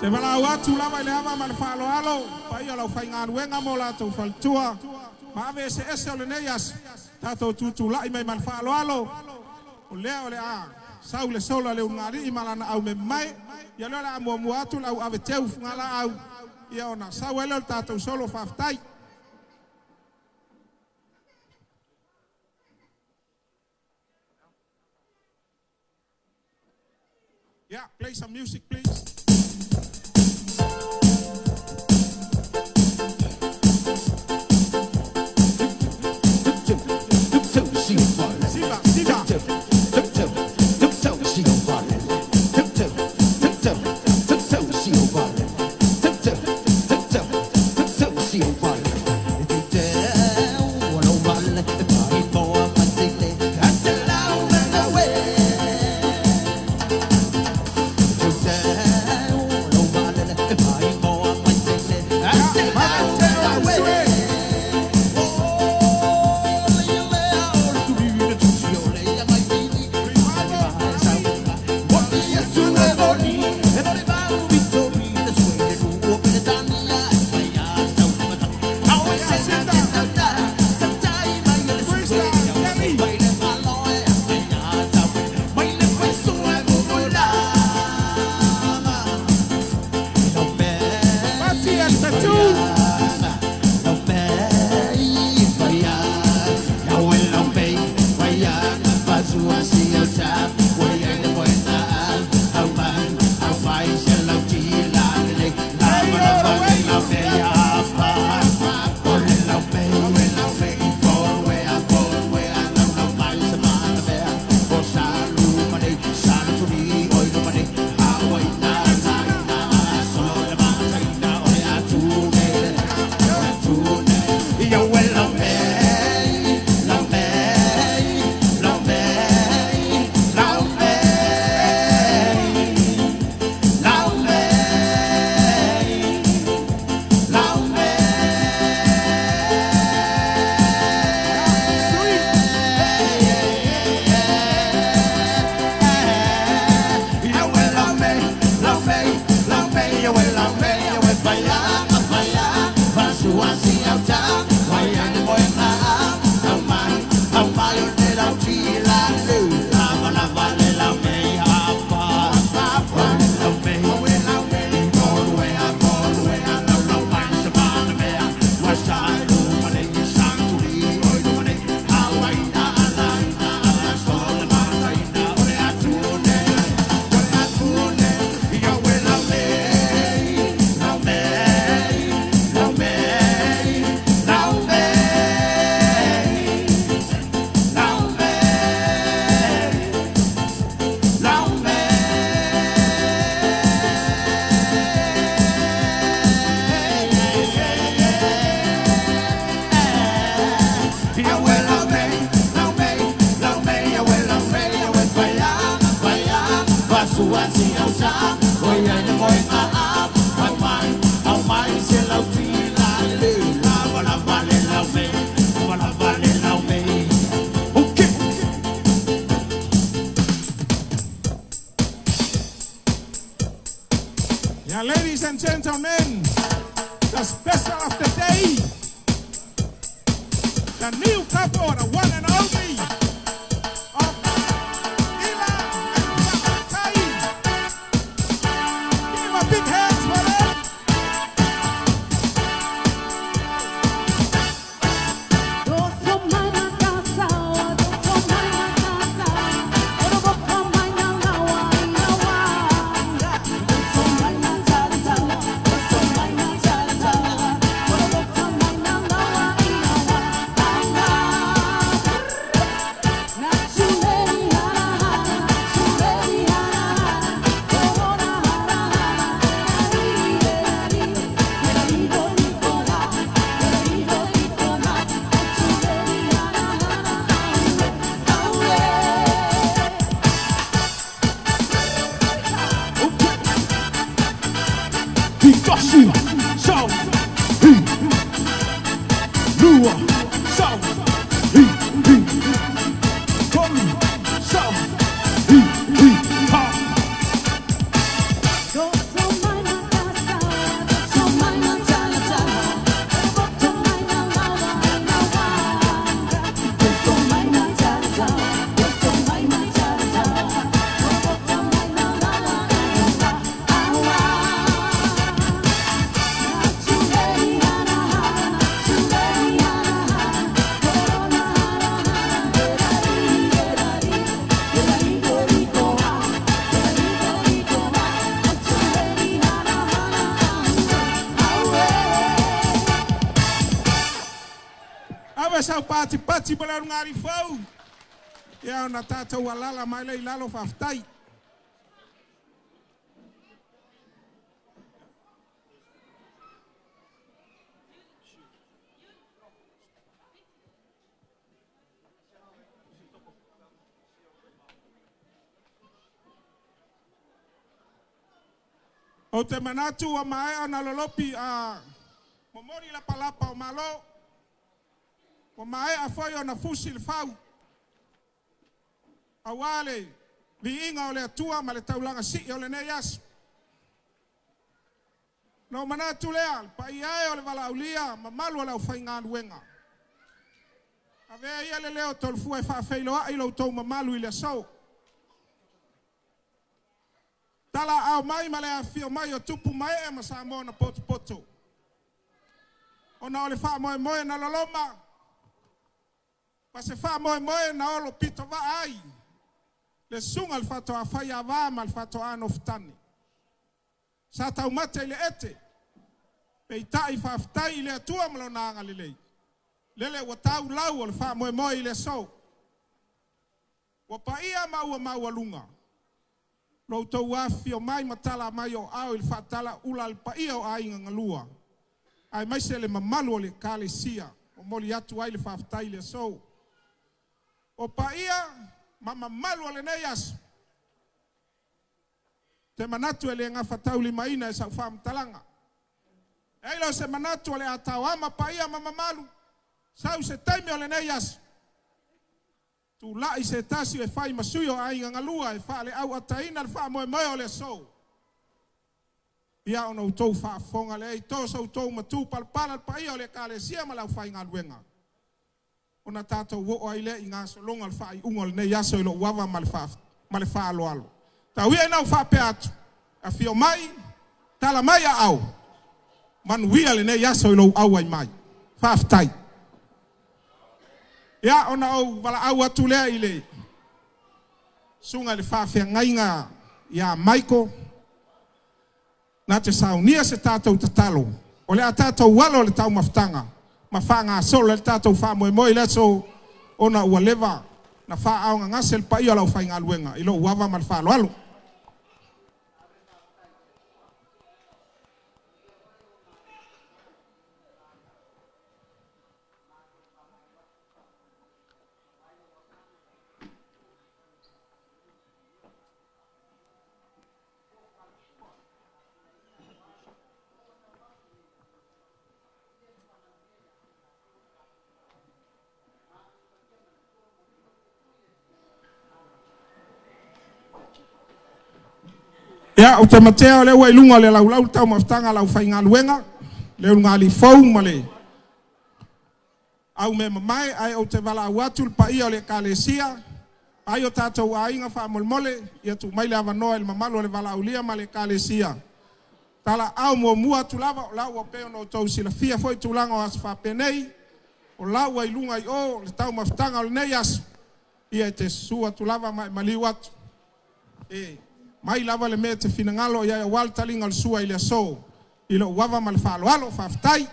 Te valaau atu lava i le ava ma le faaaloalo, paia o le aufaigaluega ma o latou faletua, ma ave eseese o lenei aso, tatou tutulai mai ma le faaaloalo, o lea o le a sau le solo a le ulugalii ma lana au memae, ia lea o le a muamua atu le au ave teu i fugalaau, ia ona sau ai lea o le tatou solo. Faafetai. Yeah, play some music, please. Siva, siva. Pati and Tattoo. Sweet. Yeah, ladies and gentlemen, the special of the day, the new couple, the one and only of Ila and Fa'atai. Give a big hands for them. sau patipati mo le ulugalifou. Ia ona tatou alaala mai lea i lalo, faafetai. Ou te manatu ua maea ona lolopi a momoli lapalapa o malo, ua maea foi ona fusi le fau, aua le viiga o le Atua ma le taulaga sii o lenei aso. Na ou manatu lea, le paia e o le valaaulia, mamalu o le aufaigaluega, avea ia le leo o Tolofua e faafeiloai lo outou mamalu i le aso. Tala aao mai ma le afifio mai o tupu ma ee ma Samoa na potopoto, ona o le faamoemoe na loloma ma se faamoemoe na olo pitovaa ai le susuga i le faatoa Faiava ma le faatoa Nofotane. Sa taumate i le ete, peitai faafetai i le Atua ma lona agalelei, lele ua tau lau o le faamoemoe i le aso. Ua paia ma ua maualuga lo outou afifio mai ma tala mai o aao i le faatalauula a le paia o aiga galua, aemaise le mamalu o le Ekalesia. Momoli atu ai le faafetai i le aso. O paia ma mamalu o lenei aso, ou te manatu e le gafataulimaina e sau faamatalaga. E ai la o se manatu o le a taoama paia ma mamalu, sau se taimi o lenei aso, tulai se tasi e fai ma sui o aiga galua e faaleauataina le faamoemoe o le aso. Ia ona outou faafofoga lea i to sa outou matupalapala le paia o le Ekalesia ma le aufaigaluega, ona tatou oo ai lea i gasologa o le faaiuga o lenei aso i lou ava ma le faaaloalo. Tau ia ina ou faapea atu, afio mai, tala mai aao, manuia lenei aso i lou auai mai. Faafetai. Ia, ona ou valaau atu lea i le susuga i le faafeagaiga ia Michael, na te saunia se tatou tatalo, o le a tatou alo i le taumafataga ma faagasolo ai le tatou faamoemoe i le aso, ona ua leva na faaaaogagase le paia o le aufaigaluega i lou ava ma le faaaloalo. Ia, ou te matea o lea ua i luga o le laulau le taumafataga a le aufaigaluega, le ulugalifou ma le au mea mamae, ae ou te valaau atu le paia o le Ekalesia, ai o tatou aiga faamolemole, ia tuu mai le avanoa i le mamalu o le valaaulia ma le Ekalesia. Talaaao muamua atu lava, o la ua pei ona outou silafia foi tulaga o aso faapenei, o la ua i luga i o le taumafataga o lenei aso, ia e te susu atu lava ma e maliu atu. E mai lava le mea e te finagalo i ai aua le taliga o le sua i le aso, i lou ava ma le faaaloalo, faafetai.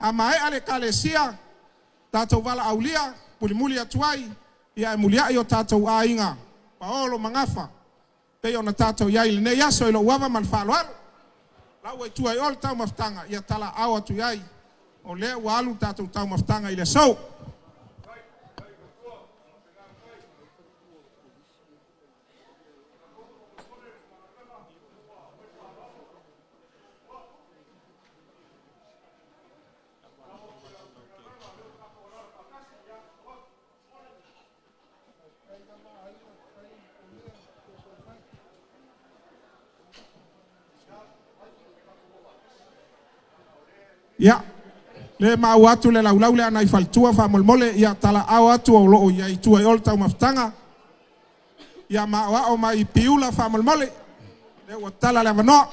A maea le Ekalesia, tatou valaaulia, mulimuli atu ai, ia ae muliai o tatou aiga, paolo ma gafa, pei ona tatou i ai i lenei aso i lou ava ma le faaaloalo. La ua i tua i o le taumafataga, ia talaaao atu i ai, o lea ua alu le tatou taumafataga i le aso. Ia, le maua atu le laulau lea nai faletua faamolemole, ia talaaao atu o lo o i ai i tua i o le taumafataga. Ia maoao mai Piula faamolemole, lea ua tala le avanoa.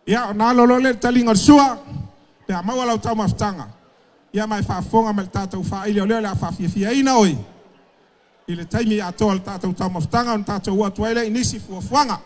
Ia ona alo loa lea i le taliga o le sua pe a maua lau taumafataga, ia ma e faafofoga mai i le tatou faaili o lea o le a faafiafiaina oe i le taimi atoa o le tatou taumafataga ona tatou oo atu ai lea i nisi fuafuaga.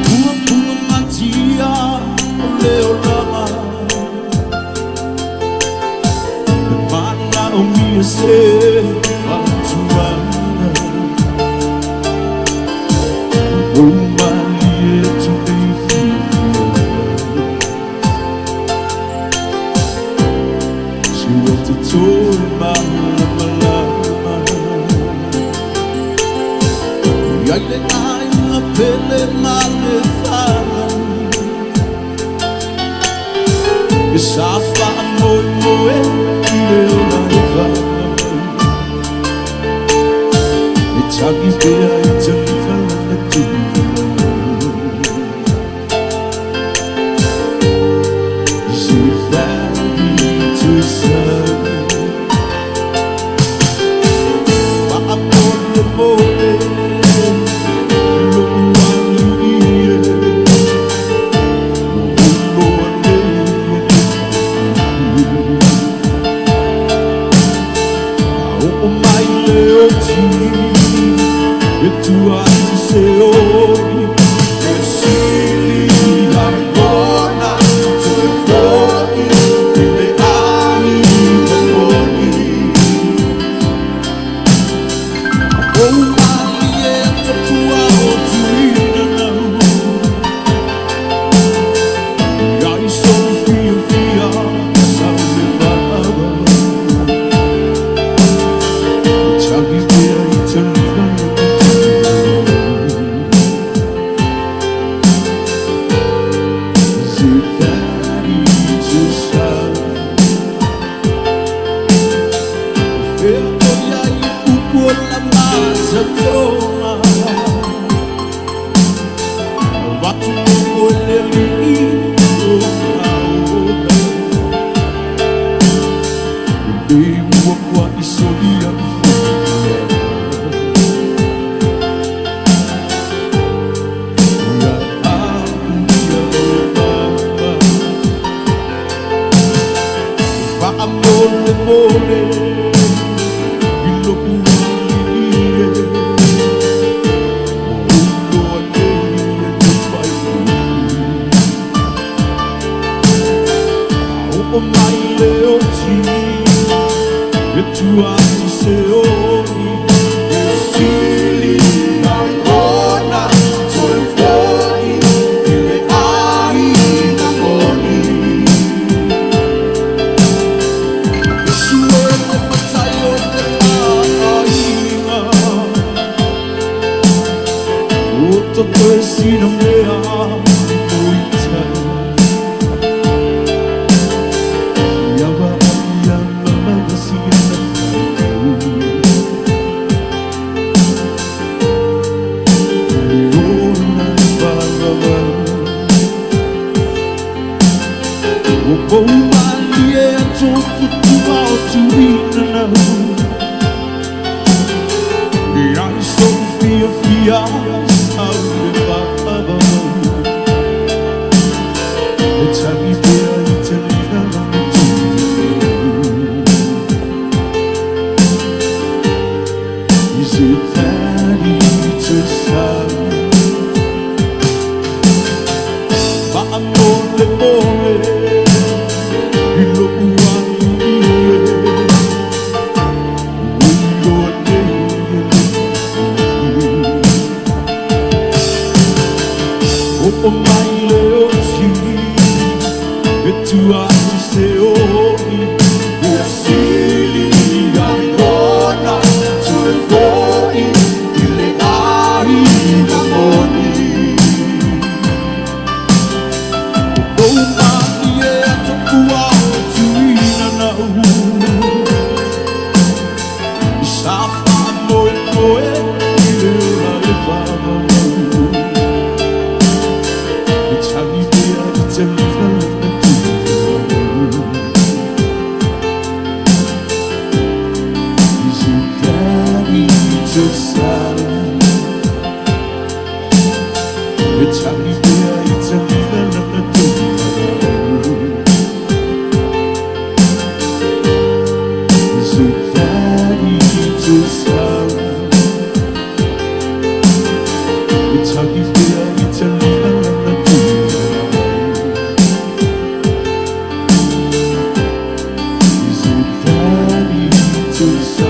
Pua o le olaga e manaomia se fautuaga Ua malie atu nei fiafia Se ua te toe malamalama Ia i le aiga pele ma le fanau E sa faamoemoe i le ola e fanau E tagi pea i taliga lana tuivalau Is that to serve? Faamolemole lou alii e Ua ou iloa nei e te A oo mai le oti e tua atu se oi E sili ai ona toe foi i le aiga moni Ou malie topua o tuina Ia i sou fiafia sa le faaava E tagi pea i taliga Is it that easy to say? Fea o iai upu o la matatoa Avatu o le alii o kaona Nei ua kua isolia Ia au ia e mama Faamolemole i lou alii e Ua ou iloa nei e te fai A oo mai le oti e tua atu se oi E sili sina mea i moitai. Iawa ai ana maua sina whai. Le ola e whawawau. O pou malie a tōku tua o tuina nau. I ai so fia fia sau le whawawau. E tangi pea i te lina lana tū. Is it that easy to stop? Maamole mole i lo uai e. Ui loa nei e le O o mai le o ti e tua atu se oi. Ia sili ai ona tu e foi i le ai na moni. O mai e atoku ao tuina nau. Sa wha moe moe i le ora e whawau. E tangi pea i te lina lana tū. Is it that easy to stop? E tangi pea i te lina lana tū. Is it that easy to stop? E tangi pea i te lina lana tū. Is it that easy to stop?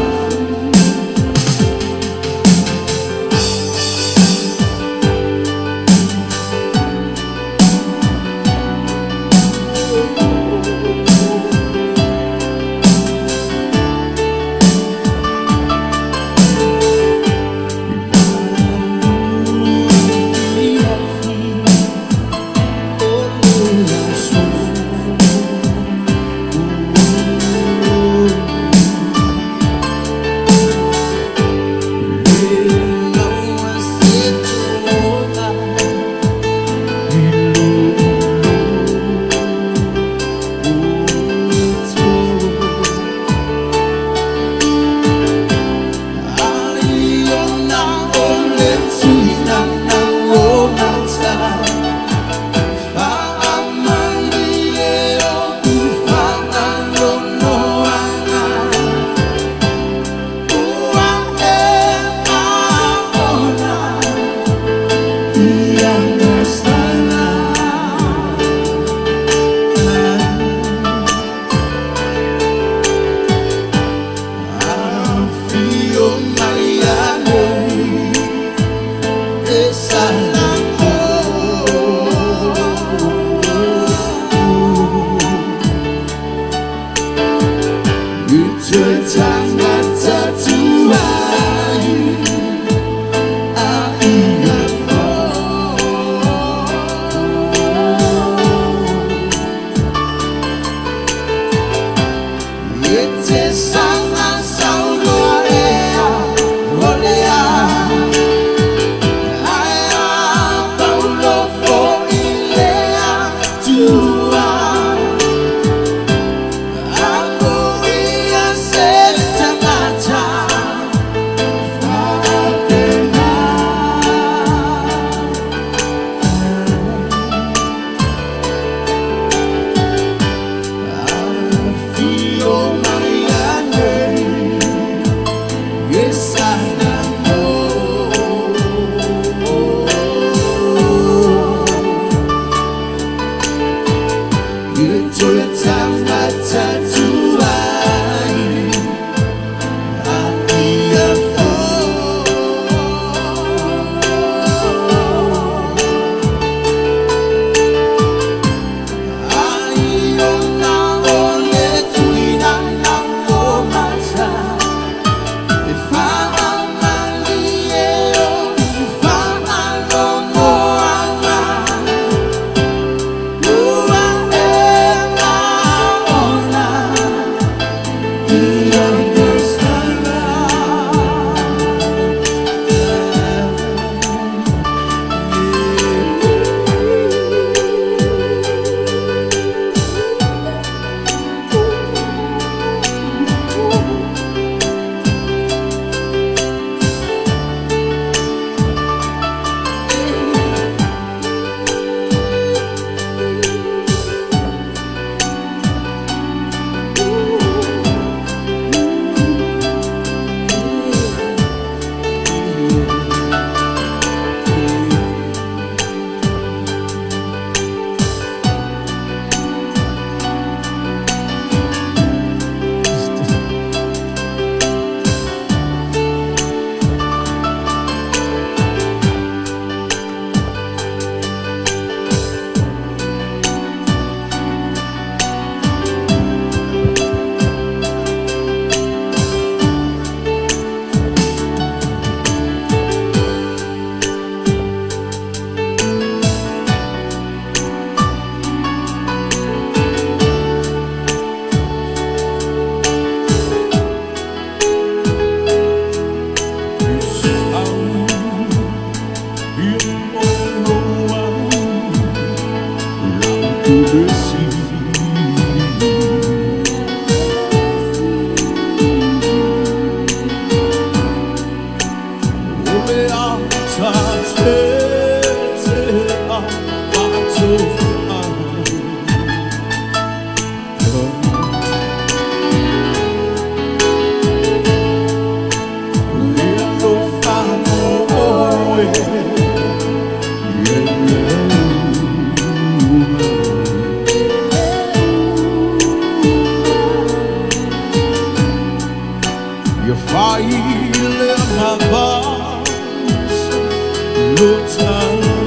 Ia fai le mavas lo tala.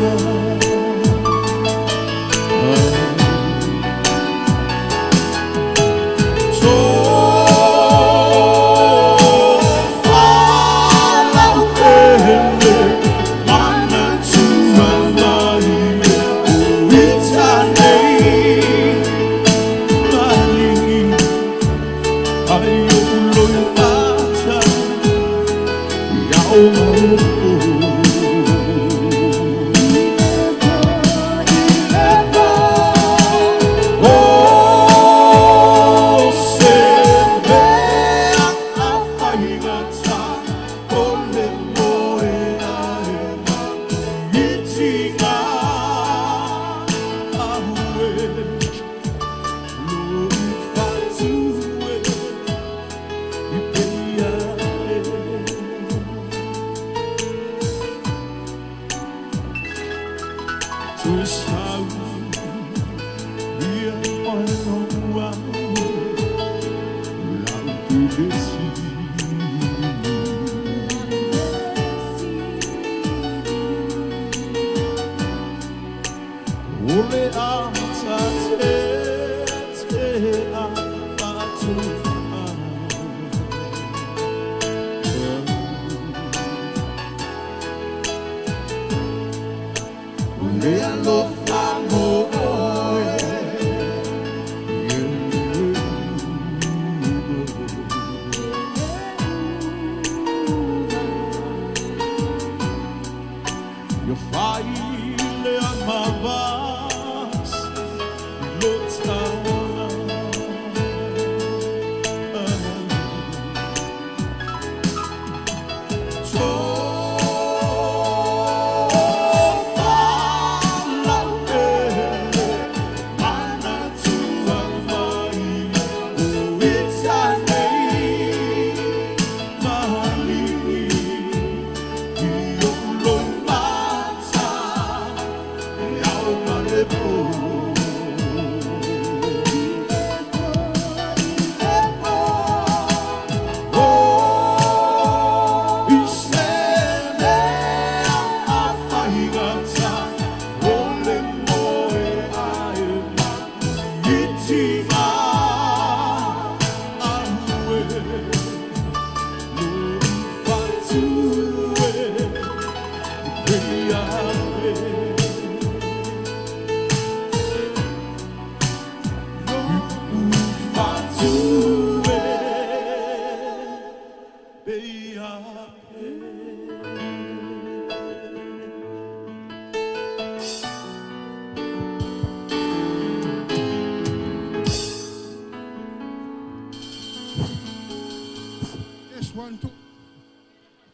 Test 1 2.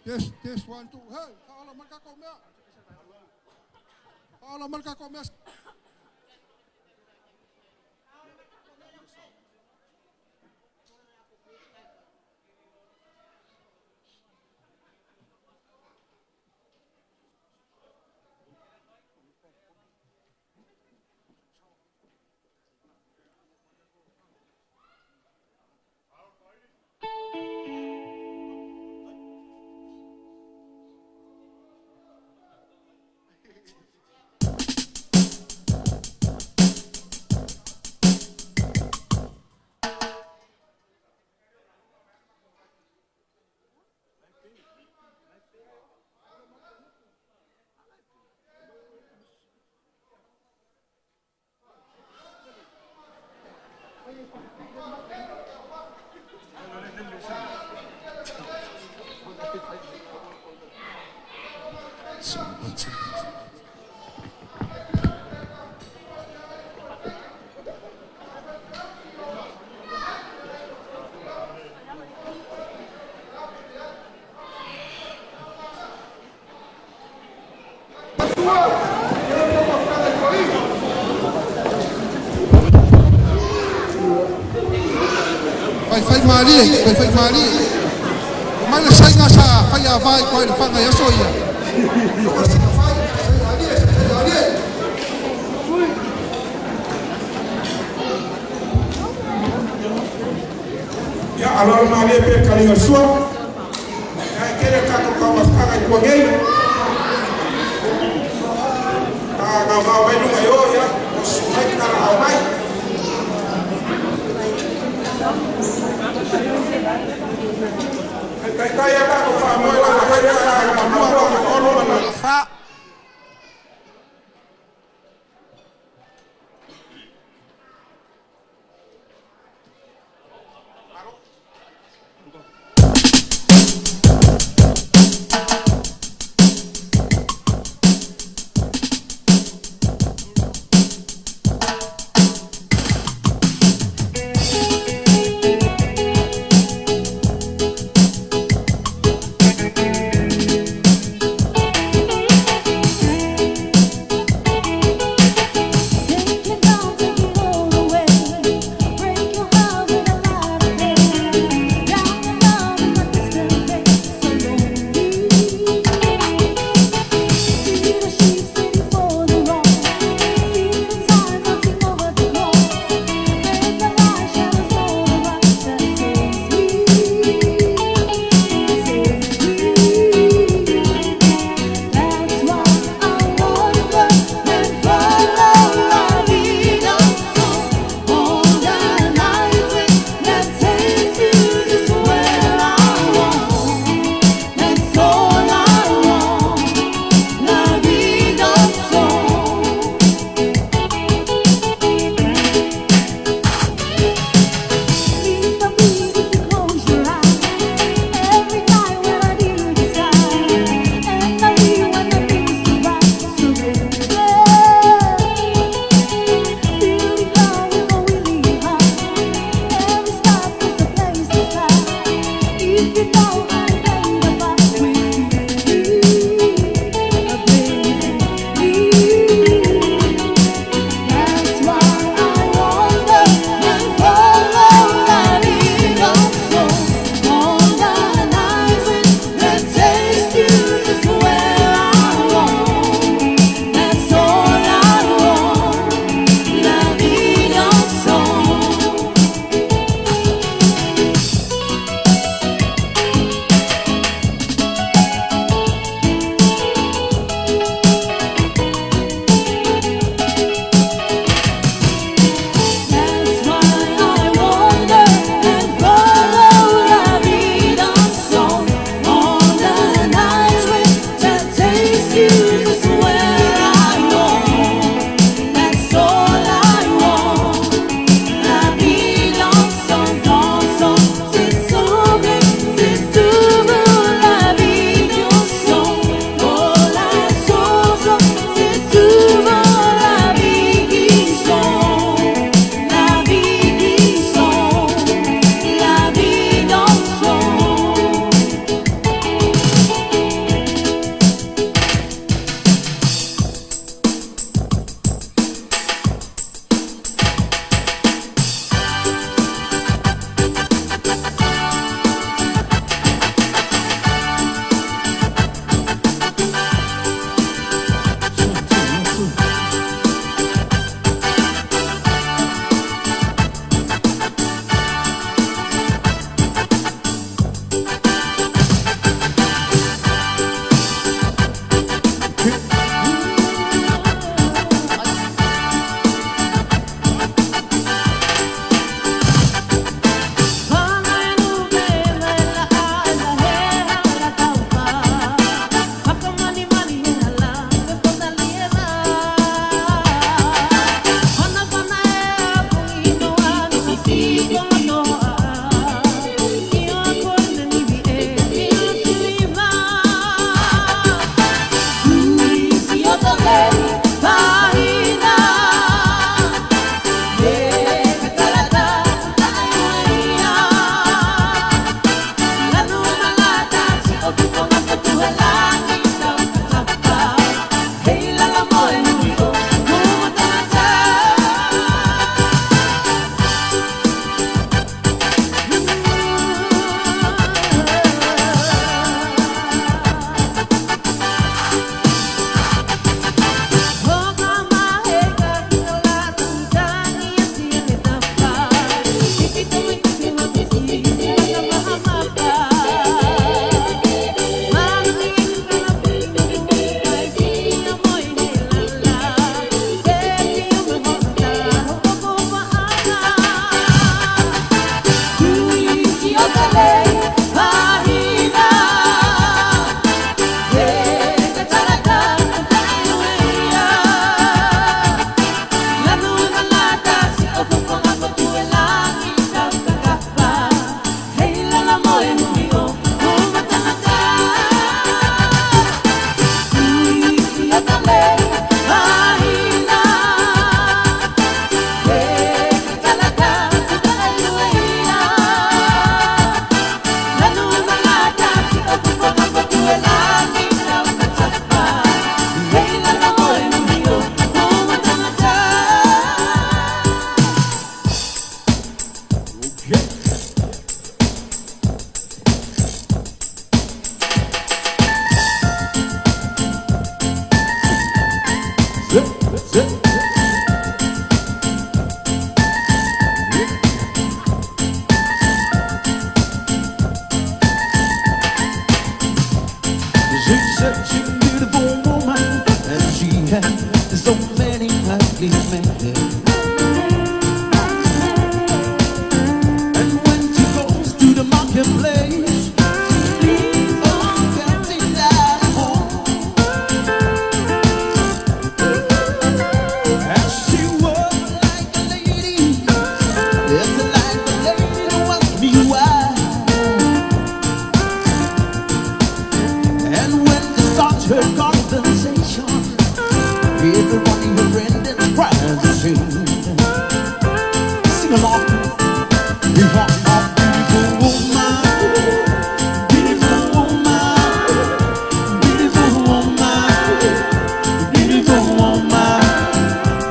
Test test 1 2. Hey, paolo malka ko mea. Paolo malka ko mea. Fai malie, fai malie. Mai le sainga sa fai a vai ko le fanga ya soia. Ya alor malie pe kalinga sua. taumafataga i tua nei. A gaogao mai luga i o ia, o susu mai tala'au mai. E taitai a tatou faamoe lava fai lea lona lua, lona tolu ma lona fā. Take it down, take it all away. Break your heart with a lot of pain. Down and out in my distant face, so lonely. See the sheep sitting for the wrong. See the signs dancing over the cross. There's a light shadows all around that saves me. Saves me. That's why I wonder and follow la vida all the night that takes you just where I want. That's all I want. La vida song. Please believe if you close your eyes. Every night when I hear the sky, and I hear when the music rise, surrender. Feel the power going really high. Every stop is a place to start. If you know how to play the part with me, a place me. That's why I wonder and follow la vida all the night that takes you just where I want. That's all I want, la vida song. Such a beautiful woman, and she had so many ugly men. And when she goes to the marketplace, she leaves all counting at home. And she walks like a lady, it's like a lady to ask me why. And when she starts her conversation, everybody her friend and tries to sing. Sing along. You are a beautiful woman, beautiful woman, beautiful woman, beautiful woman.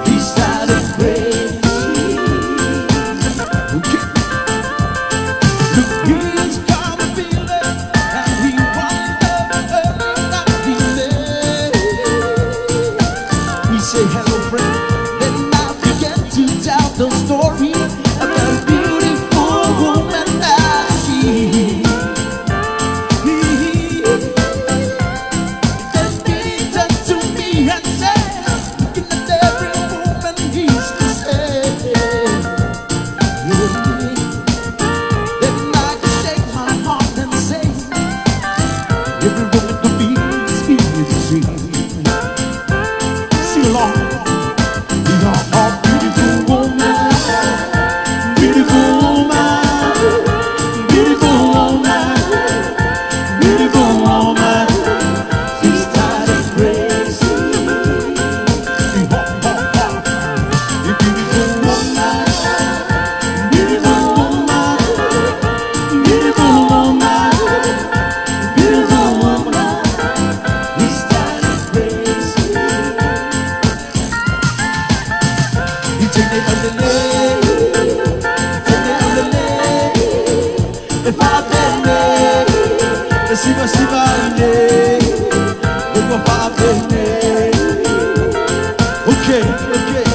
He started crazy. Okay. Look, he's got a feeling, and he wondered early that he met. He said, hello, friend. Then I began to tell the story about a beautiful woman that she. Then he turned to me and said, looking at every woman he's the same. Yeah. Then I could shake my heart and say, every woman to be is the same. Sing along. You are a beautiful woman, beautiful woman, beautiful woman, beautiful woman. She started crazy. Ha, ha, ha. You beautiful woman, beautiful woman, beautiful woman, beautiful woman. He started crazy. You take it on the leg, take it on the leg. If I bene, siva siva ne, if I bene. Okay, okay.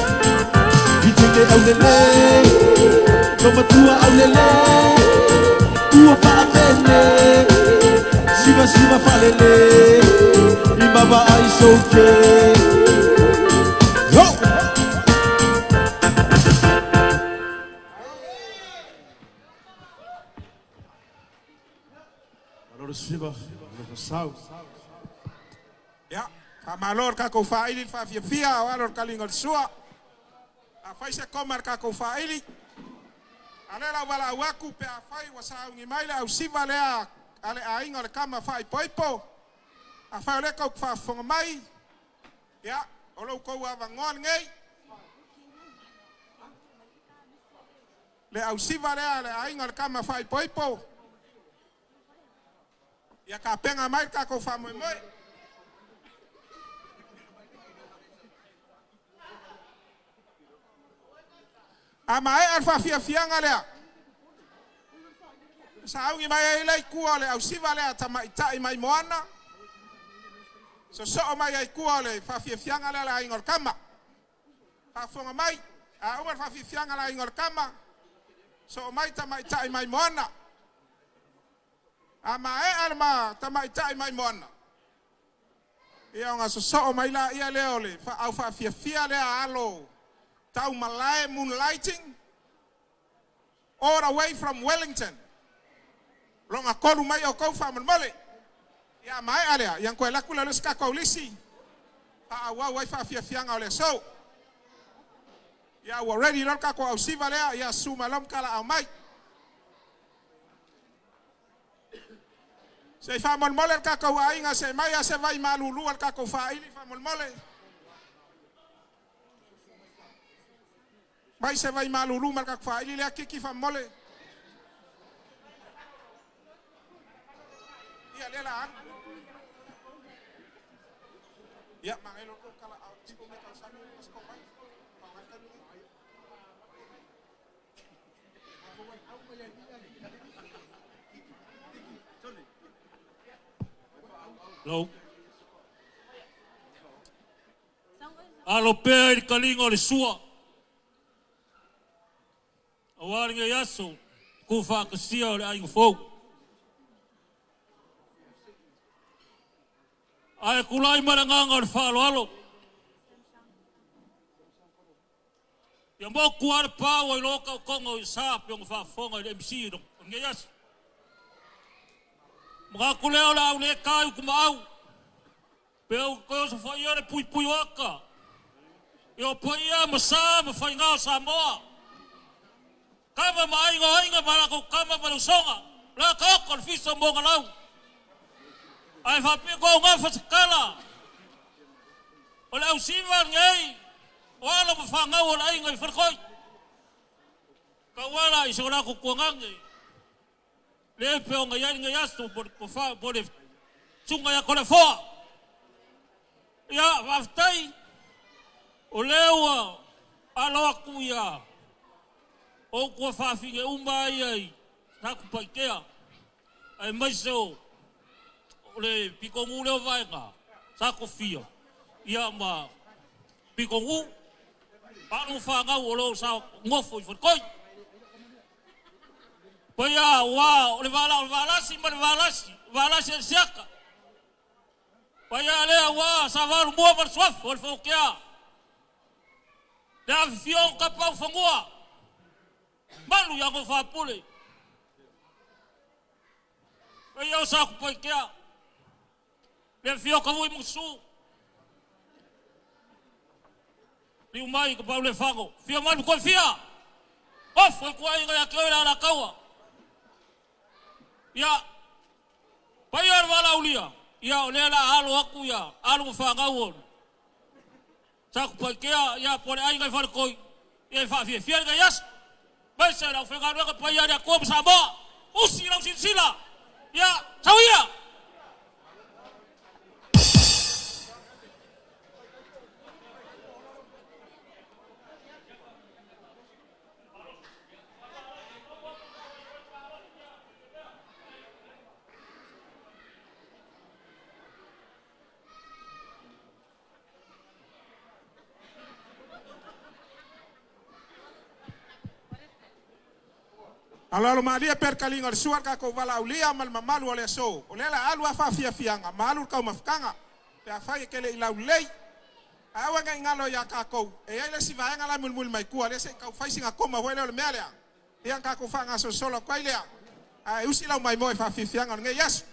You take it on the leg, no matua on the leg. Ua fa bene, siva siva falele. Imaba is okay. Go! Malo le siva, le fasau. Ia, faamalo le kakou faaili le faafiafia o alo le kaliga o le sua. Afai se koma le kakou faaili. A lea lau valaau atu pe afai ua saugi mai le ausiva lea a le aiga o le kama faaipoipo. Afai o lea kou faafofoga mai. Ia, o lou kou avanoa lenei. Le ausiva lea a le aiga o le kama faaipoipo. Ia tapena mai le tatou faamoemoe. A maea le faafiafiaga lea. Saugi mai ai le ikua o le ausiva lea tamaitai mai Moana. Sosoo mai ai kua o le faafiafiaga lea le aiga o le kama. Faafofoga mai. A uma le faafiafiaga le aiga o le kama. Soo mai tamaitai mai Moana. A maea le ma tamaitai mai Moana. Ia ona sosoo mai la ia lea o le au faafiafia lea alo tau malae moonlighting all the way from Wellington. Longa kolu mai o kou faamolemole. Ia maea lea, ia koe laku le se kakou lisi. Faaauau ai faafiafiaga o le aso. Ia ua ready loa le kakou ausiva lea, ia susu mai loa ma kalaau mai. Se i faamolemole le kakou aiga se mai a se vai malulu le kakou faaili faamolemole. Mai se vai malulu ma le kakou faaili lea kiki faamolemole. Ia lea la alu. Ia magelo ko kala au tiko me kausani ko mai. Lau. Alo pea i le kaliga o le sua. Auā lenei aso, tuufaatasia o le aiga fou. Ae tulai ma le agaga o le faaaloalo. Ia motu lava le pa ua iloa taotoga o Isa pei ona faafofoga i le MC o lenei aso. Manatu lea o le a ou le ta i utumaau, pe ou te toe osofaia le puipui o ata, ia o paia ma sa ma faiga o Samoa, Tama ma Aiga o Aiga ma latou Tama ma le Usoga, o le a taoto le fisa ma ona lau, ae faapito augafa se tala, o le ausiva lenei o alo ma fanau o le aiga i Faletoi, tauala i so latou tuagane, le pei ona i ai lenei aso po le tofa po le susuga ia Toleafoa. Ia, faafetai o lea ua alo atu ia ou tuafafine uma ia i Satupaitea, aemaise o le pitonuu lea o Vaega sa tofia, ia ma pitonuu, alo ma fanau o lo o sa nofo i Faletoi. Paia aua o le Valasi ma le Valasi, Valasi e Asiata. Paia lea aua Savalumua ma le Suafa o le Fonotia, le afifio o Tapaaufanua, malu ia Nofapule, paia o Satupaitea, le afio o Tavui ma Gasu, liu mai Tapaulefago, fia mai Matuafia, ofo i tuaiga ia te oe le Alataua. Ia, paia o le valaaulia, ia o lea la alo atu ia alo ma fanau o Satupaitea, ia po o le aiga i Faletoi, ia e faafiafia lenei aso. Maise le aufaigaluega paia a le Atua ma Samoa, usi lau silasila, ia sau ia! Aloalo malie pea le taliga o le sua i le tatou valaaulia ma le mamalu o le aso. O lea o le a alu lava faafiafiaga ma alu le taumafataga pe afai e te le i laulelei. Ae aua ne i galo ia tatou, e i ai le isi vaega la e mulimuli mai tua, lea se i tau fai sina koma foi lea o le mea lea, ia ona tatou faagasolosolo atu ai lea. Ae usi lau maimoa i faafiafiaga o lenei aso.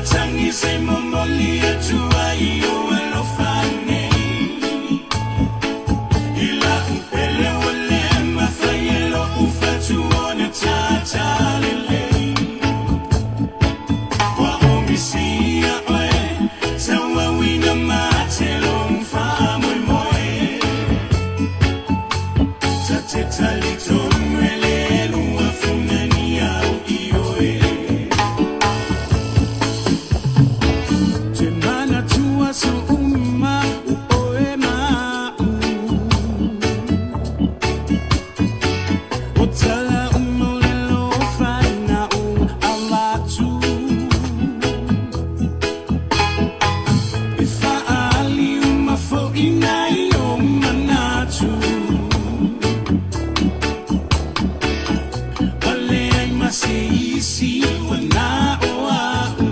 matangi se momoli atua i o alofa nei. Ila upele wale mafayelo ufatu ona tata lele. Wa omisia oe, sawa wina matelo mfa moe moe. Tate talito mwele luwa funani au ioe. Te mana tua so uma oe ma'u. O tala umolelo whana u alatu. E whaali uma fo'ina i o manatu. Pale ai ma se isi wana o a'u.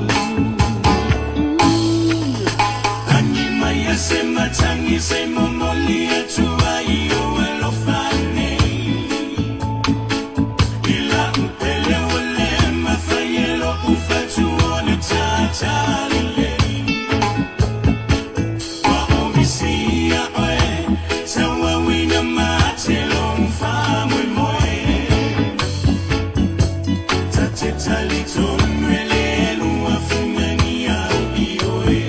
Angi mai a se matangi se momoli atua i o alofa nei. Ila upele wale mafayelo ufatu ona tata lele. Wa omisia oe, sawa wina matelo mfa moe moe. Tate talito mwele luwa funani au ioe.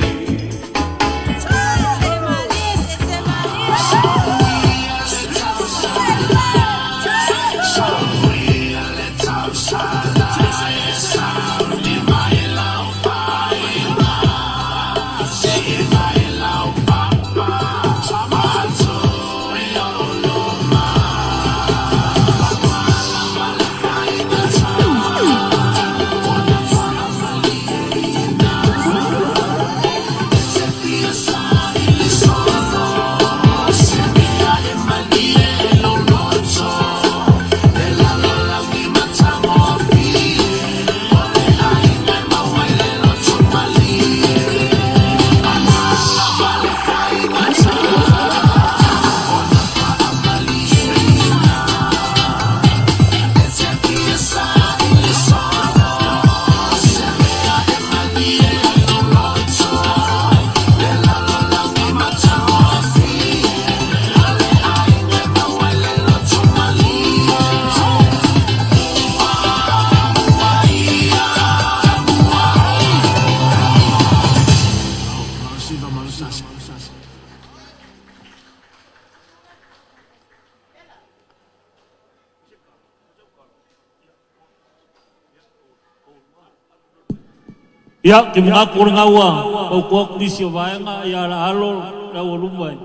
Ia, ke mga ko nga ua, pau kua kulisi o vaenga, ia la alo, la ua luma e.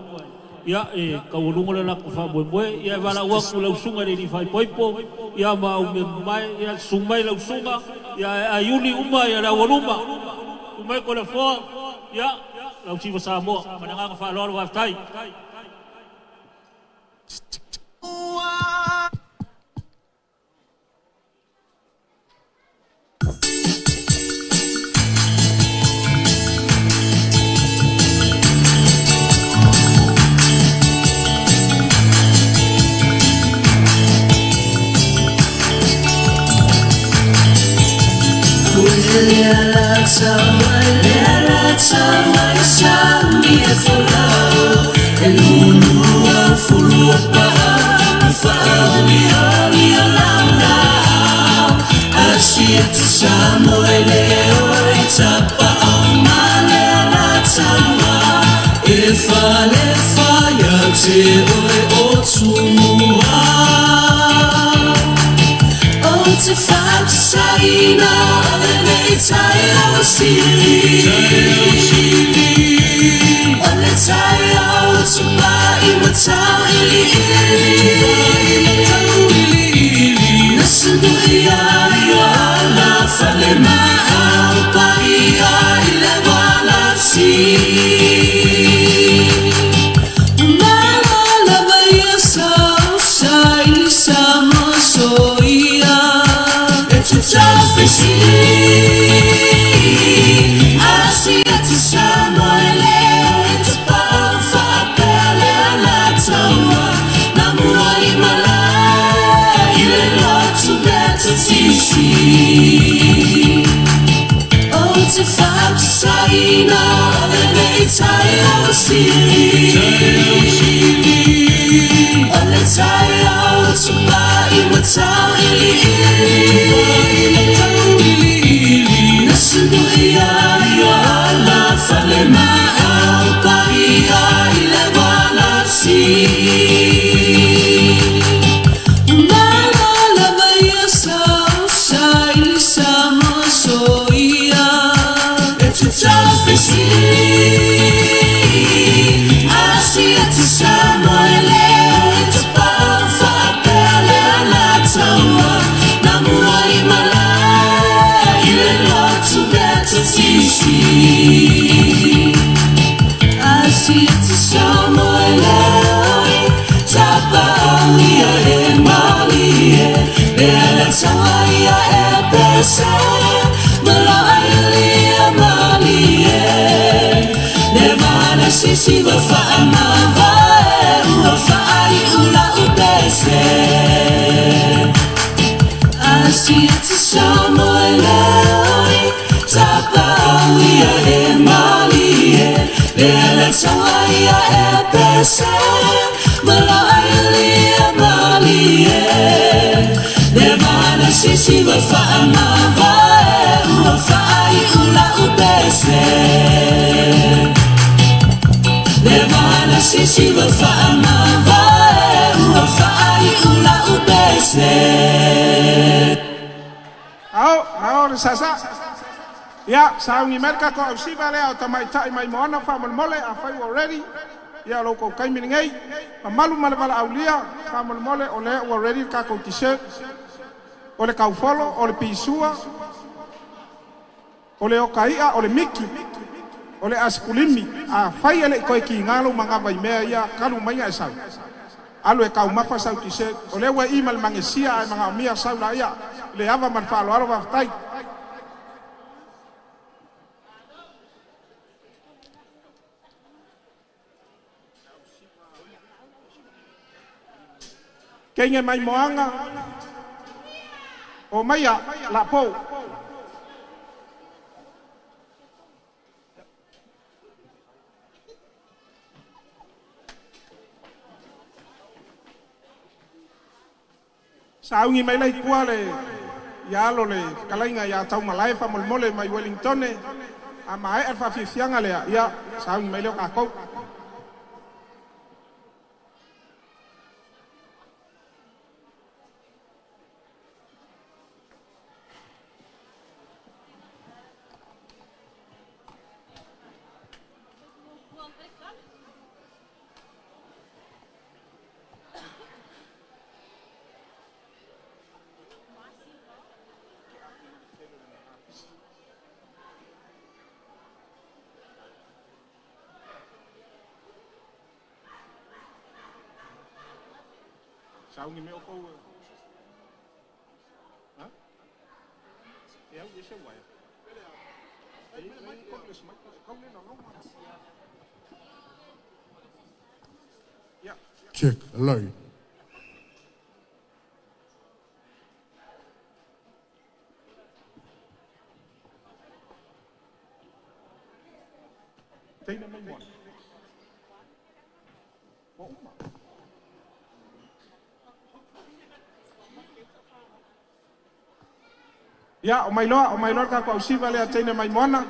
Ia, e, ka ua lunga le lako wha moe moe, ia e wala ua ku lau sunga le ni whai poipo, ia ma au me mai, ia sumai lau sunga, ia e ayuli uma, ia la ua luma. Umai ko le foa, ia, lau siwa Samoa, mananganga wha aloalo waftai. To Saina o lenei taeao sili. O le taeao tupai ua tauiliili. Na suluia i o ala fale maau paia i le walasi. Sisi wa faamavae ua faaiula upese. Asia te Samoa leoi, tapauia e malie, le ala e pese, malaia malie. Le vana sisi wa faamavae ua faaiula upese. Le vana sisi wa faamavae ua faaiula upese. Ao, ao le sasa. Ia, saungi merka ko au siva lea o tamaitai mai moana faamolemole afai ua ready. Ia lo kou kaimi lenei. Mamalu ma le valaaulia faamolemole o lea ua ready le kakou t-shirt. O le kaufolo, o le pisua, o le okaia, o le miki, o le askulimi. Afai e le i koe kiga lou magava i mea ia kalu maiga e sau. Alu e kaumafa sau t-shirt. O lea ua i ma le magesia ae magaomia sau la ia. Le ava ma le faaaloalo faafetai. Keinge mai moanga o maia la po. Saungi mai lai tua le ia alo le kalainga ia tau malae fa molemole mai Wellington a mae al faafiafiaga lea ia saungi mai leo kakou. Saungi me o kou. Ha? E au e se wai. E mai cordless mai kau le no no. Ya. Check, hello. Teina mai moana. Ua uma. Ia, o mai loa ka ko ausiva lea teina mai moana.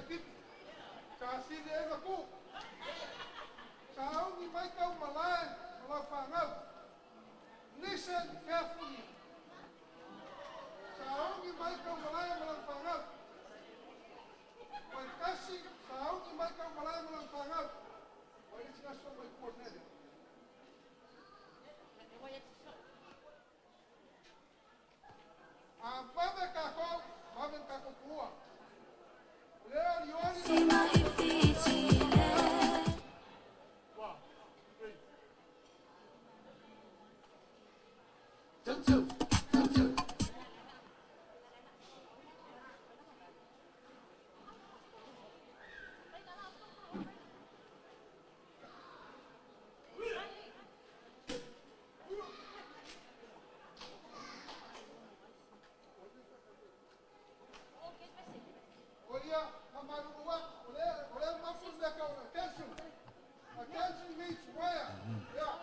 pipi. Sa sili e ku. Sa aungi mai kau malae, malau whangau. Listen carefully. Sa aungi mai kau malae, malau whangau. Wai kasi, sa aungi mai kau malae, malau whangau. Wai isi aso mai kuornele. A vave kako, vave kako kua. Leo lioli. Attention means where? Yeah.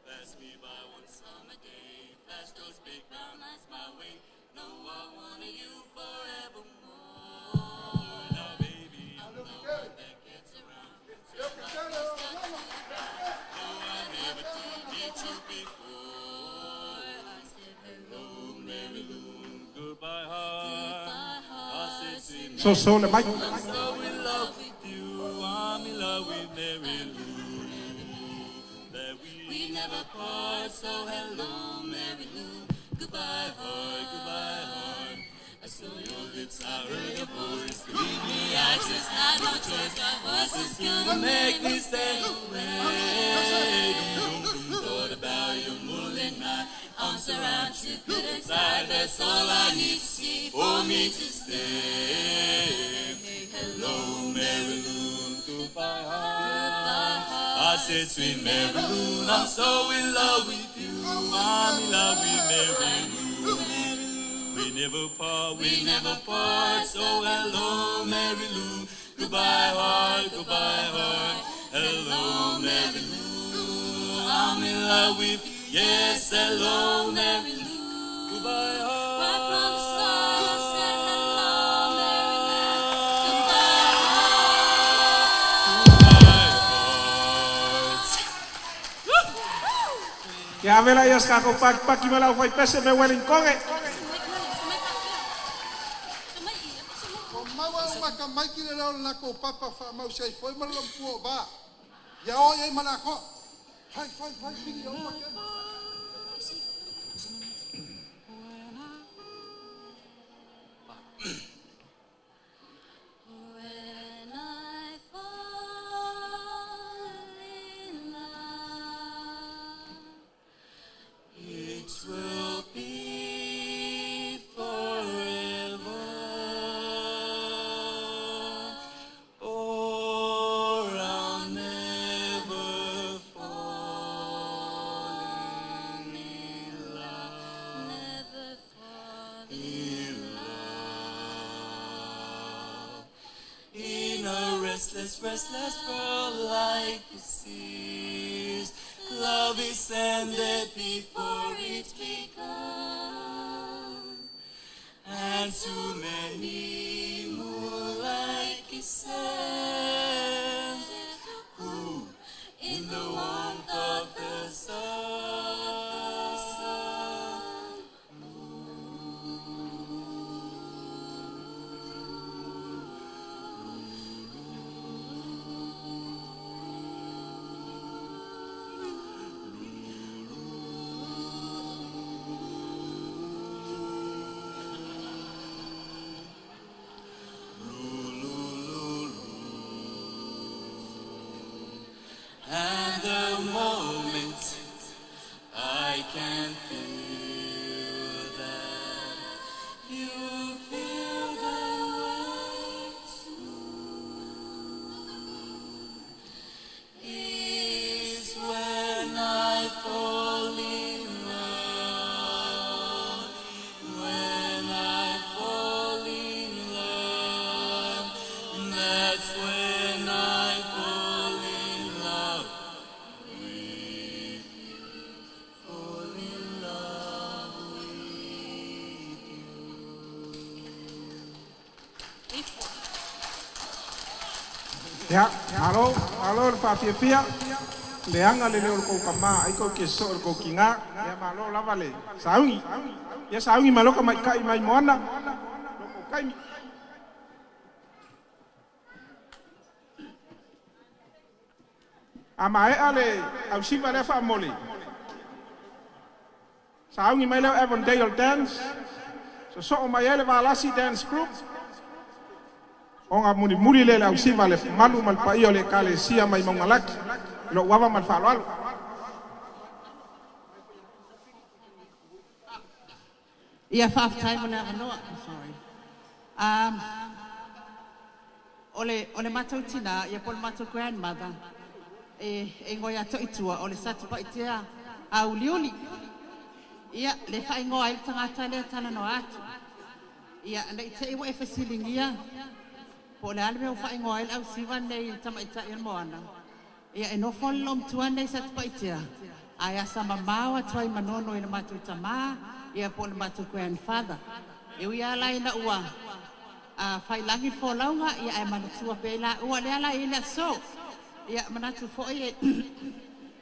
Pass me by one summer day, flash those big brown eyes my way. No, I wanted you forevermore. Now, baby, I'm the one that gets around. So I must not to the ground. No, I never did meet you before. I said hello, Mary Lou. Goodbye, heart. Goodbye, heart. I said, sweet So, so, le mai. I'm so in love with you. I'm in love with Mary Lou. We never part, so hello, Mary Lou. Goodbye, heart, goodbye, heart. I saw your lips, I heard your voice. Leave me, I just had no choice. My voice is gonna make me stay away. Thought about your moonlit night. Arms around you, good inside. That's all I need to see for me to stay. Hello, Mary Lou. Goodbye, heart. I said, sweet Mary Lou, I'm so in love with you. I'm in love with Mary Lou. We never part, we never part. So hello, Mary Lou. Goodbye, heart, goodbye, heart. Hello, Mary Lou. I'm in love with you. Yes, hello, Mary Lou. Goodbye, heart. Right from the start, I said hello, Mary Lou. Goodbye, Goodbye, heart. Ia vela ia ska ko pak pak me lau fai pese me welling konge. O maua o maka maiki le leo lako papa wha mau sei foi ma lo pua ba. Ia o ia malako. Hai fai fai pili o maka. When I fall in love, It will be forever, or I'll never fall in love. Never fall In love. In a restless, restless world like this is, love is ended before it's begun. And too many moonlight kisses, who in the warmth of the sun. And the moment I can feel that you feel the way too is when I fall in love, when I fall in love, that's when I fall in love with you, fall in love with you. Ia, malo, malo le faafiafia, leaga le leo o le kou kamā, ai kou ke soo i le kou kigā. Ia malo lava le saugi. Ia saugi mai loa ka maita'i mai Moana, lo kou taimi. A maea le ausiva lea faamole, saugi mai lea o Avondale Dance, sosoo mai ai le Valasi Dance Group, ona mulimuli lea o le ausiva a le mamalu ma le paia o le Ekalesia mai Maugalaki. I lou ava ma le faaaloalo. Ia faafetai mo le avanoa. Sorry. O le matou tinā, ia po o le matou grandmother, e igoa ia To'itua, o le Satupaitea auliuli. Ia, le faaigoa ai le tagata lea e talanoa atu. Ia, ne i te i ua e fesiligia po o le a le mea ua faaigoa ai le ausiva lenei i le tamaitai o le Moana. Ia, e nofo le loomatua lenei i Satupaitea, ae asa mamao atu ai ma Manono i le matou tamā, ia po o le matou grandfather. E ui lava la ina ua faiilagi le folauga, ia ae manatua pea i laua lea la e i ai le aso. Ia manatu foi e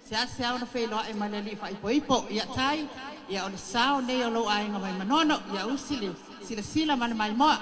seasea ona feiloai ma le alii faaipoipo. Ia Tai, ia o le sao lenei o lou aiga mai Manono, ia usi le silasila ma le maimoa.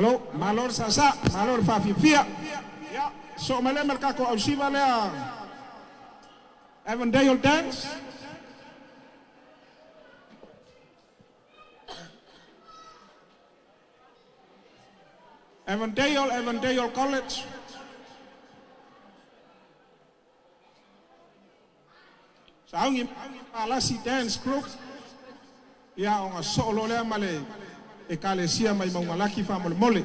Malo, malo le saasaa, malo le faafiafia. Ia, soo mai lea ma le tatou ausiva lea Avondale Dance. Avondale, Avondale College. Saaugi Palasi Dance Group. Ia ona soo loa lea ma le ekalesia mai Maugalaki faamolemole.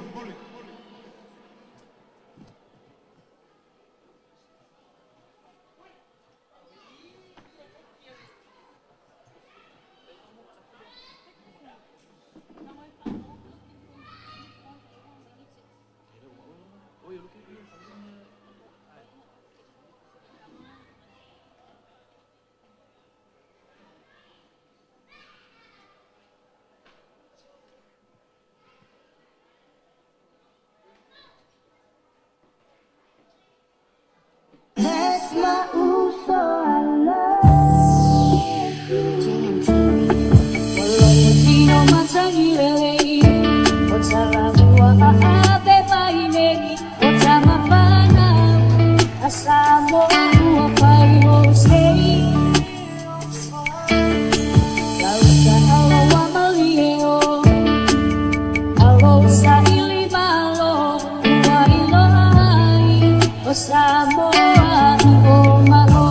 That's my uso, I love you. Samoa o malo.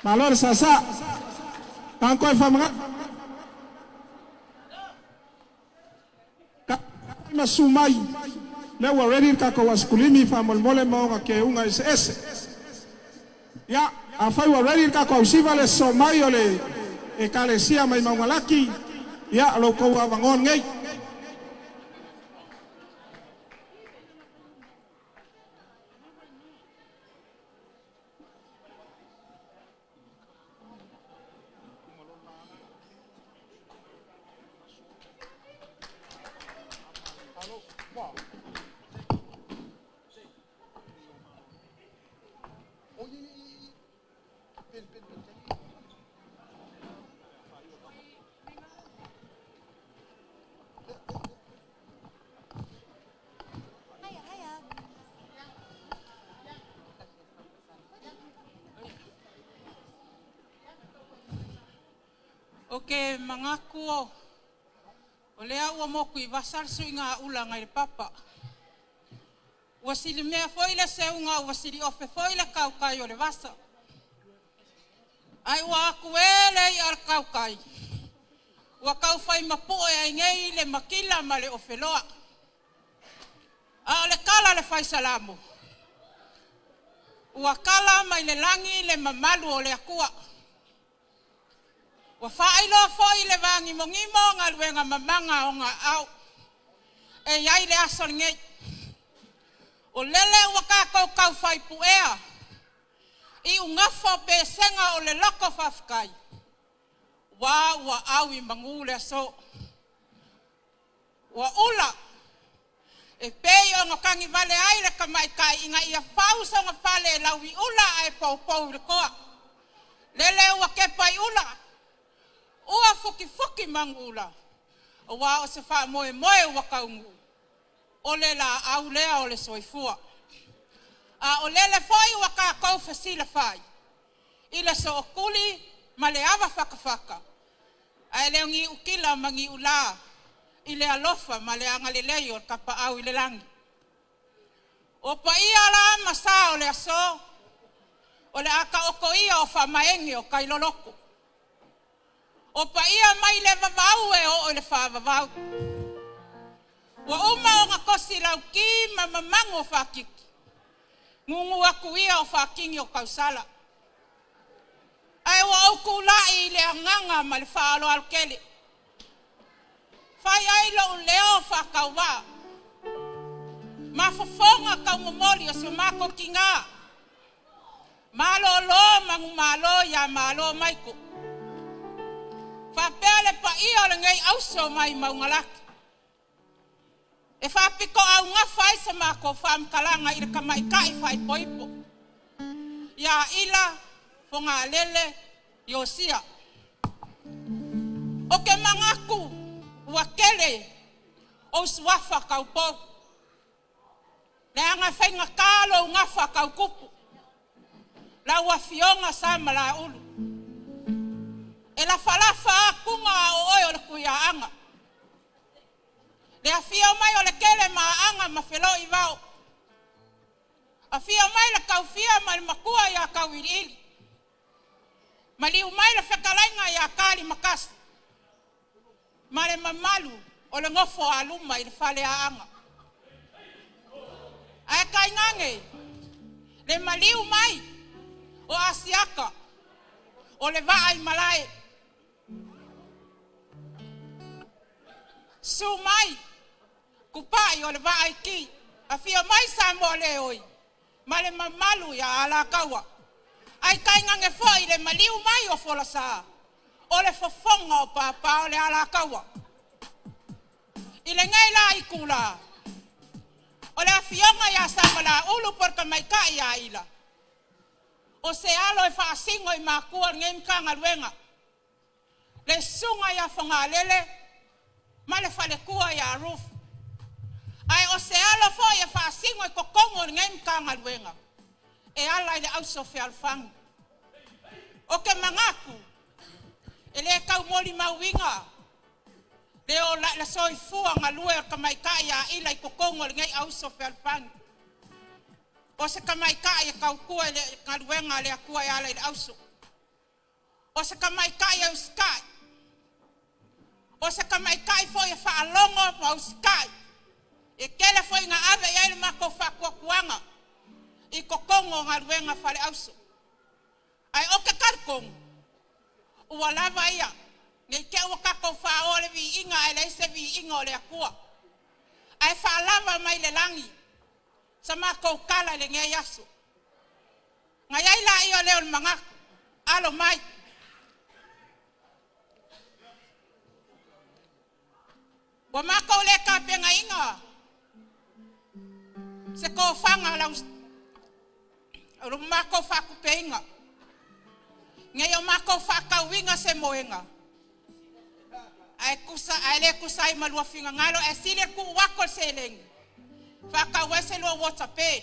Malo le sasa. Tanko e whamanga. Ka ma sumai. Le ua ready ka ko waskulimi fa molmole maonga ke unga ese ese. Ya, a fai ua ready ka ko ausiva le so mai o le e kalesia mai maungalaki. Ya, lo kou avangon ngei. O ke mangaku o o lea ua moku i vasal su inga ula ngai le papa. Ua sili mea foi le seunga ua sili ofe foi le kaukai o le vasa. Ai ua aku ele i al kaukai. Ua kaufai mapu'e ai ngei le makila ma le ofeloa. A o le kala le faisalamu. Ua kala mai le langi le mamalu o le akua. Ua whaailoa foi le vangi mongimo ngā luenga mamanga o ngā au. E iai le aso ngei. O lele ua kākou kau whai puea. I ungafo pesenga o le loko whawhikai. Wa ua au i mangu le aso. Ua ula. E pei o ngā vale ai le kamaikai inga ia whauso ngā whale lau i ula ai pau i le koa. Lele ua kepai ula. Ua fuki fuki mangula. O wa o se wha moe moe ua kaungu. O le la au lea o le soifua. A o lele foi ua kākou fasila whai. I le so okuli ma le awa whakawhaka. A ele ngi ukila ma ngi ula. I le alofa ma le angalelei o kapa au i le langi. O pa ia la masa o le aso. O le aka oko ia o whamaenge o kailoloko. O pa ia mai le vavau e o le wha vavau. Ua uma o ngā kosi lau ki ma mamango o whakiki. Ngungu aku ia o whakingi o kausala. Ae ua ou tulai i le agaga ma le faaaloalo tele. Fai ai lou leo faatauvaa ma fofoga taumomoli o si o matou tinā malolo manumalo ia Malo Maiko faapea le paia o lenei auso mai Maugalaki e faapitoaugafa ai se matou faamatalaga i le tamaitai faaipoipo ia Ila Fogalele Iosia. Ou te manatu ua tele ou suafa taupou, leaga e faigata lou gafa tautupu, lau Afioga Samalaeulu. E lafalafa lava tuna a o oe o le Tuiaana. Le afio mai o Letelemaaaga ma Feloivao, afio mai le Taufia ma le Matua ia Tauiliili, maliu mai le fetalaiga ia Talimatasi ma le mamalu o le nofo a luma i le faleaana. Ae tainane le maliu mai o Asiata o le vaa i malae, susu mai Tupai o le vaa i ki, afio mai Samoa le oi ma le mamalu ia Alataua. Ae tainane foi le maliu mai o Folasa o le fofoga o papa o le Alataua. I lenei la itula, o le afioga ia Samalaeulu po o le tamaitai ia Ila, o se alo e faasino i matua o lenei Matagaluega, le susuga ia Fogalele ma le faletua ia Ruth. Ae o se alo foi e faasino i totonu o lenei Matagaluega e ala i le auso fealofani. Ou te manatu e le tau molimauina le ola le soifua galue o le tamaitai ia Ila i totonu o lenei auso fealofani. O se tamaitai e tautua i le galuega a le Atua e ala i le auso. O se tamaitai e usitai. O se tamaitai foi e faalogo ma usitai. E tele foi ina ave i ai le matou faatuatuaga i totonu o galuega faaleauso. Ae ou te talitonu ua lava ia, ne i te i ua tatou faoa le viiga ae leai se viiga o le Atua. Ae faalava mai le lagi sa matou tala i lenei aso. Na i ai laia o lea o le manatu, alo mai. Ua matou le tapenaina se tofaga lau o lo matou faatupeina, nei o matou faatauina se moega, ae tusa ae le tusa ai ma lua finagalo, ae sili le tuu atu o le seleni faatau ai se lua water bed.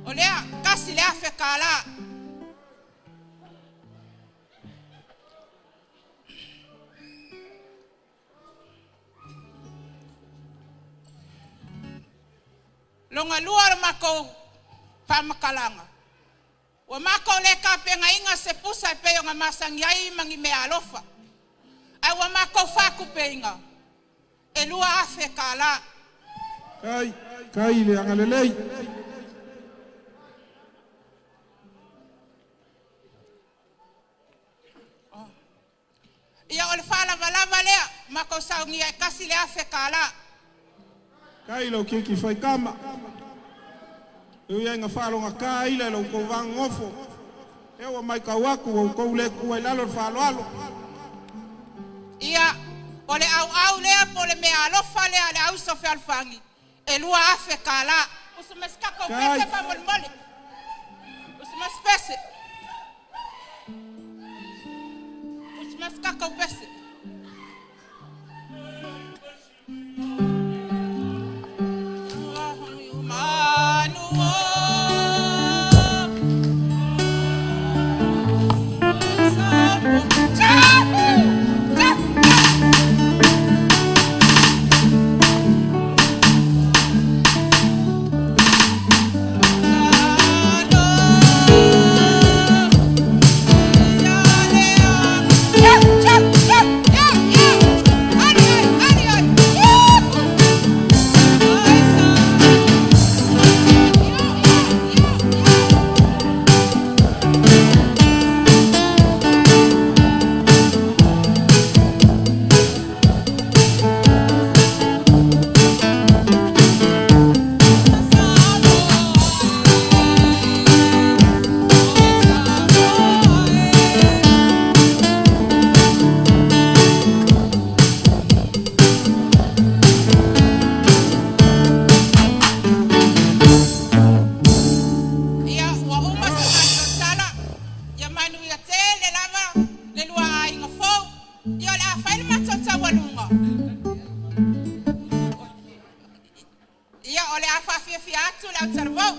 O lea, $1,000. Lona lua o le matou faamatalaga, ua matou le tapenaina se pusa e pei ona masani ai ma ni meaalofa, ae ua matou faatupeina e $2,000. Kai, kai le agalelei. Ia o le faalavalava lea, matou saunia e $1,000. Kai lau keiki faitama. E ui ai ina faalogata ila i lo outou vagogofo, e ua matau atu ua outou le tuua i lalo le faaaloalo. Ia, o le auau lea po o le meaalofa lea a le auso fealofani e $2,000. Usu mai se tatou Kai. pese faamolemole. Usu mai se pese. Usu mai se tatou pese. Ia o le a faafiafia atu le autalavou.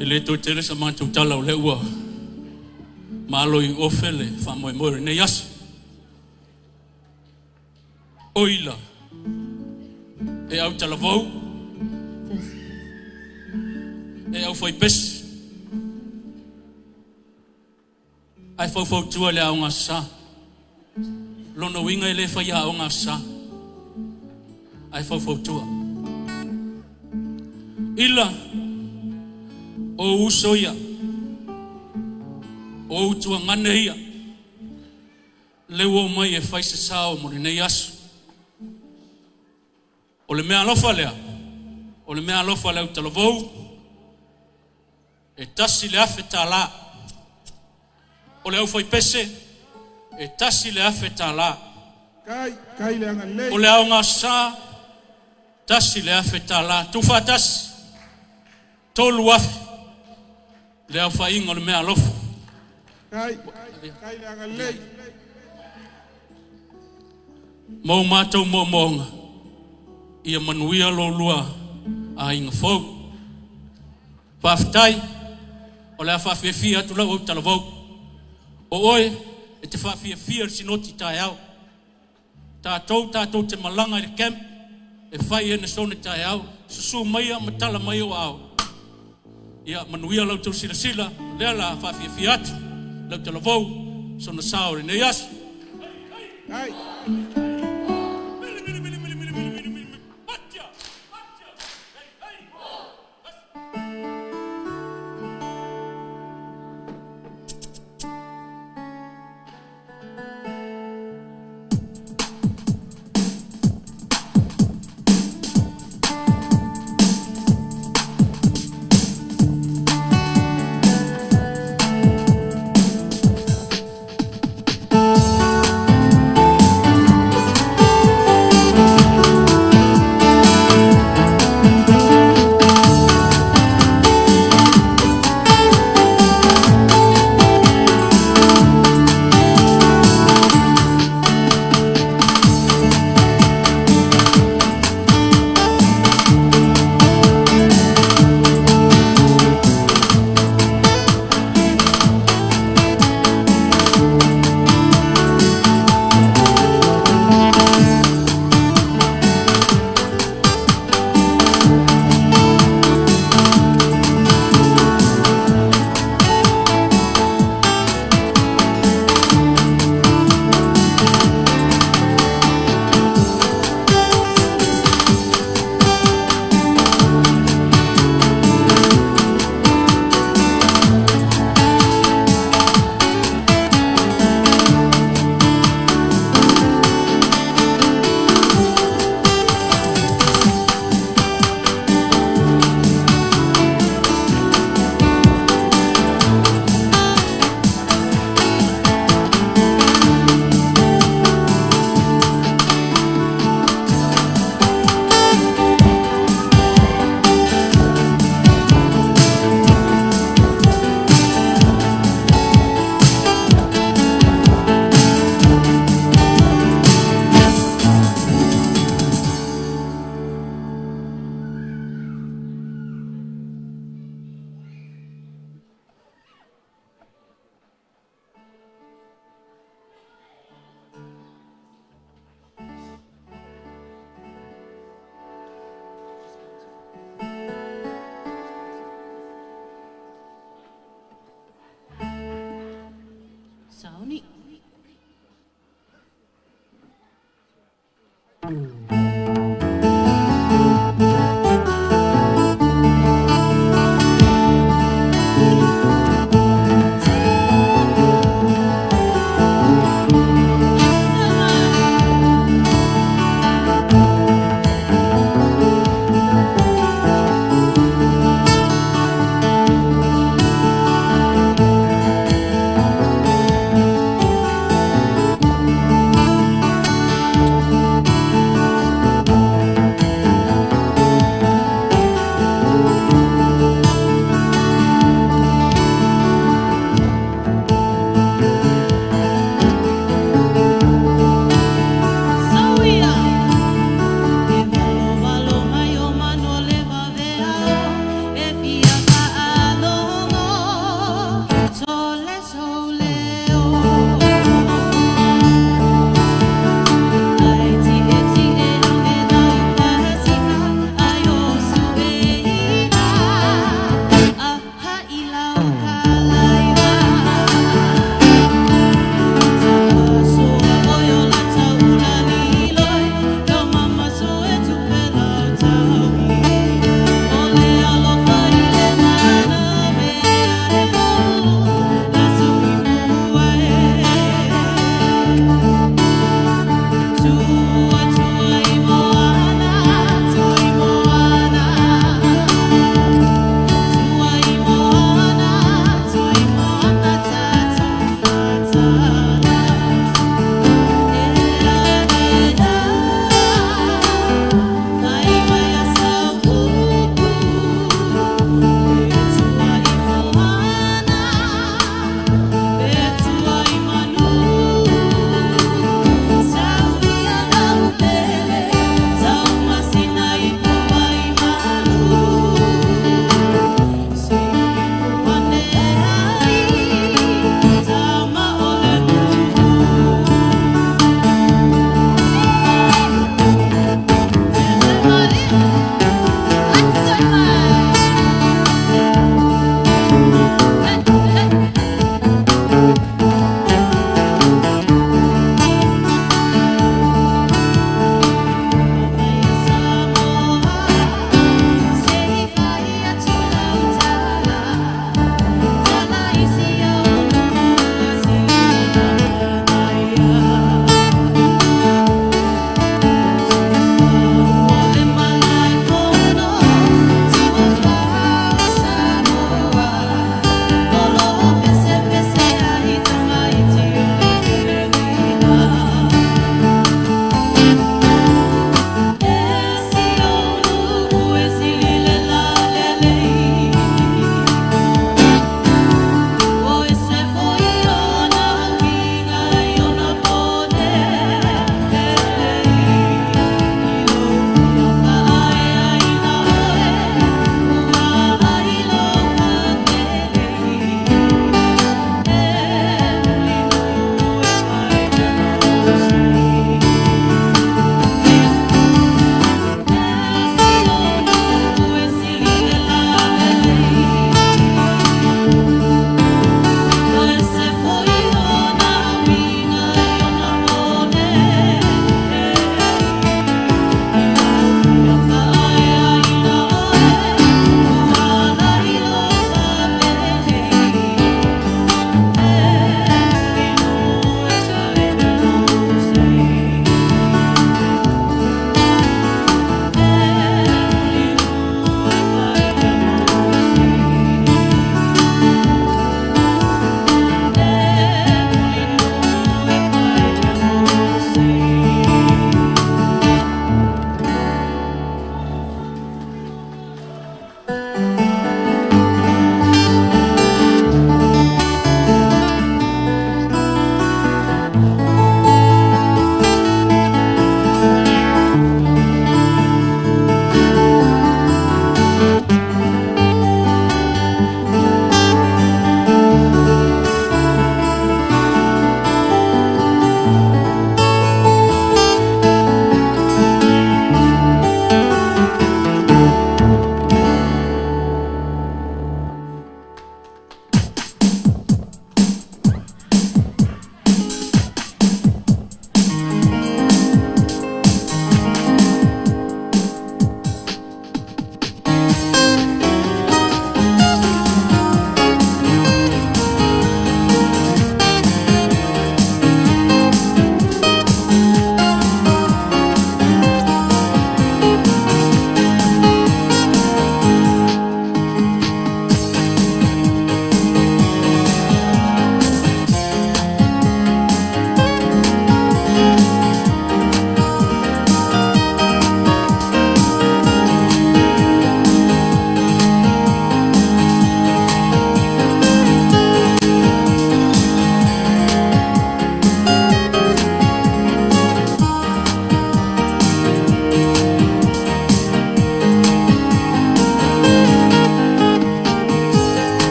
E le toe tele sa matou tala o lea ua malo i ofe le faamoemoe o lenei aso. Oila e au talavou e au faipesi ae faufautua le aoga sa. Lona uiga e le fai aoga sa ae faufautua. Ila o uso ia, o utuagane ia, le ua mai e fai se sao mo lenei aso. O le mea alofa lea, o le mea alofa le autalavou, e $1,000. O le aufaipese, e $1,000. Kai, kai le agalelei. O le aoga sa, $1,000. Tuufaatasi, 3,000 le aofaiga o le mea alofa. Kai, kai le agalelei. Ma o matou moomooga, ia manuia lo oulua aiga fou. Faafetai, o le a faafiafia atu lau autalavou. O oe e te faafiafia i le sinoti taeao. Tatou tatou te malaga i le camp e fai e na taeao, susu maia ma tala mai o ao. Ia manuia lau tau silasila, lea la faafiafia atu, lau talavou, sona sao o lenei aso. Kai.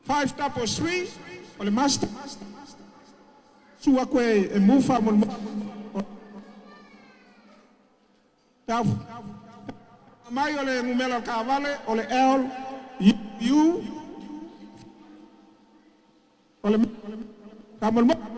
533 o le master sua koe e mufa mo le tau mai o le numera o le taavale o le L U o le faamolemole.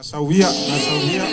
Asauia, asauia.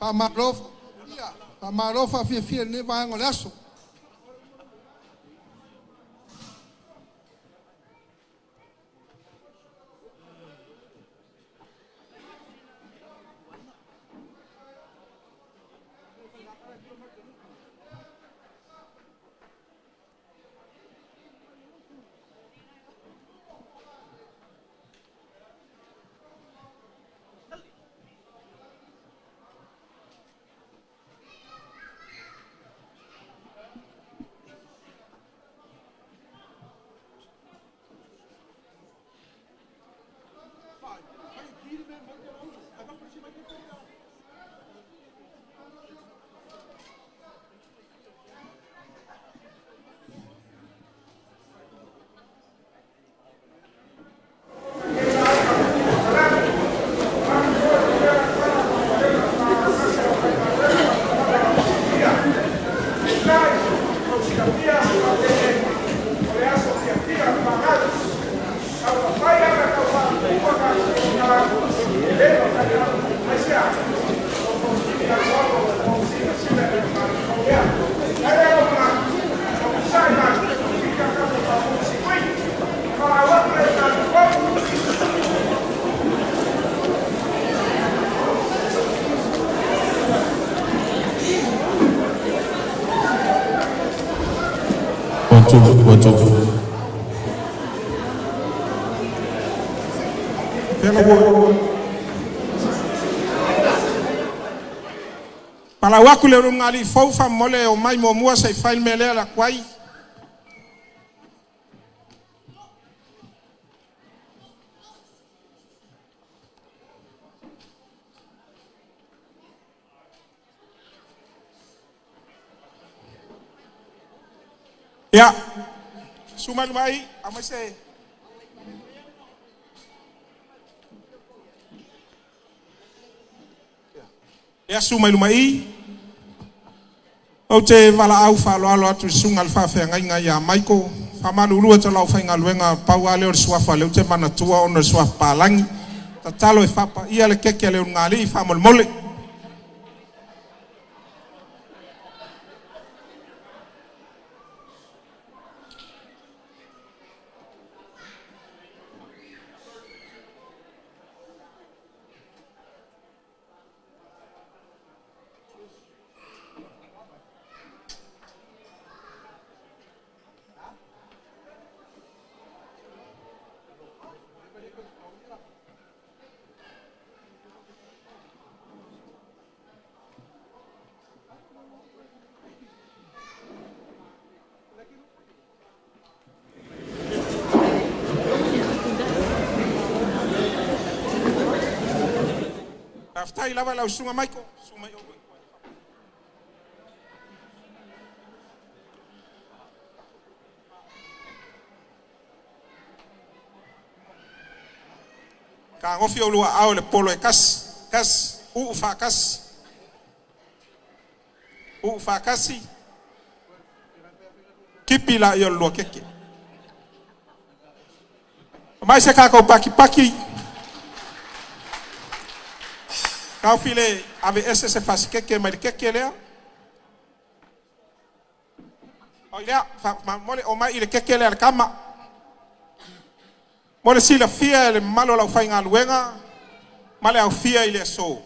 Faamalo faamalo faafiafia i lenei vaega o le aso. One, two, one, two. Fela ua Palau aku le ulugalii fou faamomole e omai muamua se'i fai le mea lea le atu ai. Ia, susu mai luma'i aumai se Ia, susu mai luma i. Ou te valaau faaaloalo atu i le susuga i le faafeagaiga ia Michael. E faamalulu atu i le aufaigaluega, pau lava lea o le suafa o lea ou te manatua ona o le suafa palagi. Tatalo e faapaia le keke a le ulugalii faamolemole. Faafetai lava i lau susuga Michael. Susu mai oe. Fetagofi oulua aao i le polo e tasi, tasi, uu faatasi, uu faatasi, tipi laia o le lua keke. Aumai se tatou patipati, taofi le aveese se fasikeke mai le keke lea. Oi lea, faamomole omai i le keke lea a le tama. Mo le silafia e le mamalu o le aufaigaluega ma le aofia i le aso,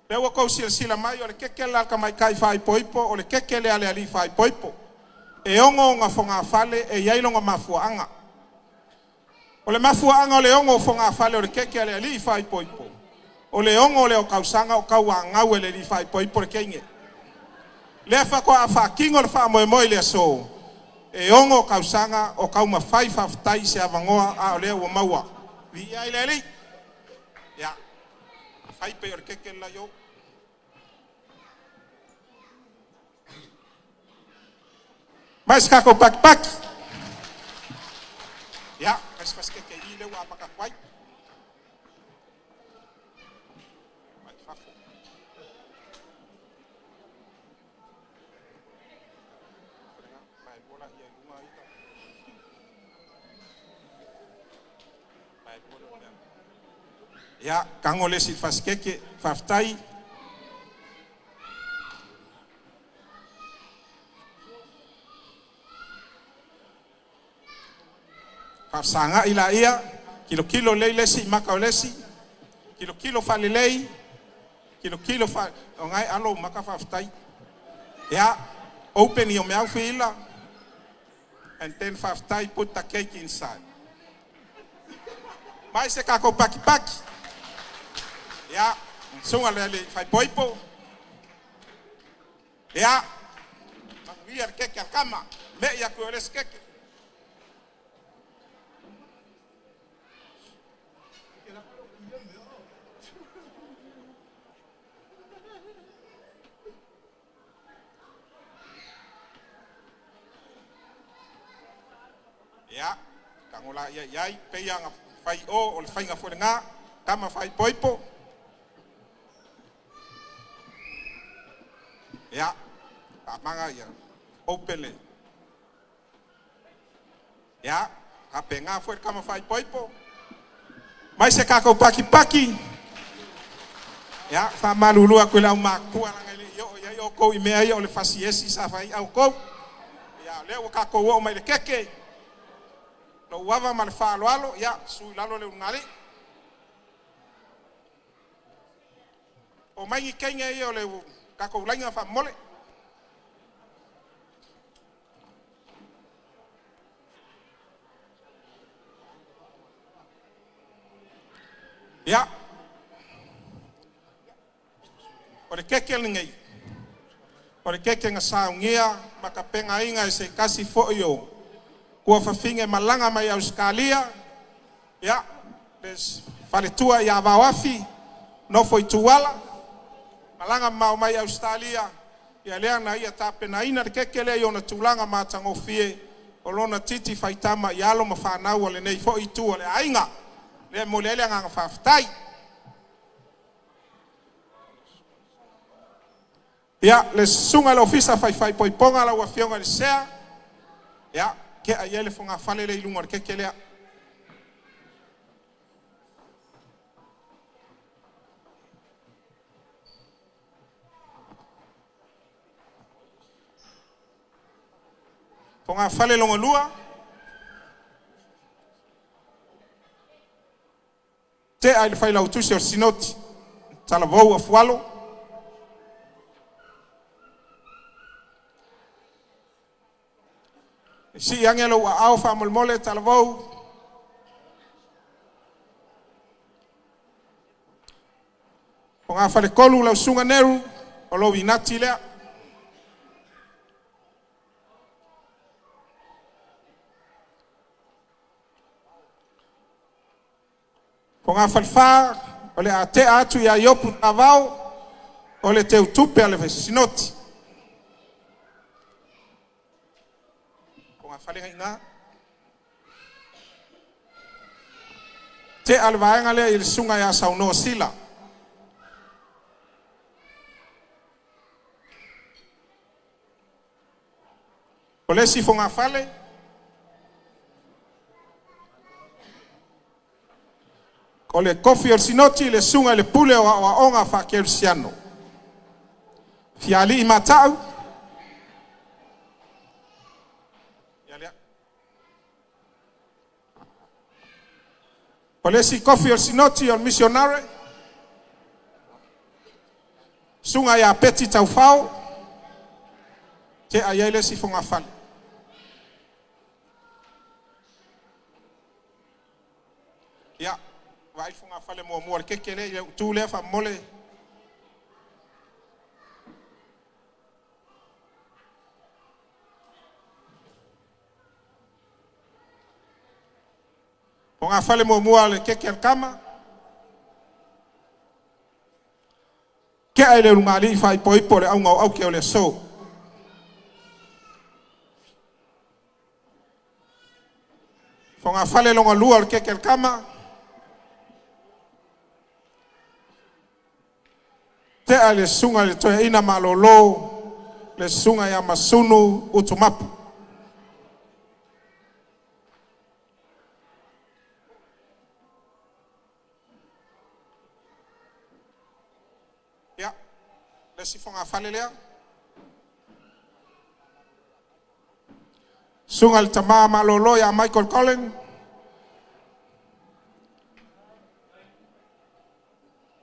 lea ua outou silasila mai o le keke le la a le tamaitai faaipoipo, o le keke lea a le alii faaipoipo. E 6 ona fogafale e i ai lona mafuaaga. O le mafuaaga o le 6 o fogafale o le keke a le alii faaipoipo, o le 6 lea o tausaga o tauanau e le alii faaipoipo le teine. Lea faatoa faatino le faamoemoe i le aso, e 6 tausaga o taumafai, faafetai i se avanoa a o lea ua maua. Viia ai le Alii. Ia, fai pei o le keke le la i o. Mai se tatou patipati. Ia, fai se fasikeke i i lea ua amata atu ai. Mai fafo. Ia, tago le isi i le fasikeke, faafetai. Faafesagai laia, tilotilo lelei le isi i maka o le isi, tilotilo faalelei, tilotilo faa... O lena e alo ou maka faafetai. Ia, open your mouth Ila, and then faafetai, put the cake inside. Mai se tatou pakipaki. Ia, susuga i le alii faaipoipo. Ia, manuia le keke a le tama. Me'i atu i o le isi keke. Ia, tago laia i ai, pei lava ona fai i o, o le faiga foi lena, tama faaipoipo. Ia, faamaga ia, open le. Ia, faapena foi le tama faaipoipo. Mai se tatou pakipaki. Ia, faamalulu atu i le aumatutua leaga e le i oo i ai outou i mea ia o le fasiesi sa fai ai outou. Ia, o lea ua tatou oo mai i le keke. Lou ava ma le faaaloalo, ia, susu i lalo le ulugalii. Omai ni teine ia o le tatou laina faamomole. Ia, o le keke lenei, o le keke na saunia ma tapenaina e se tasi foi o tuafafine malaga mai Ausetalia, ia, le faletua ia Vaoafi, nofo i Tuala, malaga mamao mai Ausetalia, ia lea na ia tapenaina le keke lea i ona tulaga matagofie, o lona titi faitama i alo ma fanau a lenei foi itu o le aiga. Lea e momoli ai le agaga faafetai. Ia, le susuga i le Ofisa Faifaipoipoga lau Afioga i le Sea, ia, tea i ai le fogafale lea i luga o le keke lea. Fogafale lona lua, tea i le Failautusi o le Sinoti, Talavou Afualo. Sii ane lou aao faamolemole Talavou. Fogafale tolu lau susuga Neru, o lou inati lea. Fogafale fa, o le a tea atu ia Iopu Tavao, o le teutupe o le Sinoti. Fogafale na i ina. Tea le vaega lea i le susuga ia Saunoa Sila. O le isi fogafale, o le tofi o le Sinoti, le susuga i le Pule o Aoaoga Faakerisiano, Fialii Mata'u. Ia lea. O le isi tofi o le Sinoti o le misionare, susuga ia Peti Taufao, tea i ai le isi fogafale. Ia, vaai le fogafale muamua o le keke lea i le utu lea faamomole. Fogafale muamua o le keke a le tama. Tea i le ulugalii faaipoipo le auga o aute o le aso. Fogafale lona lua o le keke a le tama. Tea i le susuga i le toeaina malolo, le susuga ia Masunu Utumapu. Ia, le isi fogafale lea. Susuga i le Tama Malolo ia Michael Cullen.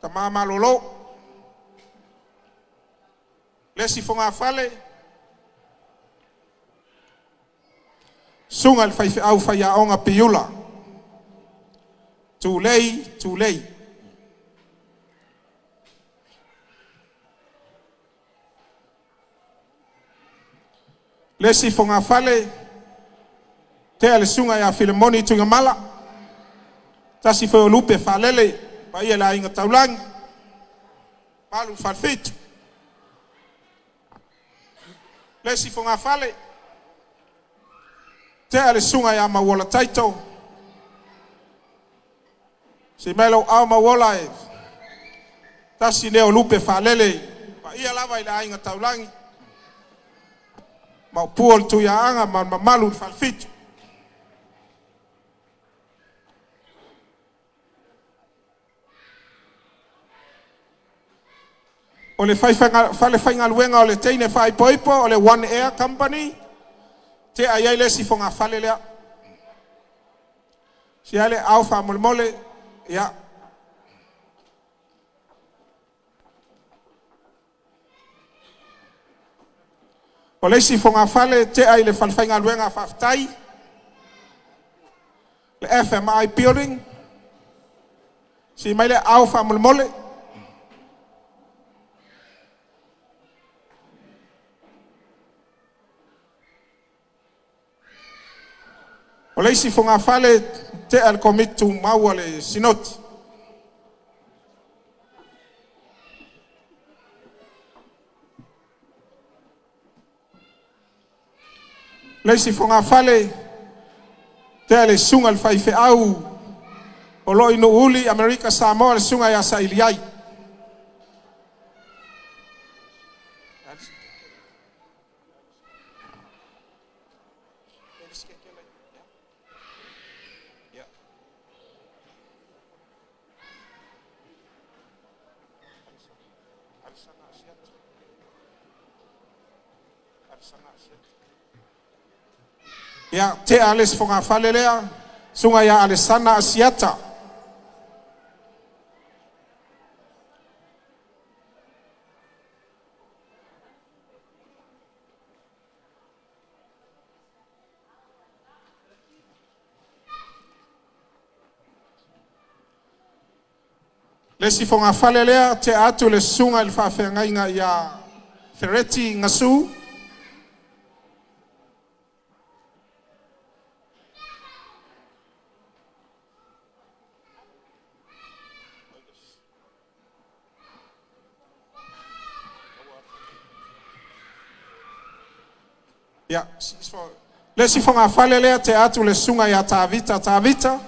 Tama malolo. Le si fogafale, susuga i le faifeau faiaoga Piula, Tulei Tulei. Le isi fogafale, tea le susuga ia Filemoni Tuigamala, tasi foi o lupe faalele, paia i le aiga taulagi, malu falefitu. Le isi fogafale, tea le susuga ia Mauola Taito, se mai lou ao Mauola e tasi lea o lupe faalele, paia lava i le aiga taulagi, maopu o le Tuiaana ma le mamalu i le falefitu. O le falefaigaluega o le teine faaipoipo o le One Air Company, tea i ai le isi fogafale lea. Sia le ao faamolemole, ia. O le isi fogafale tea i le falefaigaluega faafetai, le FMI Building, si mai le ao faamolemole. O le isi fogafale tea le komiti tumau a le Sinoti. Le isi fogafale tea le susuga i le faifeau o lo o i Nuuuli, Amerika Samoa, le susuga ia Sailiai. Ia, tea le isi fogafale lea, susuga ia Alesana Asiata. Le isi fogafale lea, tea atu le susuga i le faafeagaiga ia Fereti Gasu. Ia, le isi fogafale lea, tea atu le susuga ia Tavita Tavita.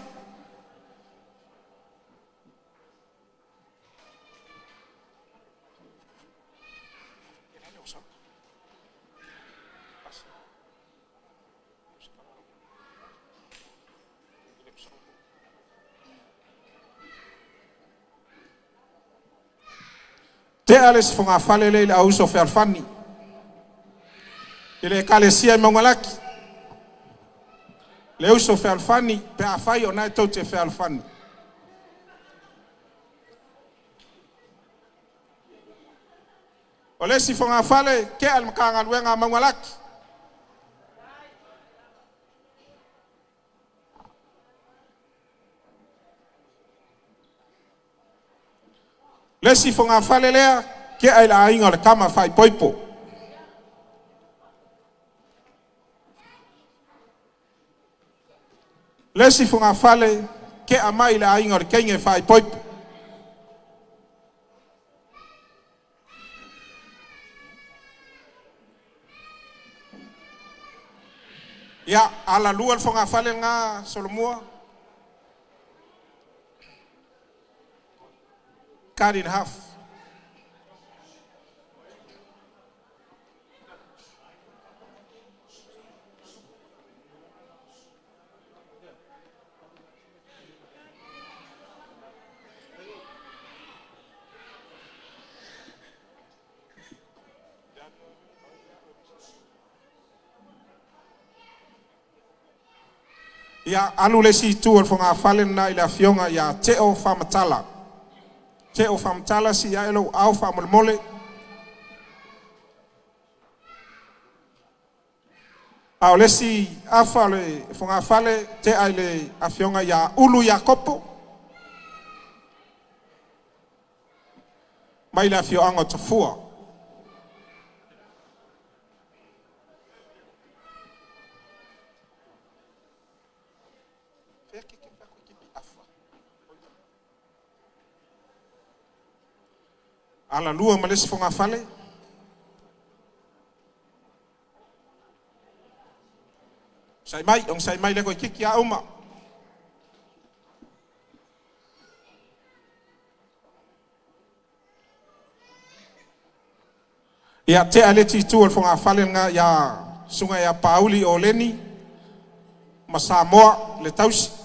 Tea le isi fogafale lea i le auuso fealofani i le ekalesia i Maugalaki. Le uso fealofani pe afai o na e tou te fealofani. O le isi fogafale, tea le Matagaluega a Maugalaki. Le isi fogafale lea, tea i le aiga o le tama faaipoipo. Le isi fogafale, tea mai i le aiga o le teine faaipoipo. Ia, alalua le fogafale lena Solomua. Cut in half. Ia, alu le isi itu o le fogafale lena i le afioga ia Teo Faamatala. Te o whamtala si ia elo au whamolemole. A o le isi afa o le fogafale tea i le afioga ia Ulu Iakopo mai le afioaga o Tafua. Alalua ma le isi fogafale. Sai mai, on sai mai le koe kiki a uma. Ia tea le titu o le fogafale nga ia sunga ia Pauli o Leni ma Samoa le tausi.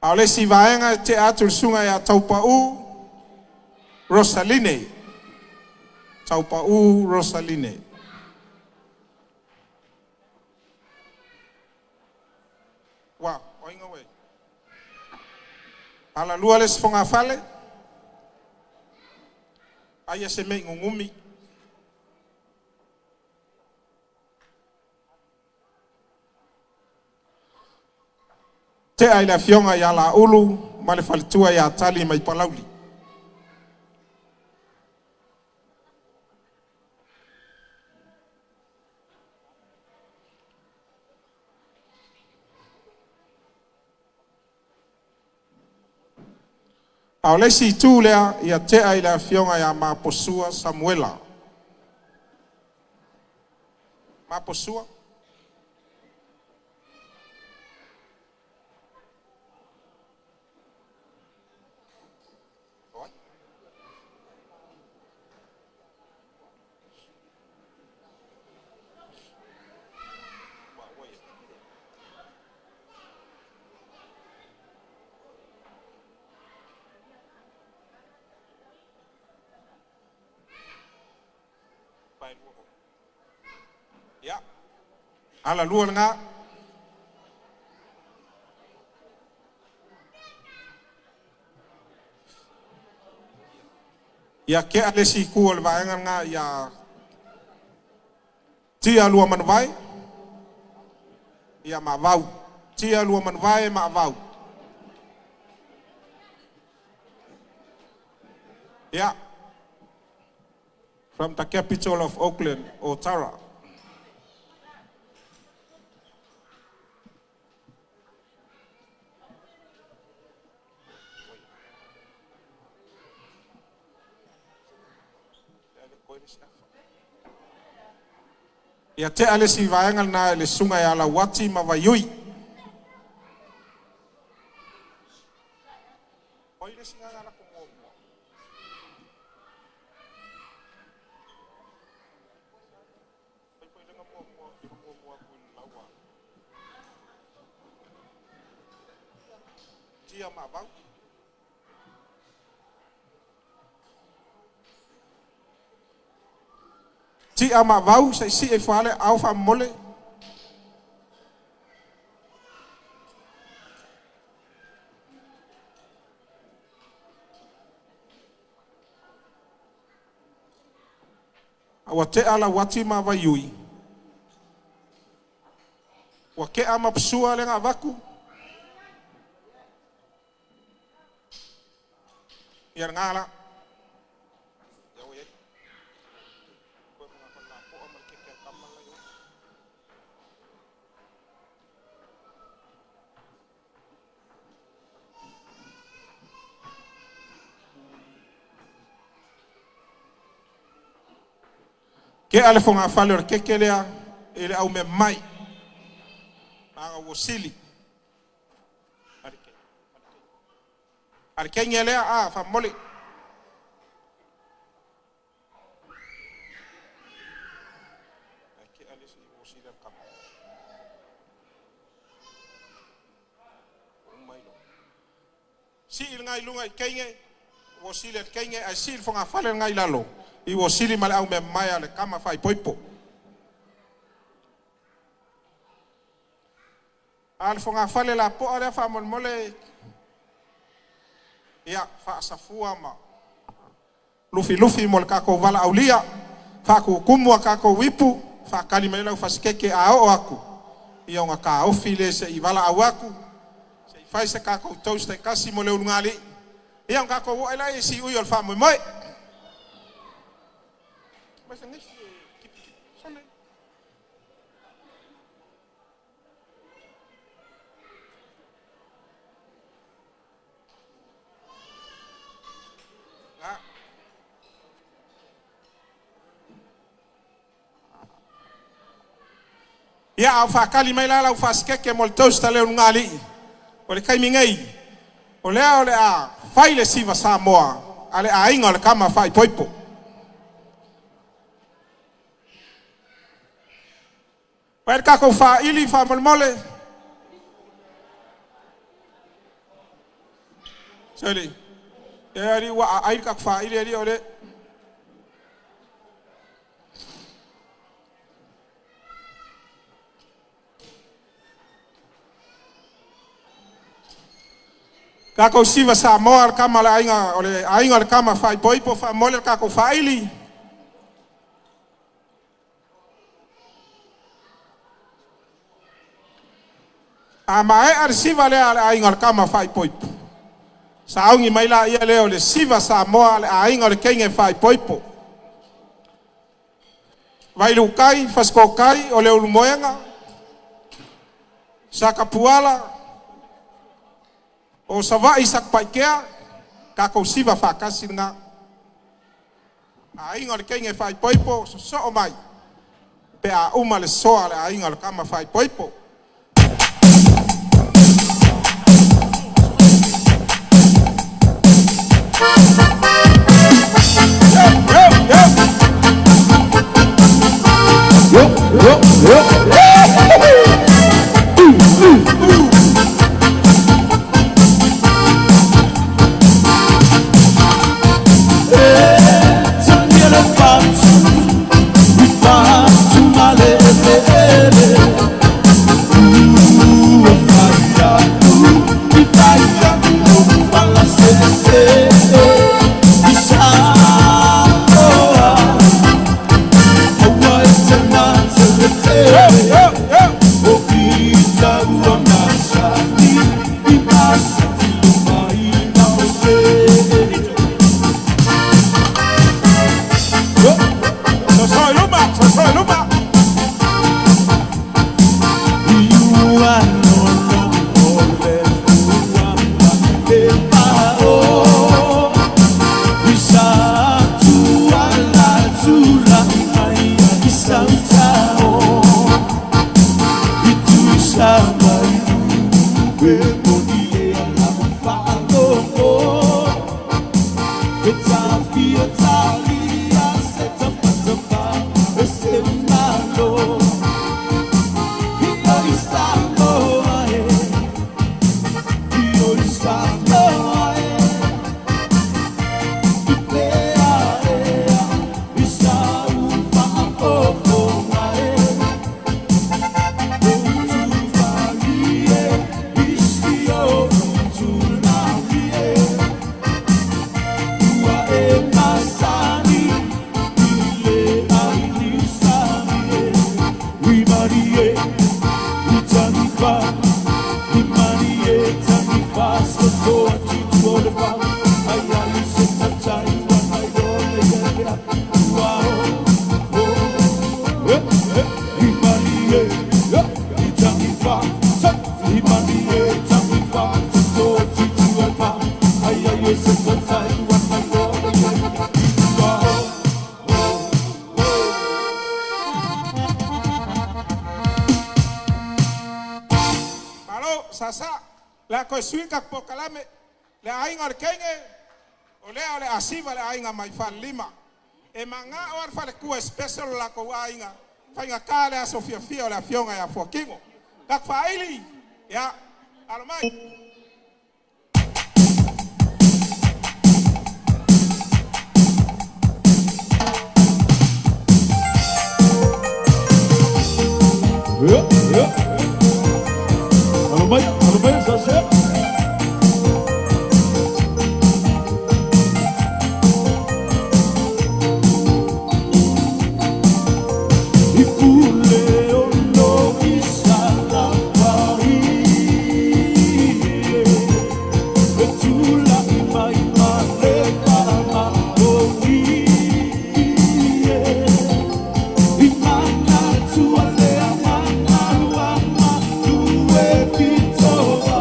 A o le isi vaega e tea atu le susuga ia Taupau Rosaline. Taupau Rosaline. Ua, oinga ue. Alalua le isi fogafale. Aia se mei ngungumi. Tea i le afioga ia Laulu ma le faletua ia Tali mai Palauli. A o le isi itu lea, ia tea i le afioga ia Maposua Samuela. Maposua. Ia, alalua lena. Ia kea le isi itu o le vaega lena ia Tia Lua Manuvae, ia Maavau. Tia Lua Manuvae Maavau. Ia, from the capital of Auckland, Otara. Ia tea le isi vaega lena i le susuga ia Lauati ma Vaiui. Oi le isi gaga la ko mua. Oi poi lenga mua mua i mua mua ku i laua. Tia ma vau. Tia ma vau sa isi e fale au fa mole. Ua tea Lauati ma Vaiui. Ua kea ma psua le ngavaku. Ia ngala. Ia oi. Koe mga kon la po ma ke ke kama la yo. Ke ale fonga fale o le keke lea e le au me mai. Manga ua sili. Ale kenge lea a fa mole. Ke ale si ua sili al kama. Umai lo. Si il ngai lunga i kenge, ua sili al kenge, ai si il fonga fale ngai lalo. I ua sili ma le au me mai ale kama fai poipo. A le fogafale lapoa lea faamolemole ia faasafua ma lufilufi mo le tatou valaaulia faakukumu a tatou ipu faatali mai lau fasikeke a oo atu ia ona taofi lea se'i valaau atu se'i fai se tatou toast taitasi mo le ulugalii ia ona tatou oo ai lea i siui o le faamoemoe. Ia a o faatali mai la lau faasikeke mo le toast a le ulugalii, o le taimi nei, o lea o le a fai le siva Samoa a le aiga o le Tama Faaipoipo. Fai le tatou faili faamolemole. Seli. E ali ua aai le tatou faili ali o le. Tatou siva Samoa le kama o le aiga o le aiga o le Tama Faaipoipo faamolemole le tatou faili. A maea le siva lea a le aiga o le Tama Faaipoipo, sauni mai laia lea o le siva Samoa a le aiga o le Teine Faaipoipo. Vailuutai, Fasitooutai, o le Ulumoega, Satapuala, o Savaii Satupaitea, tatou siva faatasi lena. Aiga o le Teine Faaipoipo, sosoo mai pe a uma le soa a le aiga o le Tama Faaipoipo. Yo, yo, yo. Yo, yo. Sosoo i luma, sosoo i luma. Malo, sasa, la koe sui ka pokalame, le aiga o le Kenge, o lea o le asiva le aiga mai falelima. E magao a le falekua special o latou aiga, faigata le aso fiafia o le afioga ia Fuakino. Taku faaili, ia, alo mai. Yo, yo. Alo mai, alo mai, sa se. I pule o lo i sa la pai e tula i mai ma le ma o i I mana tua le amanga lua ma lue pitoa.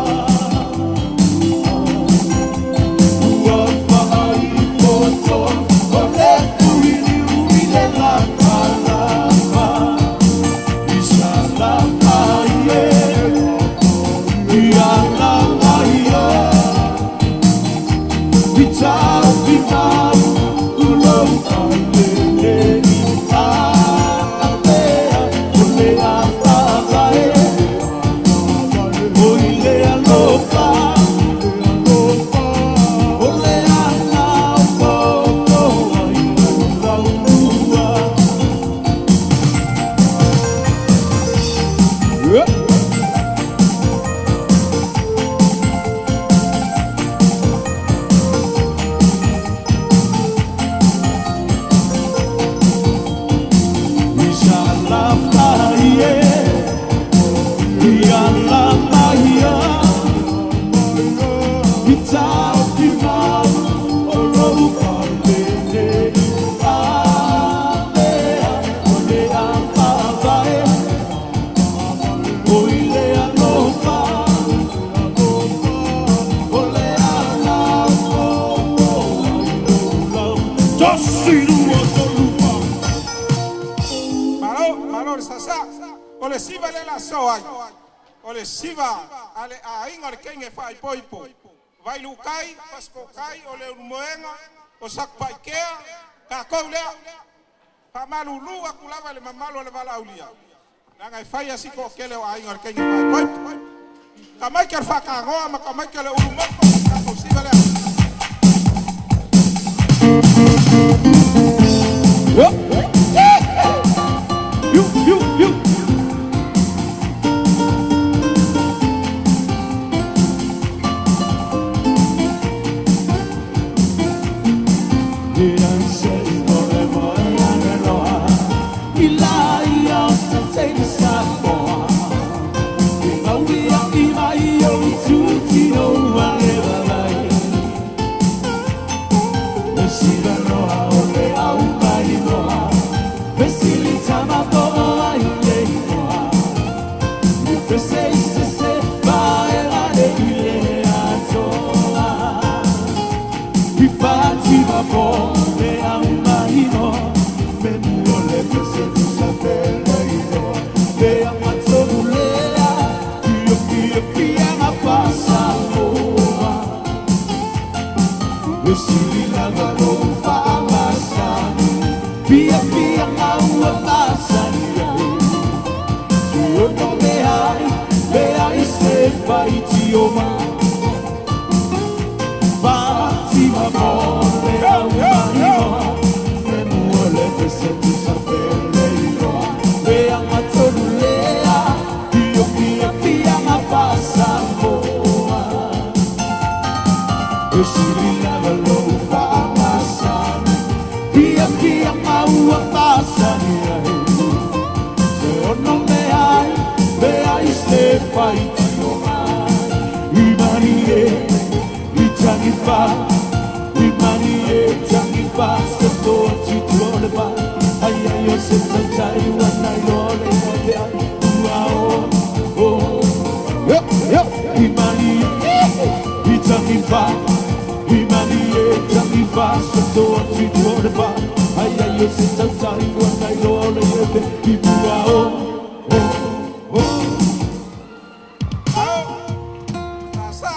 Ua whaai poto o le kuili ui le lapa lapa. I sa lapa ie, i a lapa ia. I tau i mau ulo le i a pea o le a papa e. O i le alofa, o le ana o po ai o laulua. Yeah. I sa lapa ie, i a lapa ia. I tau ki mau o lou palele i a mea o le a papa e. O i le alofa, o le ana o po ai o lau. Tosi lua tolu. Malo, malo le sasa. O le siva le la so ai. O le siva ale a inga le kenge fa ipo ipo. Vai lukai, pasko kai, o le moenga, o sak pai kea, ka kou lea. Pa malu lu aku lava le mamalo le vala aulia. Nanga e fai asi ko kele o ainga le kenge fa ipo ipo. Ka mai ke whakangoa ma ka mai ke le ulu moko, ka kou siva lea. Yo, yo, yo, yo. Pia pia ngau pasani Tuo me ai, me ai se vai ti oma. Pati ma mole au mai Me muole te se tu sa pele iloa. Me anga tolu lea, pio pia pia nga pasa moa. E sili lava lou faamasani, pia pia maua masani ai. Se ono me ai, me ai se pai tio mai. I mani e, i tangi fa, i mani e, tangi fa, se toa ti tuole pa. Ai ai o se tautai wana i lole mo te ai, ua o, o. Yo, yo, i mani e, i tangi fa, i mani e, tangi fa, se toa ti tuole pa. Ai ai o se tautai wana i lole mo te i ua o, o, o. Sasa.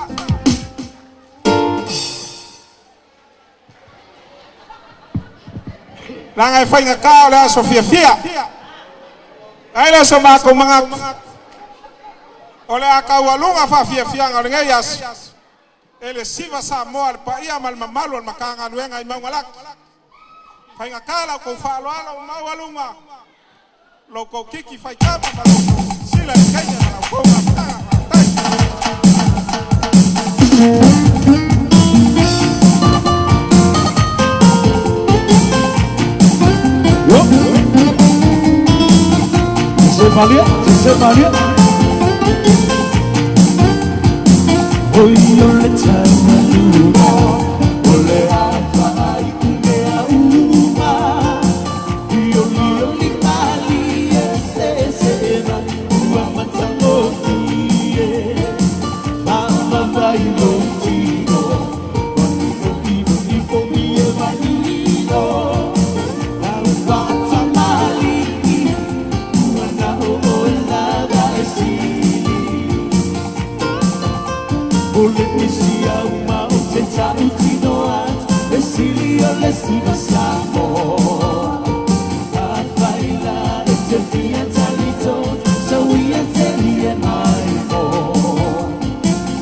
Langa e whainga kā o le aso fia fia. Ai le aso mako mga o le a kaualuga faafiafiaga o lenei aso e le siva Samoa le paia ma le mamalu o le Matagaluega i Maugalaki. Faigata la outou faaaloalo o maualuga lo outou kiki faitama ma lo outou sila i le kaina ma la outou mafutaga. Faafetai. Se malie, se malie. Oi o le tamalua, o le afa ai mea uma. Ioli oli malie se se mai, ua matagofie. Mama vai lo tino, o ifo ifo mi e manino. Au fatamali, ua na o lava e sili. O le isi au ma o te tautino atu, e sili o le siva Samoa. A whaila e te fia talito, sa uia te lie mai mo.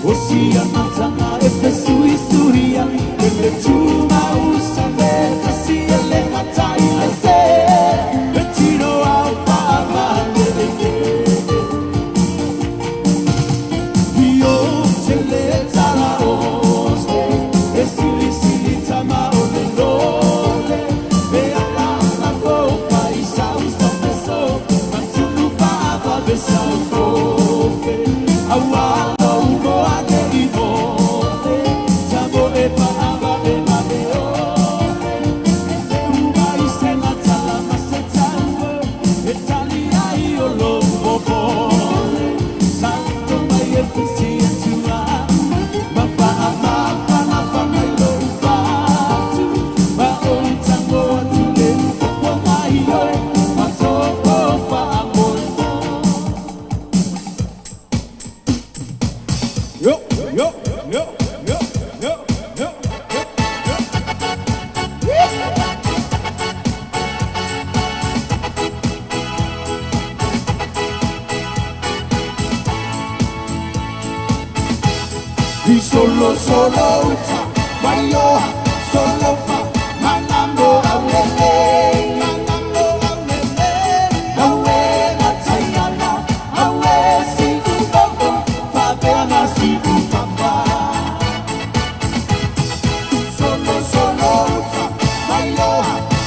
O sia matanga e pesui suia, e le tuma usa le kasi e le matai le se, e tiro au pa le le. Io te le tala oste, e sili sili tama o le lole, e ala na fofa i sau sa peso, matunu pa be sau kofe, aua lo mo ane i mole, tamo e pa ava e ma e ole, e uma i se na tala ma se tango, e tali ai o lo mole, santo mai e pisi e tua, ma fa a ma fa na fa mai lo fatu, ma o tango atu le o mai o, ma to o fa a mo. Yo, yo, yo, yo, yo, yo, yo, yo. I solo solo uta, vai solo fa, manambo aulele, manambo aulele, awe matayana, awe si ubabo, fa bea si ubaba. Solo solo uta, vai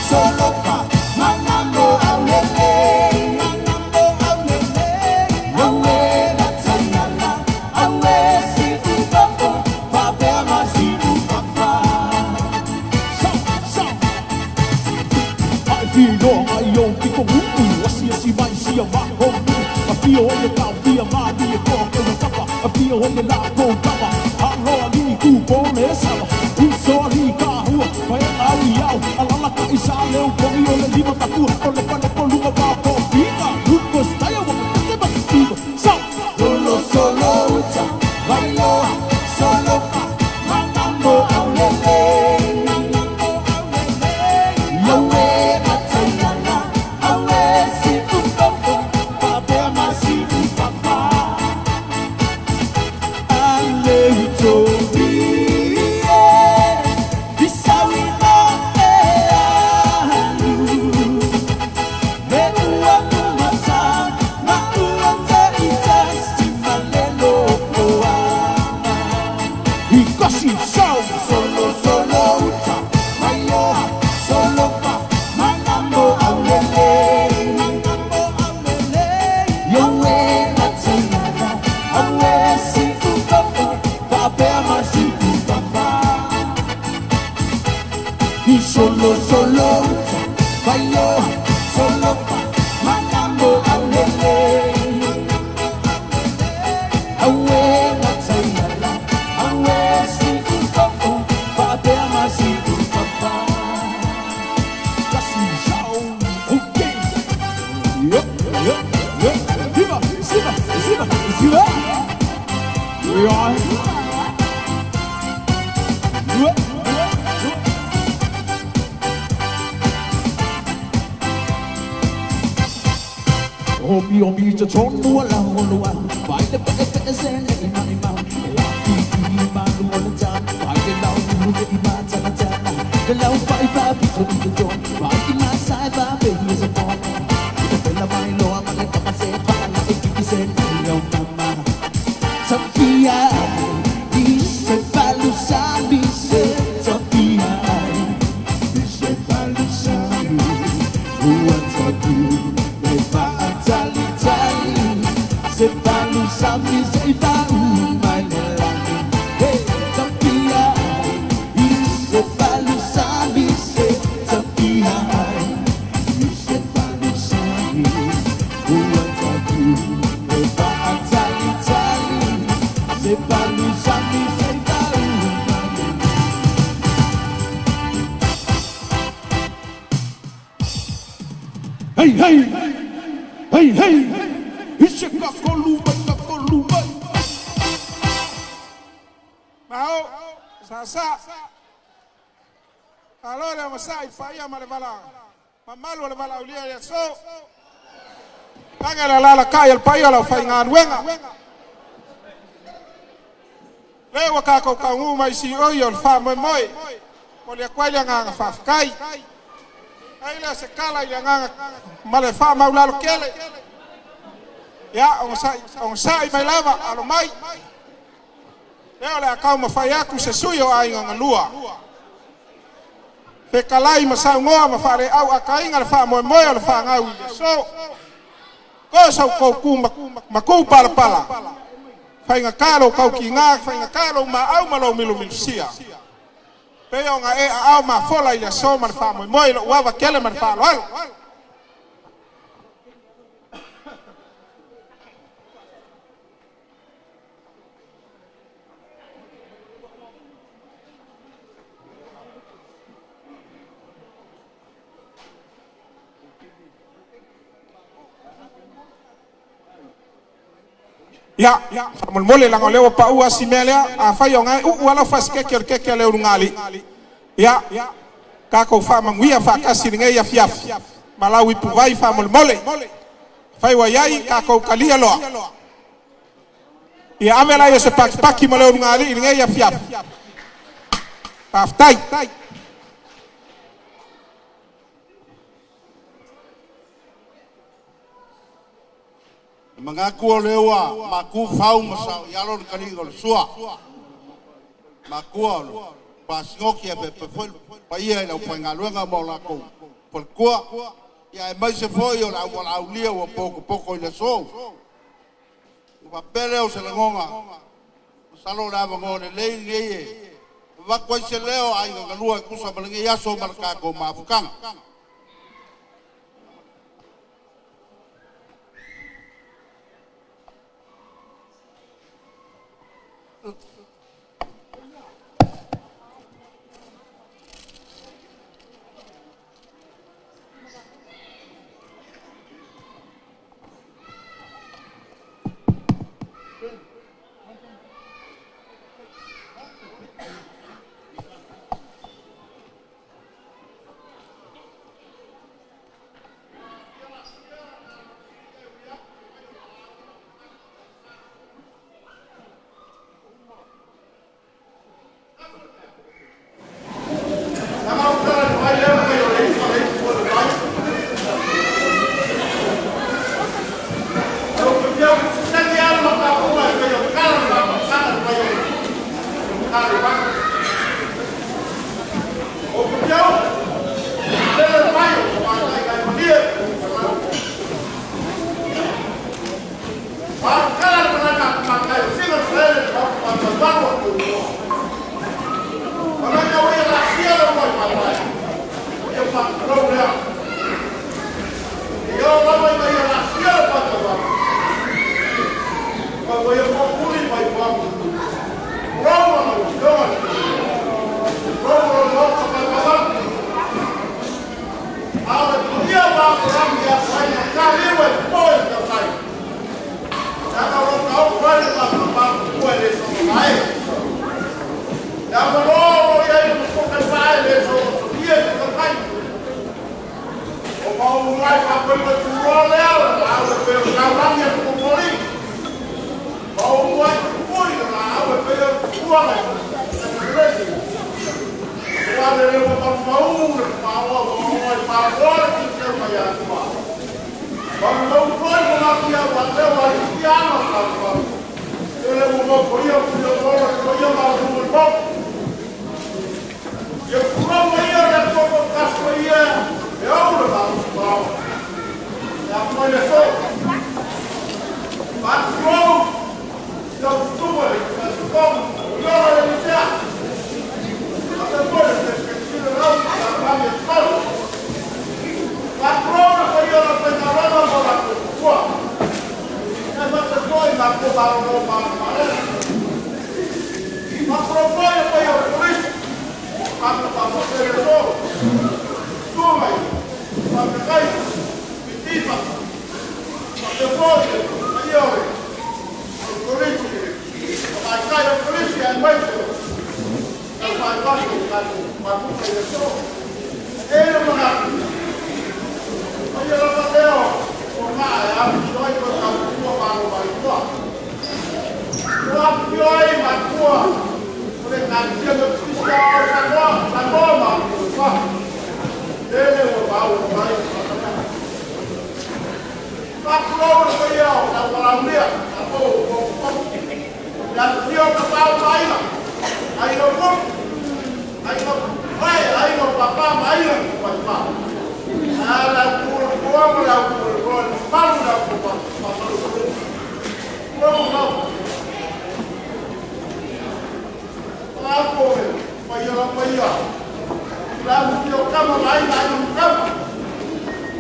solo fa, manambo aulele, manambo aulele, awe matayana, awe si ubabo, fa bea si ubaba. Sa, sa. Ai fi no ai o piko uu, asi asi mai sia ma ho A fia o le kau fia ma ni e ko ke na kapa, A fia o le la ko kapa, A loa ni ku po le saba, U so ali ka hua, pa e au i au, A lala ka i sa leo kongi o le lima tatua, O le pane po lunga pa ko fika, Luko staya wa ka te ma kiva. Sa! Solo solo uta, vai loa, solo fa, manambo aulele, manambo aulele, awe matayana, awe si ubabo, pa bea ma si ubaba. Ale utopie, bisawina e alu. Me ua umata, ma ua te ita, si malelo poana. Ikasi sau. Solo solo uta, maioa, solo fa, manambo aulele, manambo aulele, awe matayana, awe si ubabo, pa bea ma si ubaba. I solo solo uta, baioa, solo fa, manambo aulele, manambo aulele, awe matayana, awe si ubabo, pa bea ma si ubaba. Kasi sau, okay. Yo, yo, yo, Viva, siva, siva, siva. Yo. Yo, yo, yo. Omi omi te tonu ala holua, vai le pe pe se le ima ima, la fi fi ma lu o le tan, vai le lau lu le ima ta ta ta, le lau pai pa pi to i to, vai ima sai pa pe hi se po, te pe la mai loa ma le kama se pa la e ki se le o mama. Sofia, dice palu sali se Sofia, dice palu sali, ua tatu, le fa atali I se ka kolu mai ka kolu mai. Mao, sa. Alo le masai faia ma le vala. Mamalu o le vala ulia ia so. Tanga la la la kai al pai o la whainga nuenga. Le wa kako ka ngu mai si oi o le wha moe moe. O le kwai le nganga whawhakai. Ai le se kala i le nganga ma le wha maulalo kele. Ia, o sai mai lava, alo mai. Leo le akau mawhai aku se sui o ainga ngalua. Fe kalai ma saungoa ma whare au akainga le wha moe moe o le wha ngau i le so. Ko sau kau ku maku pala pala. Whainga kalo kau ki ngā, whainga kalo ma au ma lau milu milu sia. Pe o ngā e a au ma fola i le so ma le wha moe moe lo uawa kele ma le wha alo alo. Ia, whamolmole langa lewa pa ua si mea lea, a whai o ngai, uu ala whas keke o le keke leo lungali. Ia, kako whamanguia whakasi ringe ia fiafi. Malau ipu vai whamolmole. Whai wa iai, kako kalia loa. Ia, ame lai o se paki paki ma leo lungali ringe ia fiafi. Paftai. Mangaku o lewa, maku fau masao, i alo ni o le sua. Maku o le pasingoki e pepe foi, paia i lau paingaluenga mo lako. Palkua, ia e mai se foi o la ua aulia ua poko poko i le sou. Ua pele o se langonga, masalo le avango le lei nei e. Vaku ai se leo ai nga galua e kusa malangi aso malakako mafukanga. Mai se tau fai vaso tatou mafuta i le so. E le manatu. O ia lava lea o maa e afifio ai ko tautua malo mai tua. O afifio ai matua o le Ekalesia Metotisi o Samoa, Samoa ma Atua. Lele ua maua mai. Faatulou le paia o Taupalaulia, tatou o Le afifio o Tapaau ma Aiga, Aiga o Motu, Aiga o Pae, Aiga o Papa ma Aiga o Paipa. A le au pule poa ma le au pule poa, le mamalu le au pamalu. Tulou lau. Ako e, paia la paia. Le afifio o Tama ma Aiga, Aiga ma Tama.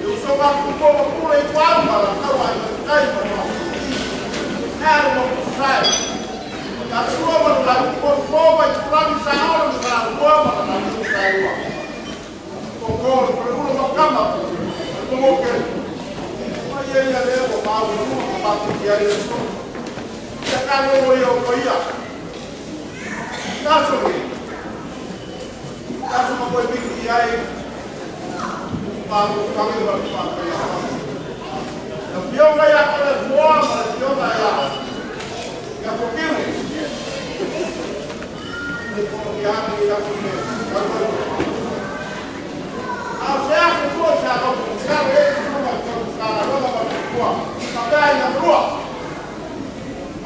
E usoga ku po ma pule i pau ma la tau ai ma kai ma ma. E mo sai. Ka sua ma la po po ma i tulagi sa ora ma la ua ma la ni sa ua. Ko ko ko ulo ma kama. Ko mo ke. Ma ia ia le o ma u ma pa ti ia le so. Ia ka lo ia o ia. Taso ni. Taso ma koe miki ai pa ko kami ma pa pa ia. La fionga ia ko le foa ma la fionga ia. Ia ko kiu. Le ko ia ni ia ko me. A se a ko ko sa ko sa le ko ma ko sa la ma ma ko. Ma ka ina rua.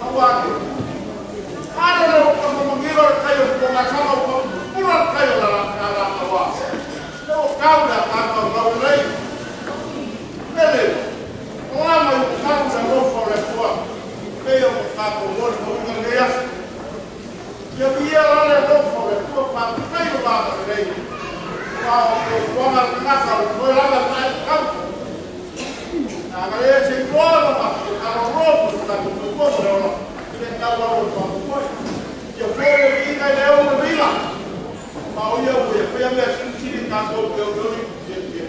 A wa ke. Ara le ko ma mangiro kai o ko ma sa ko pura kai o la la la la wa. No kau la ka ka ka lei. Lele. O ama i kau la rofa o le fua. Pei o ka ko mo mo nga le ya. Ia ia la le rofa o le fua pa kai o la lei. Wa o ko nga ka ka o la la ka kau. Na ga le se ko la ma ka ro ro ka ko ko ko ro. Se ka wa o ko ko. Ia fo le i ka le o le vila. Ma o ia o ia foi a mea silisili tatou o o ni ia ia.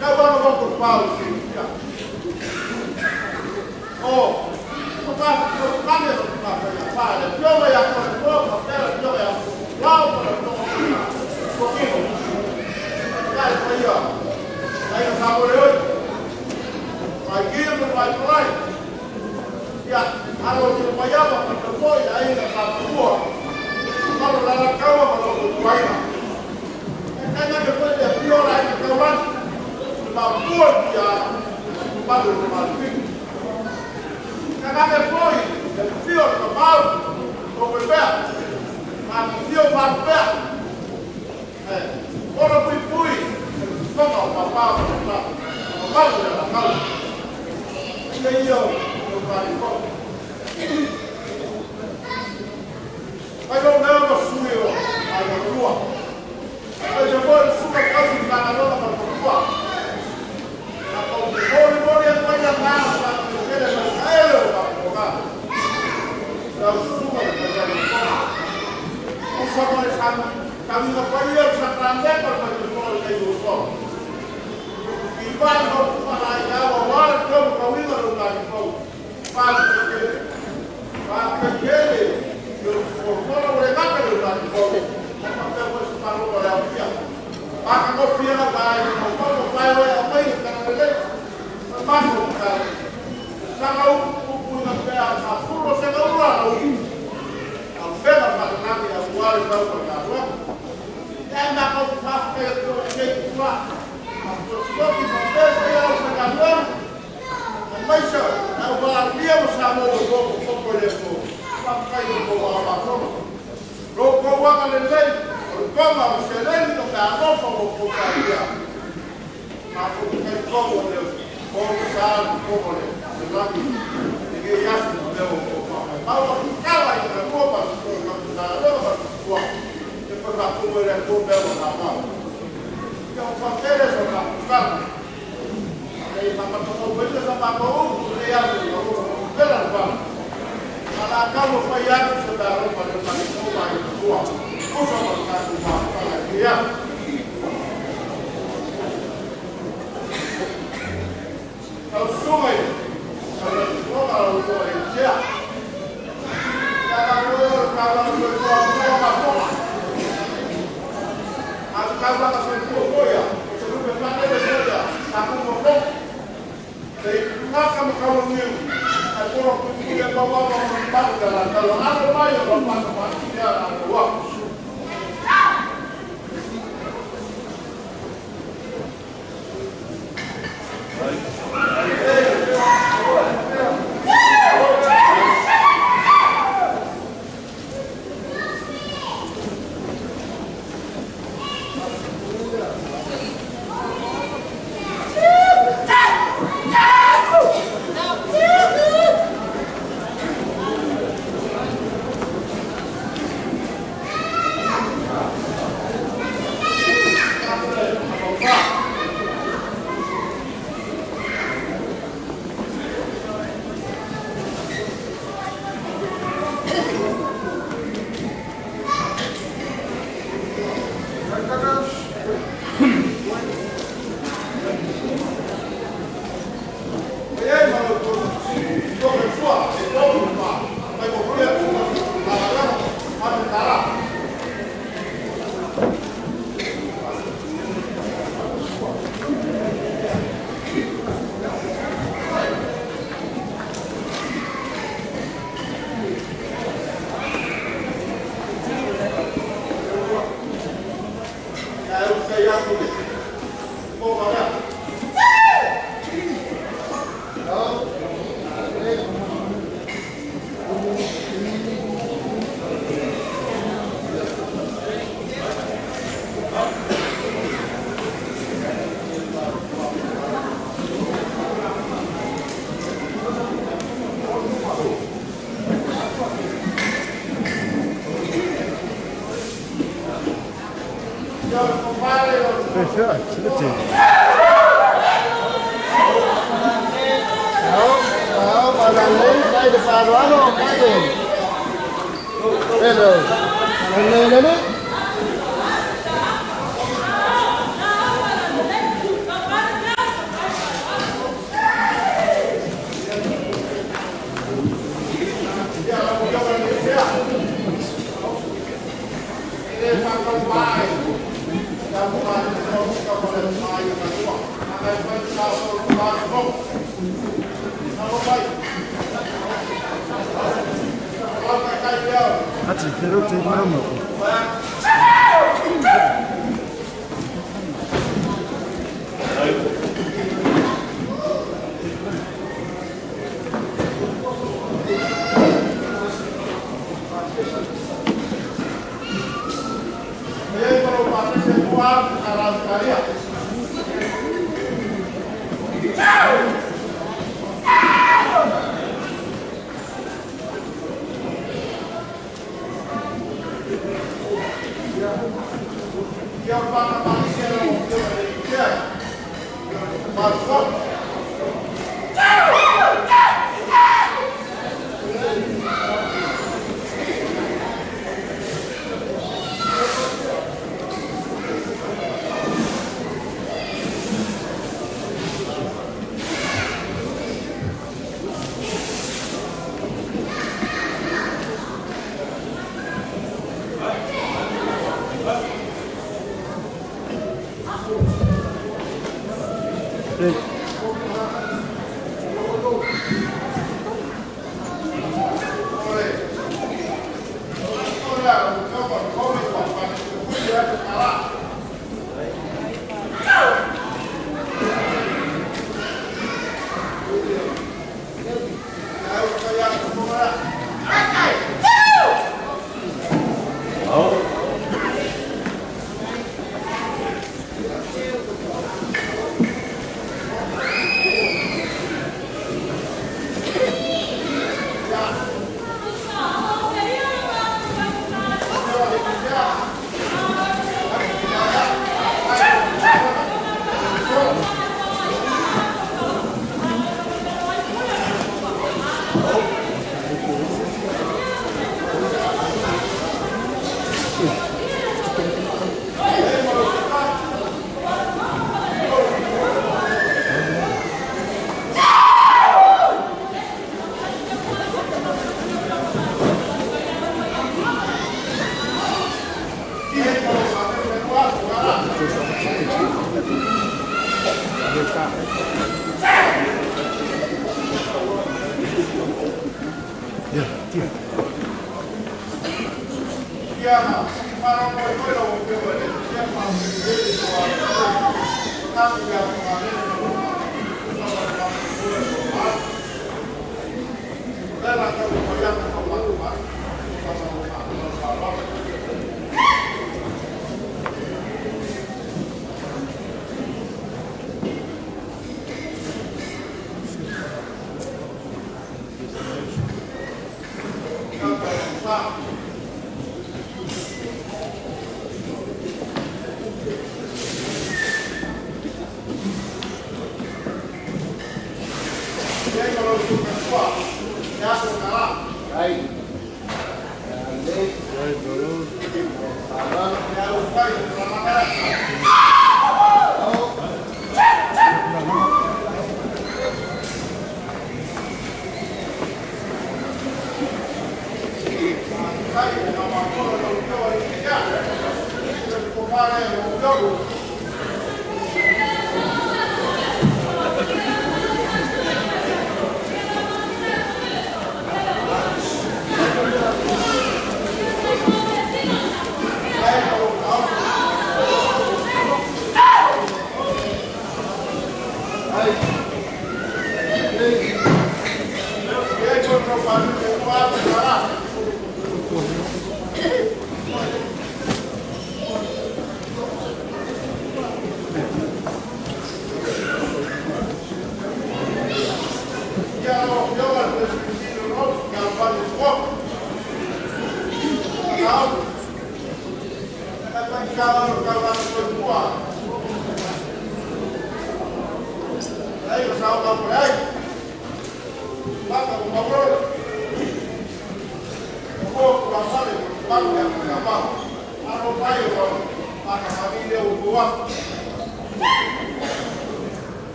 Ka wa no ko pau si. O o ka ko ka me ko ka ya pa le pio ya ko ko ko pe le pio ya. Lao ko le ko ko ki. Ka le ia. Ai ka mo le oi. Ai ki mo mai ko. Ia alo te mai apa ka ko ia ai ka ka tua. Malo la la kaua ma lo tuaina. E kanya ke koe le pio la i ka kaulani. Ma pua ia malu le malu. Ka ngake poi le pio le mau o pe pea. Ma pio pa pea. E ora pui pui le tonga o papa o le ta. O malu le la kau. Ia ia o ka i ko. Ai no mea ma sui o ai na lua. Ai te moe suka kausi ka na lona ma kua. Na ko mori mori e mai na ngā sa te kele ma kaele o ka ko ka. Na suka le ka ka ko. O sa mo sa ka mi na pai o sa grande pa pa te mo le o so. I vai no pa la ia o wa ko ka wi no ka ko. Pa te kele. Pa te kele. Yo por fora o le ka le ka ko. Pa te mo sa lo le apia. Pa ka ko fia na vai no ko ko vai o a mai ka na le. Ma ko ka. Sa ka u pu na pe a ka furo se ka ura o. A fela pa na ni a wa le pa ka wa. E ma ko pa pe ko ke ku. A ko ko ki pa pe se a sa ka wa. Mai sa a wa lia o sa mo ko ko ko le ko. Pa kai ko wa ma ko. Ro ko wa ka le le. O ko ma o se le no ka ro ko ko ka ia. Ma ko kai ko o le ko sa ko ko le. Le la ni. Le ke ya se no o ko pa. Ma o ka wa i ka ko pa ko ka ka ro pa ko. E pa ka ko le ko be o ka ma. Ia o pa kele so ka ka. Nei ma ma ko ko le sa ma ko u le ya se no ko ko la pa. Ala ka mo fa ya se da ro pa le pa ko ma i ko. Ko sa ma ka ko ma pa la ia. Au sunga i. Au sunga o ko e tia.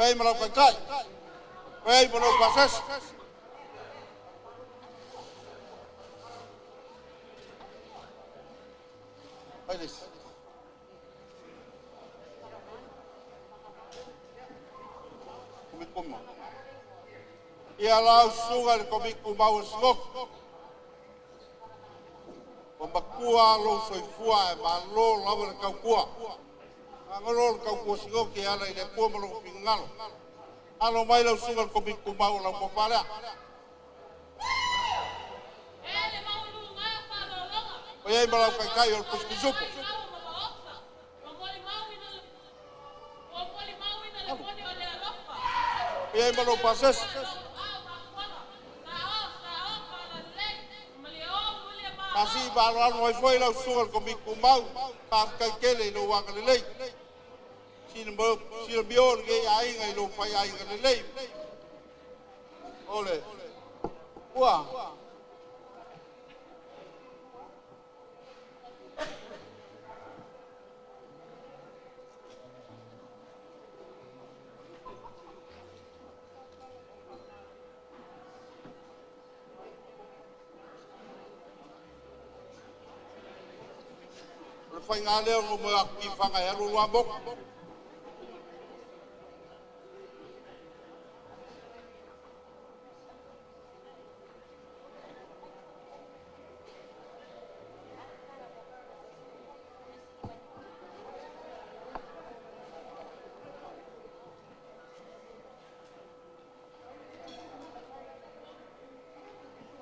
Pei ma lau kaikai. Pei ma lau pasese. Pai lesi. Kumi kuma. Ia lau suga le komi kumau o singoko. O makua lou soifua e malo lava le kaukua. Angolo le kaukua singoki e ala i le pua ma lou fingalo. Alo mai lau suga le komi kumau o lau popalea. O iai ma lau kaikai o le pusupisupo. O iai ma lou pasese. Kasi valo alo ai foi lau suga le komi kumau. Pa kaikele i lou wanga lelei. Sina mo sina mio le ngei ainga i lou fai ainga lelei. Ole. Ua. O le whainga leo no mo aku i whanga e alu lua moko.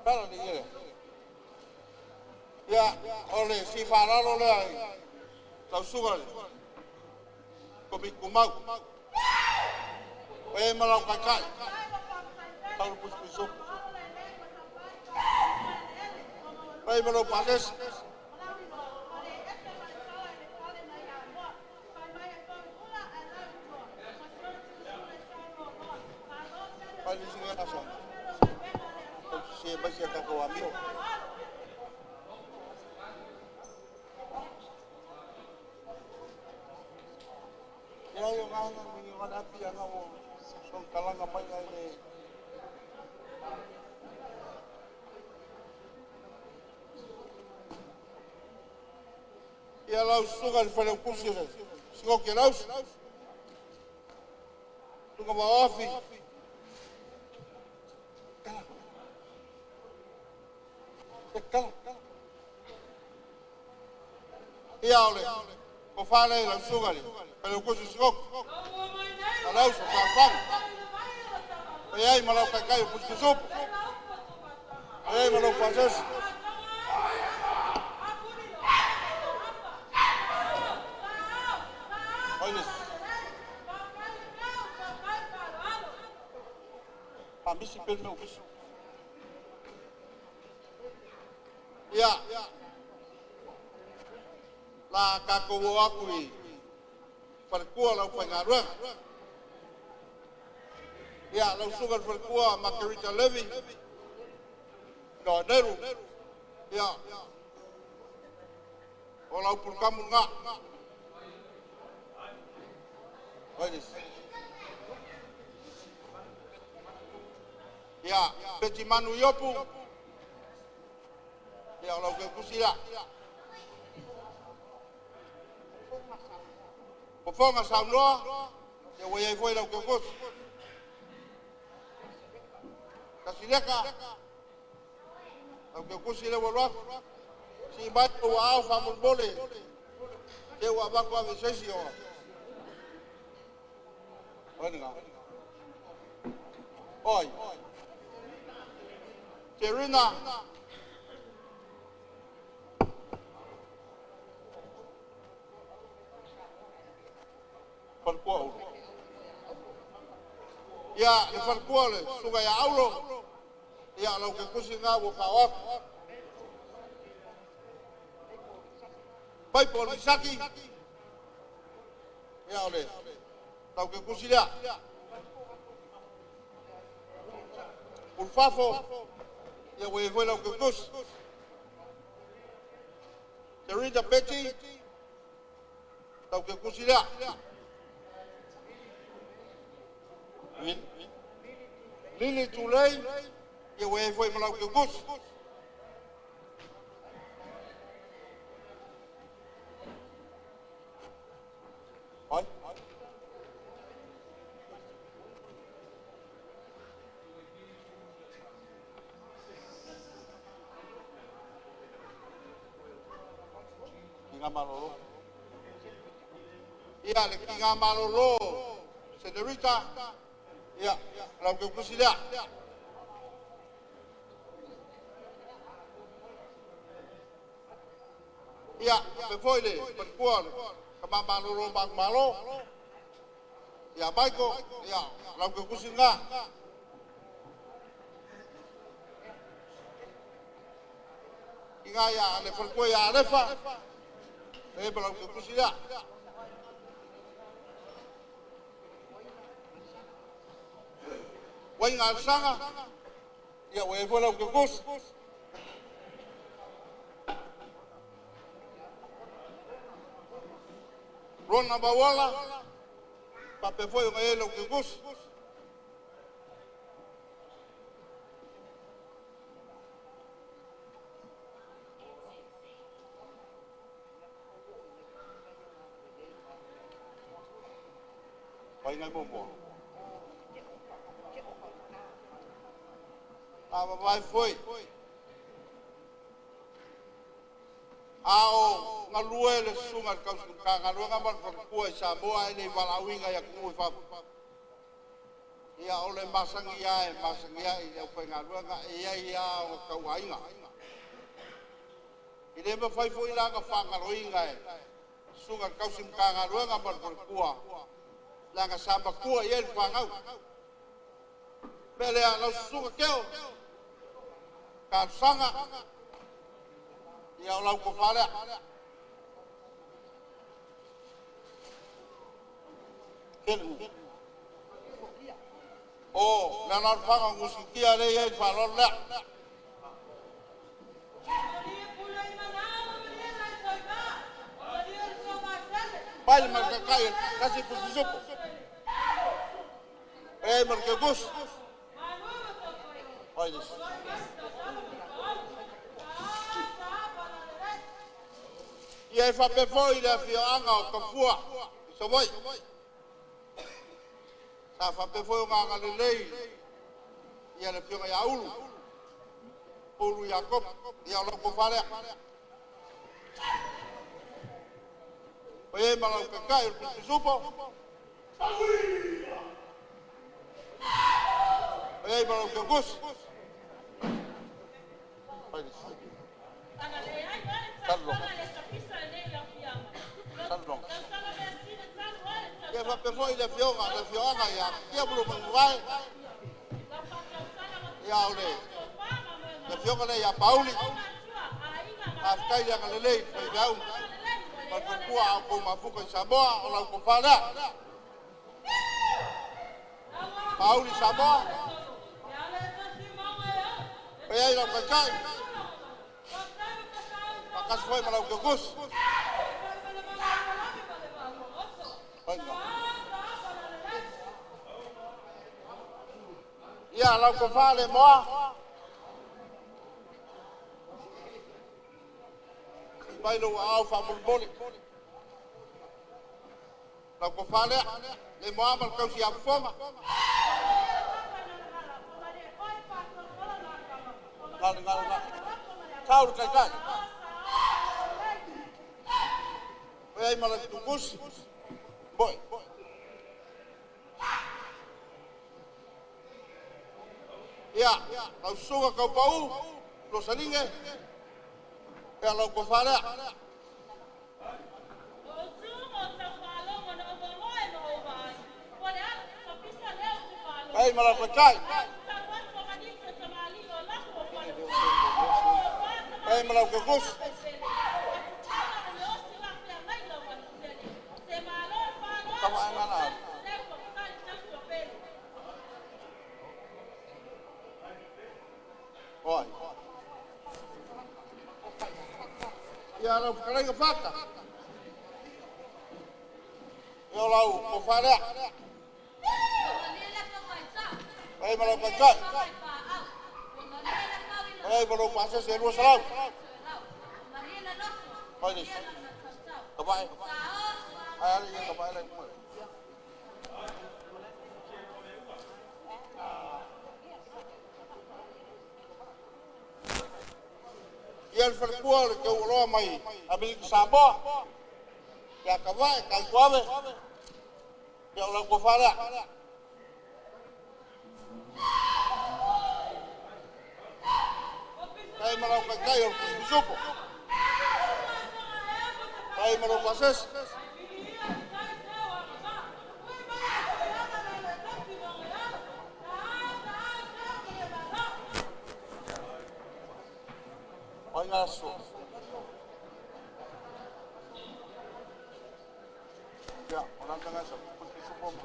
Pala ni ia. Ia, ole si whararo lea i lau suga le. Komi kumau. O e malau kaikai. Tau le pusipusopo. Pai malau pasese. Pai ni singa nasa. Tau se mai se kako amio. Ia yo ngā mingi wana api anga o son kalanga mai ngai le. Ia lau susuga i le Failautusi o le Sigoki Alausi. Susuga Vaoafi. Kala. Ia o le tofa lea i lau susuga i le Failautusi o Sigoki. Alausi o Fafaga. E ai ma lau kaikai o Pusukusupu. E ai ma lau pasesi. Misi pe le mea misi. Ia, la tatou o atu i faletua lau faigaluega. Ia, lau susuga i le faletua Margarita Levy, no Neru. Ia, o lau pulukamu lena. Ia, Peti Manu Iopu. Ia, o lau keukusi ia. Fofoga saunoa, ia ua iai foi lau keukusi. Kasileka, lau keukusi le ua luaku. Si mai ua au faamolemole. Te ua avatu ave se isi o. Oi nga. Oi. Terina. Falekua ulo. Ia, le falekua le susuga ia Aulo. Ia, lau keukusi nga ua faaoafu. Paipo o le Misaki. Ia, o le lau keukusi lea. Ulufafo. Ia, ua iai foi lau keukusi. Terita Betty. Lau keukusi lea. Lili Tulei. Ia, ua iai foi ma lau keukusi. Oi. Kinga malolo. Ia, le kinga malolo. Senorita. Ia, lau keukusi lea. Ia, pe foi le falekua le kama malolo malo. Ia, Michael. Ia, lau keukusi lena. Kinga ia, le falekua ia Alefa. E ma lau keukusi lea. Waiga Alsaga. Ia, ua iai foi lau keukusi. Rona Mauala. Faapea foi ona iai lau keukusi. Waiga momoa. A vavai foi. A o galue le susuga i le kausi Matagaluega ma le falekua i Samoa e le i valaauina i atunuu i fafo. Ia, o le masani a e masani ai i le aufaigaluega e iai a ona tauaiga. I le mafai foi la ona faagaloina e susuga i le kausi Matagaluega ma le falekua leaga sa matua i ai le fanau. Mea lea lau susuga Keo, talosaga, ia o lau tofa lea. Kele. O, le alalafaga o Nusitia lea e i ai le faaaloalo lea. Pai le malakakai kasi pusisupu. E ma le keukusi. Oi les. Ia e faapea foi le afioaga o Tafua i Savaii. Sa faapea foi ona agalelei ia le afioga ia Ulu, Ulu Iakopo, ia o lau tofa lea. O e ma lau taitai o le Pisupo. O e ma lau teutusi. Ia faapea foi le afioaga ia Tiamulo Manuvae. Ia o le afioga lea ia Pauli. Faafetai le agalelei faifeau ma le faletua a outou mafuta i Samoa o lau tofa lea. Pauli Samoa. Pai ai lau taitai. Faatasi foi ma lau teutusi. Ia lau tofa le moa. Mai lou aao faamolemole. Lau tofa lea, le moa ma le tausi afofoga. Gale, gale, gale. Tau le taitai. Oi ai ma lau tukusi. Boi. Ia, lau susuga kau pau, Losalinge. Ia lau tofa lea. Ai ma lau taitai. Ai ma lau teutusi. Oi. Ia lau whakaraiga whaka. Ia lau tofa lea. Ai ma lau taitai. Ai ma lau pasese e 200. Mai le. Ka vai. Ai ale ia ka vai lai mai. Ia le faletua o le teuoloa mai Amerika Samoa. Ia ka vai, ka ituave. Ia o lau tofa lea. Kai ma lau taitai o le pisupisupo. Kai ma lau pasese. Oi ngā aso. Ia, o nā tangata, pisupo ma.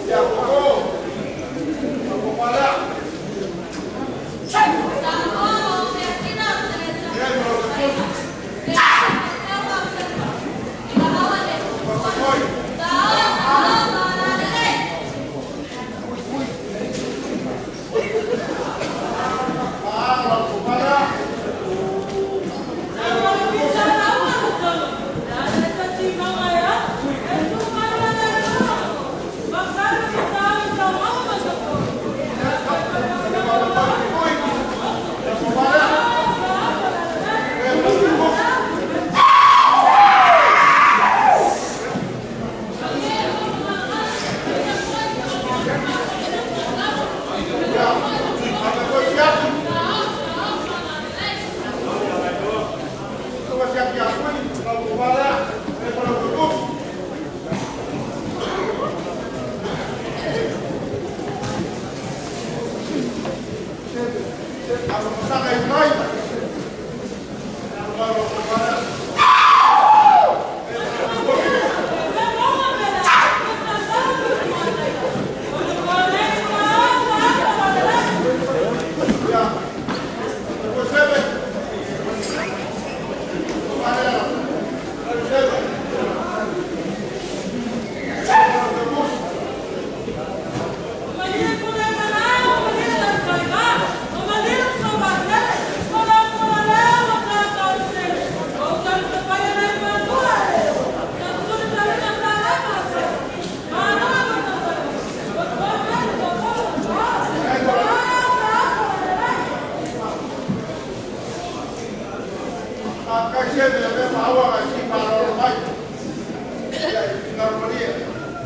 Ia,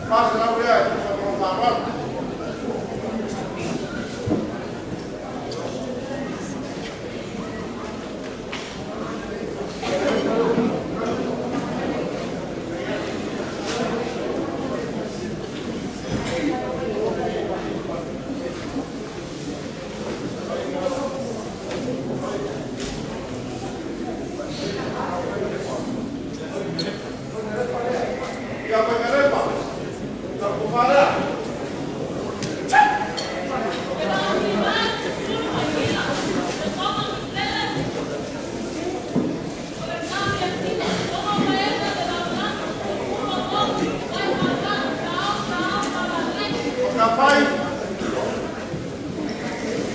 400 lea e tusa ma lou faaaloalo. Ia Faigalepa, lau tofa lea. O Kafai,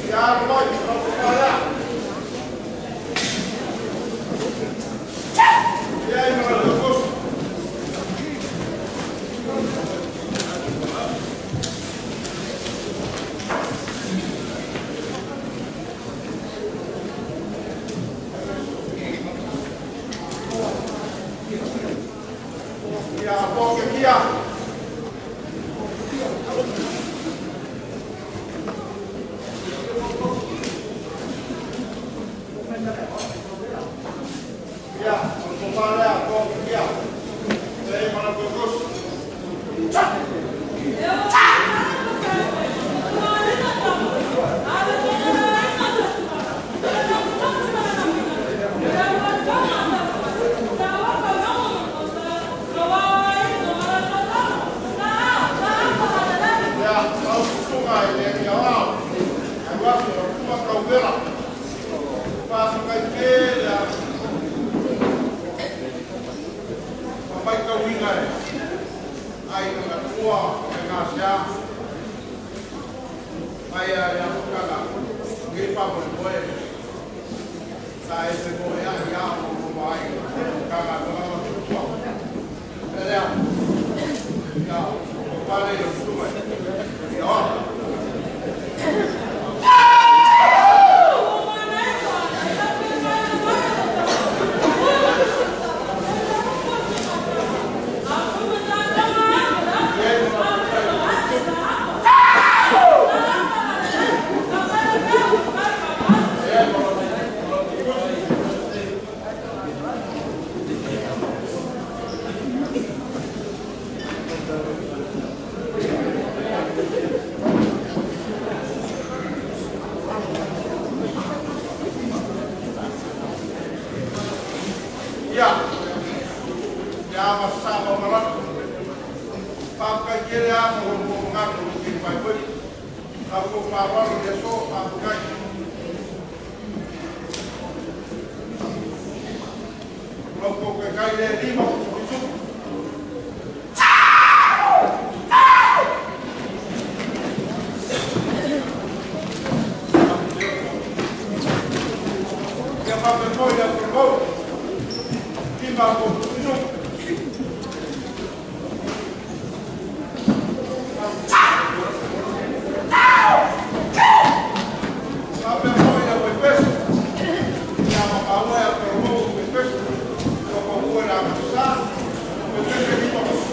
ia alo mai, lau tofa lea. Ia i ma lau tosi. Ia po ke kia. Ia, o le tofa lea, po ke kia. Ia i ma lau tosi. Ia, lau susuga i le ia ao. Ai waso, o tuma kauvera. Whawhikai pē le Whamai kauinga e. Ai na matua e ngā sea. Mai a ia mukanga. Ngei pa mo moe. Sa e se moe a ia mo mo mai. Kanga no ma tua. E lea. Ia, o pale i o susuga. Ia o. Ia, ia ma sa ma malatu. Whākai kere a mo mo ngā ko ke pai koe. Ka ko whāwaru le so whākai. Lau ko ke kai le lima ko su. Ia whāpai koe ia ko lima ko su. Whāpai koe ia koe pesu. Ia ma pāua ia ko mo koe pesu. Ko ko ua la ma sa. Koe pesu lima ko su.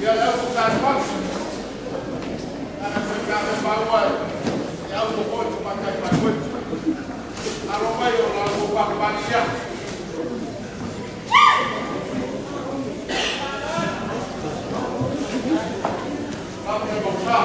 Ia le au ka pa. Ana se ka me pāua. Ia au ko ko pa kai pa koe. Aro mai o la ko pa pa ia. Lau ke mo sa.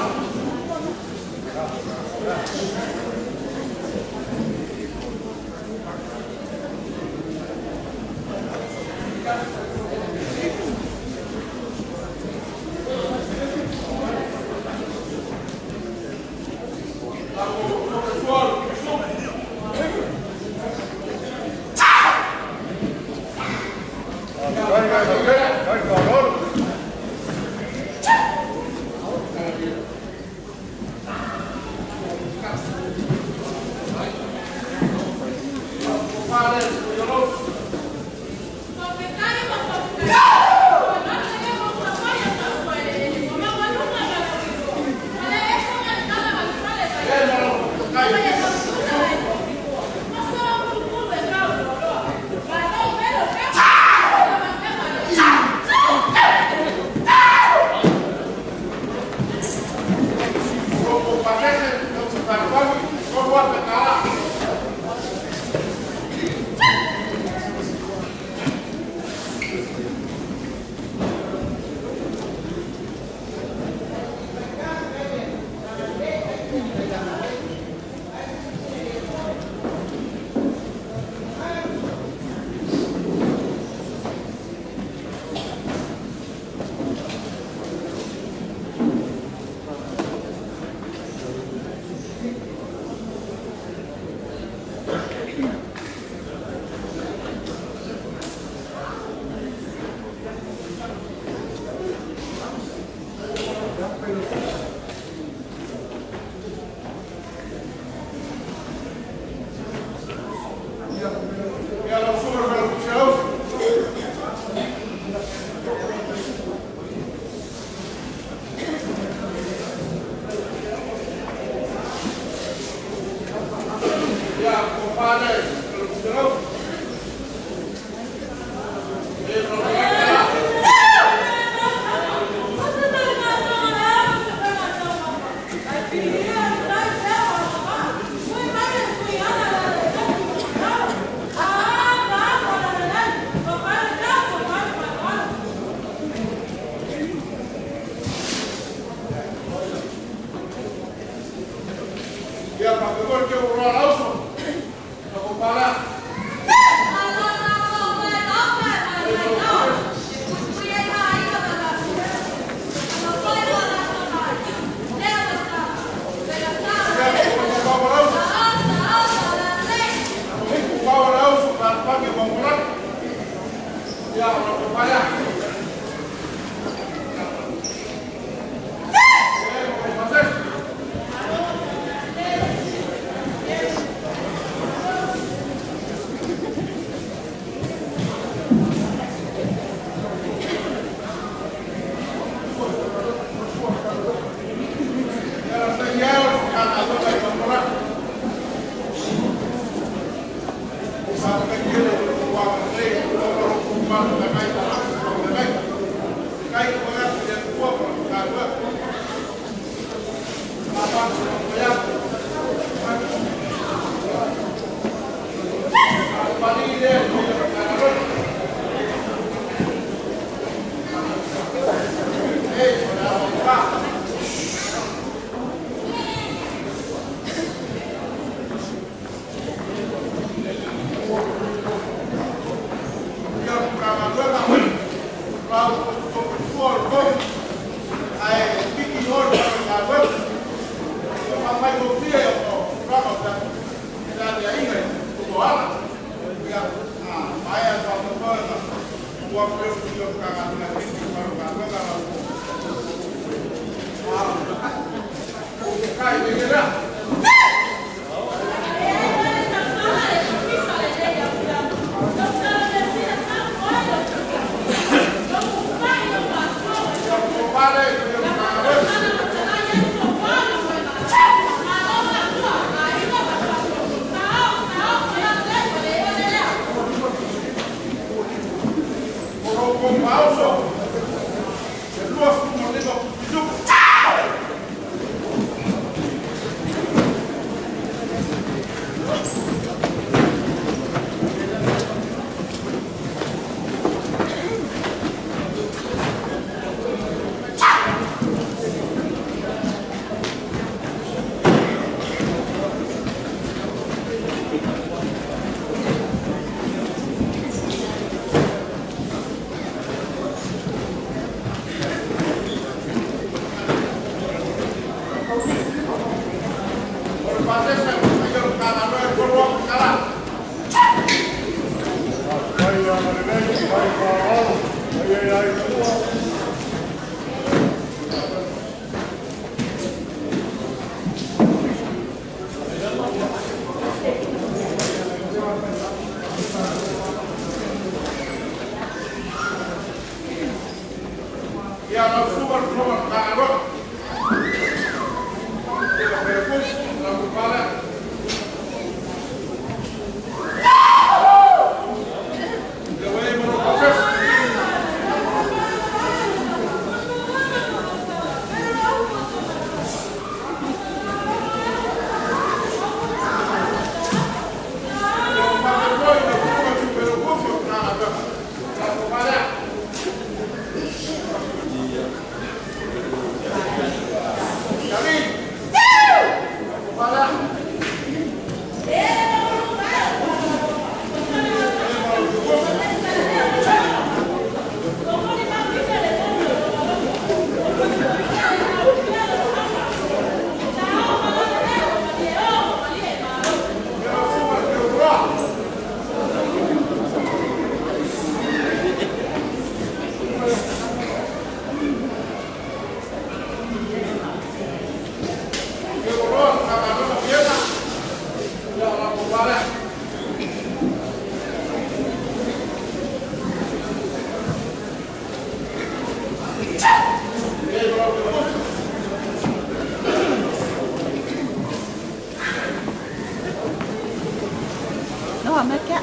No, me kia.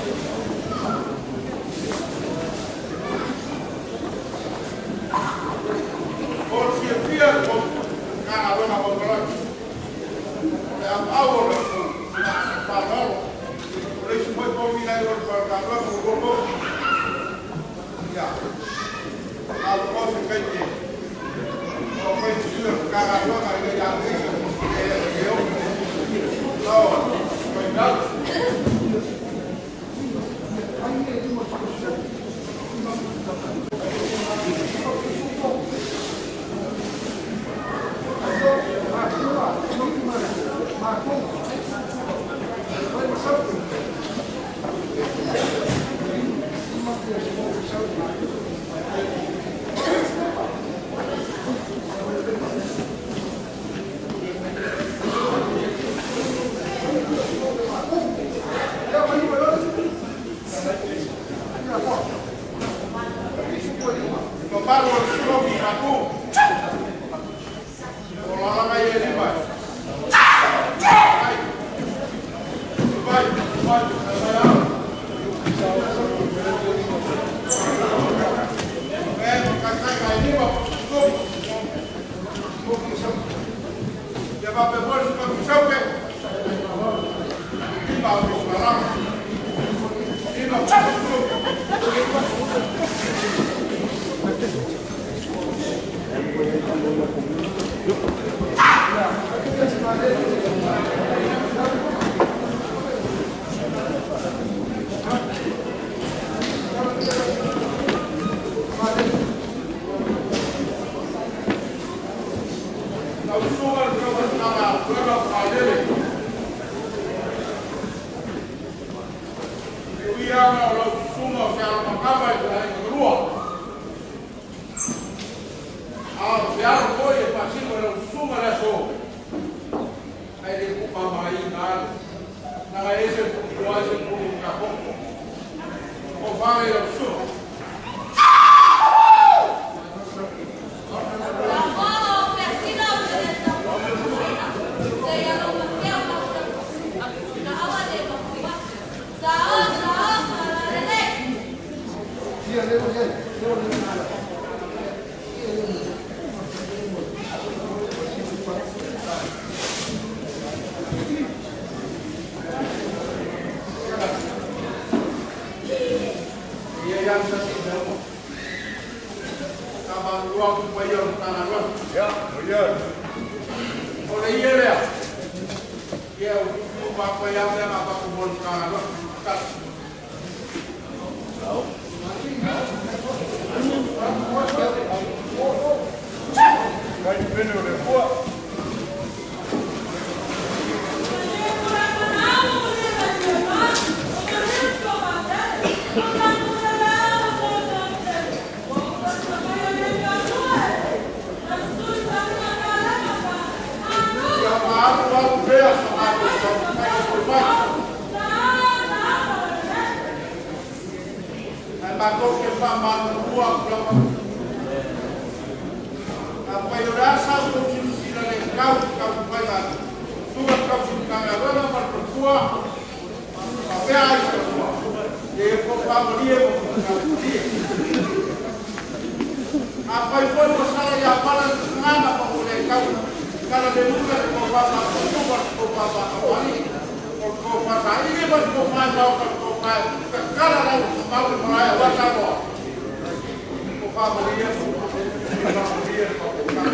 A o se alo foi e faasino e lau susuga le aso, ae le tuumamaina ale. Naga ese le ese le pulu kapoko. O fale i lau susuga. Ia ia sa si me uma. Ka malua ku pa ia o tana loa. Ia, o ia. O le ia lea. Ia o ku pa pa ia mea ma pa ku mo tana loa. Ka. Kai pene o le fua. Ia ma alu alu pea sa ma ku sa kai ko mai. Ai ma ko ke fa ma lua ku la. A pai o rasa o ti sila le kau kau pai ma. Suga kau si kanga loa ma ko tua. Ma pea ai ko tua. E ko pa mo nie ko ka ni. A pai foi mo sala ia pala ngana pa o le kau. Kala le muka ko pa pa ko ko ko pa pa ko ni. Ko ko pa sa ile ba ko pa ma ko ko pa ka kala la ma ko ma ya wa sa mo. Ko pa mo nie ko pa mo nie ko ka.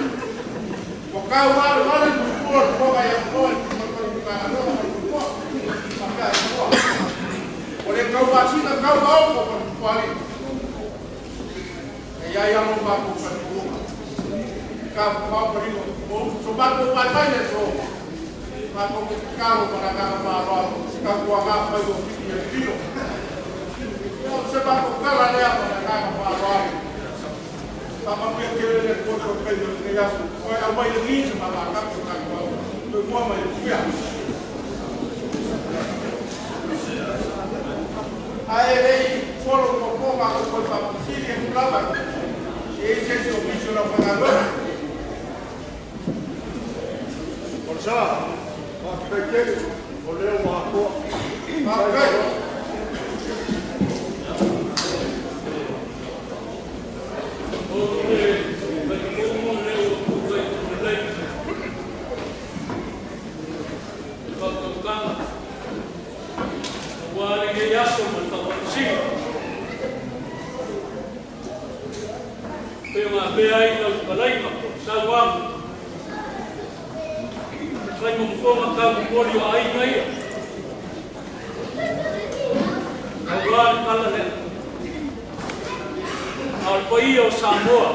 Ko ka wa wa le ko ko ba ya ko ko ko ka no ko ko ka ko. O le kau ba sina kau ba ko ko ko ali. E ia ia mo ba ko ka ko. Ka pa pa ri ko so ba ko pa pa le so. Ma ko ke ka ro para ka pa ro ka ko ga pa yo fi ya tiro. O se ba ko ka la le para ka pa ro. Pa pa pe ke le ko ko pe yo ke ya so. O ya mai le ni ma ba ka ko ka ko. Ko mo ma le ya. Ae lei folo ko ko ma ko ko pa sili e kulava. E se se o bicho la pagaloa. O le sa, faafetai tele, o lea ua atoa. Faafetai. Ua lenei aso ma le faamatosina. Pe ma pea ai lau palaiga po o sauaga. E fai ma fofoga taumomoli o aiga ia. Aua le tala lea. A o le paia o Samoa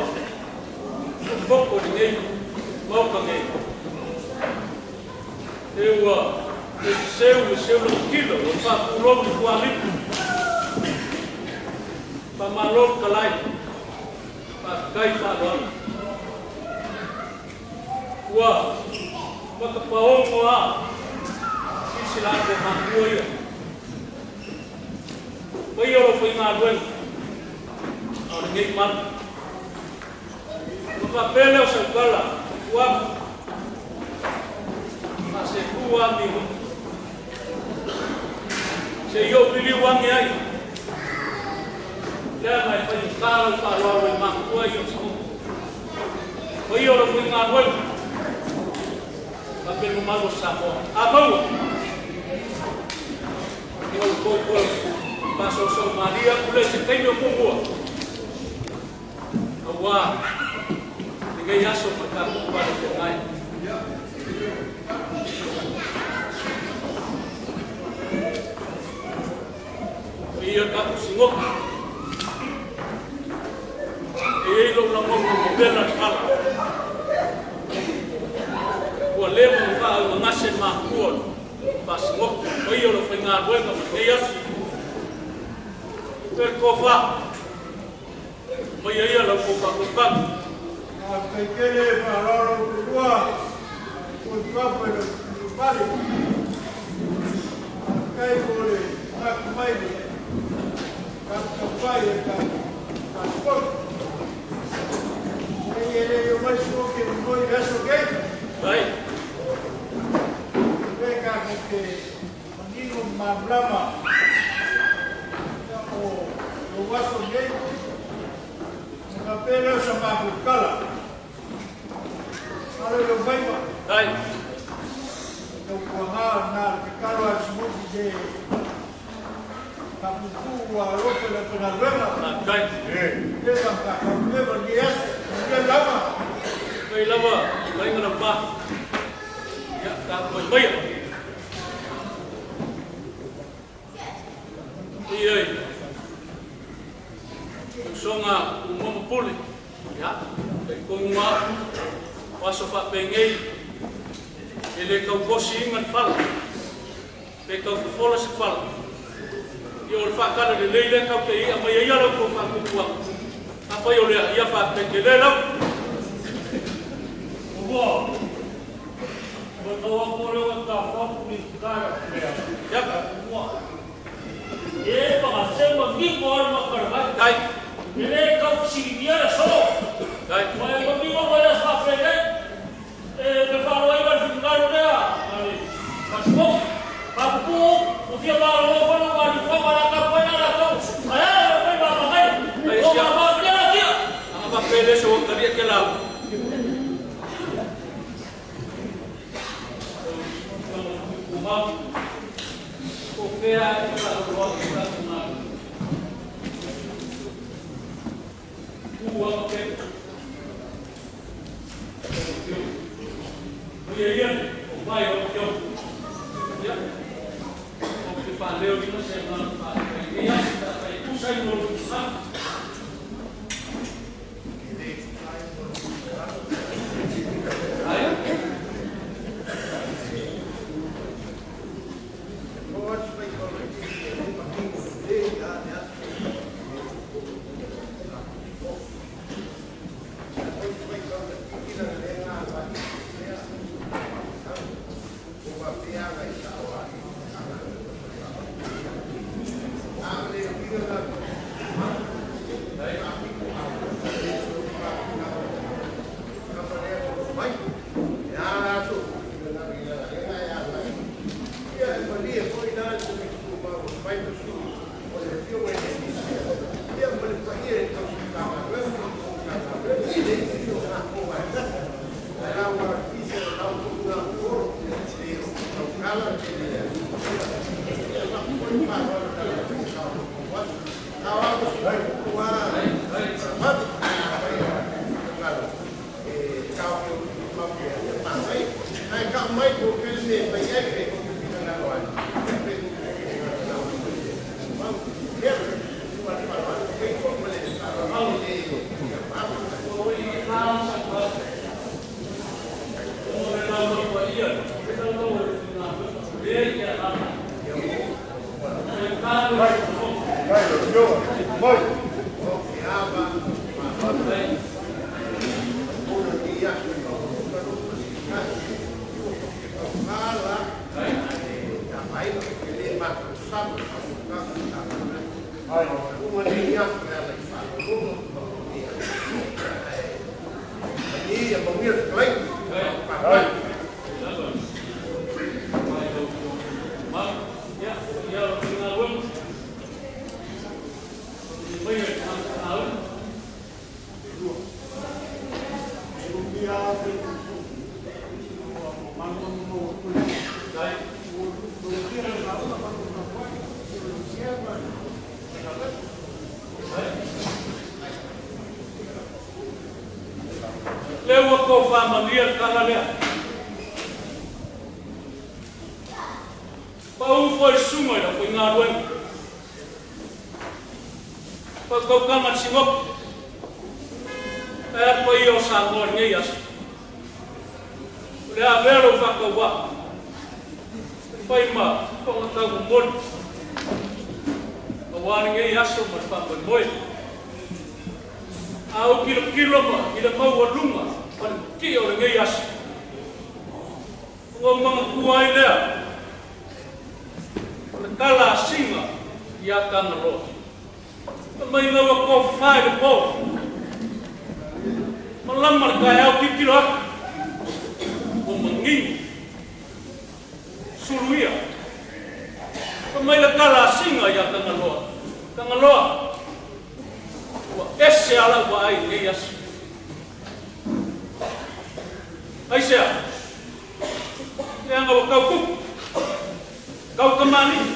o poko i lenei Maota nei. E ua le seseu le seu lautilo o le faapulou i tualimu. Faamalo le talai. Faafetai faaaloalo. Ua matapaogo a silasila atu o matua ia. Paia o lau faigaluega a o lenei malu. Ona faapea lea o sau tala, Tuamu, faasepu a miho. Se i ou liliu ane ai, leaga e faigata lau faaaloalo i matua ia o Samoa. Paia o lau faigaluega, faapea le mamalu o Samoa. A maua, ia outou toe faasoosoo malie atu lea i se taimi o muamua. Aua lenei aso ma tatou pale feagai. Paia tatou sigoki. E i ai lou lagona ua vela le fala. Ua leva ona faaauagase matua faasigoki. Paia o le aufaigaluega ma lenei aso. Toe tofa. Maia ia lau outou faataukaga. Faafetai tele faaaloalo tulua tuatuapo i le pale. Faafetai mo le manatu mai le taputapuai e le tatou pasipoti. Nei e le i omai Siuki e momoli i le aso nei. O lea tatou te manino ma malamalama o lou aso nei. Ona faapea lea o sa matou tala. Alo i lou faiva. Tautuana na le tatalo a le Siuki le faapuupuu ua alofa i le aufaigaluega. Leva ma faataunueva lenei aso. Manuia le lauga. Mai lava, mai ngana pa. Ia, tapuai maia. Ia, usoga Tumua ma Pule. Ia, talitonu lava, o aso faapenei, e le tau tosiina le fala, pe tau fofola se fala. Ia o le faatala lelei lea tatou te i'a mai ai ia la outou faatuatuaga. Afai o lea, ia faafetai tele lava. Ua matau atu o lea ua tapu atu Minisita ia. Ia. Ua. E paga se manino lava le matou Tai. E le tau fesiligia le aso. Tai. Ma e manino mai le aso faapenei. E pe faaloaina le finagalo lea a le pasipoti. Faapuupuu ua fia malolo foi lau alii la tapuaiga latou. Ae a le faiva a magaia. O mama la tia. Anga faapele se ua talia ke lau. Tumau. O fea e faaloa i tatou galuega. Ua ma pe. O ia ia, o vai o tio. Ia. O te whaaleo ina se ngā whaaleo. Ia, ta e tusa i no sa. Ai. Le ua kou whaamanuia le tala lea. Pau foi le susuga i le aufaigaluega. Faukaukaga le Sinoki. Ae a le paia o Samoa i lenei aso. O le a avea lou faatauvaa. E fai ma fofoga taumomoli. Auā lenei aso ma le faamoemoe. A ou kilokilo ma i le maualuga. Ma le matie o lenei aso. Ona ou manatua ai lea o le tala a Siga ia Tagaloa. Fai mai ina ua tofa i le po, malama le taeao tilotilo atu, ua manino, suluia. Fai mai le tala a Siga ia Tagaloa, Tagaloa, ua ese lava lau vaai i lenei aso. Aisea? Leaga ua tau tupu, tau tamalii,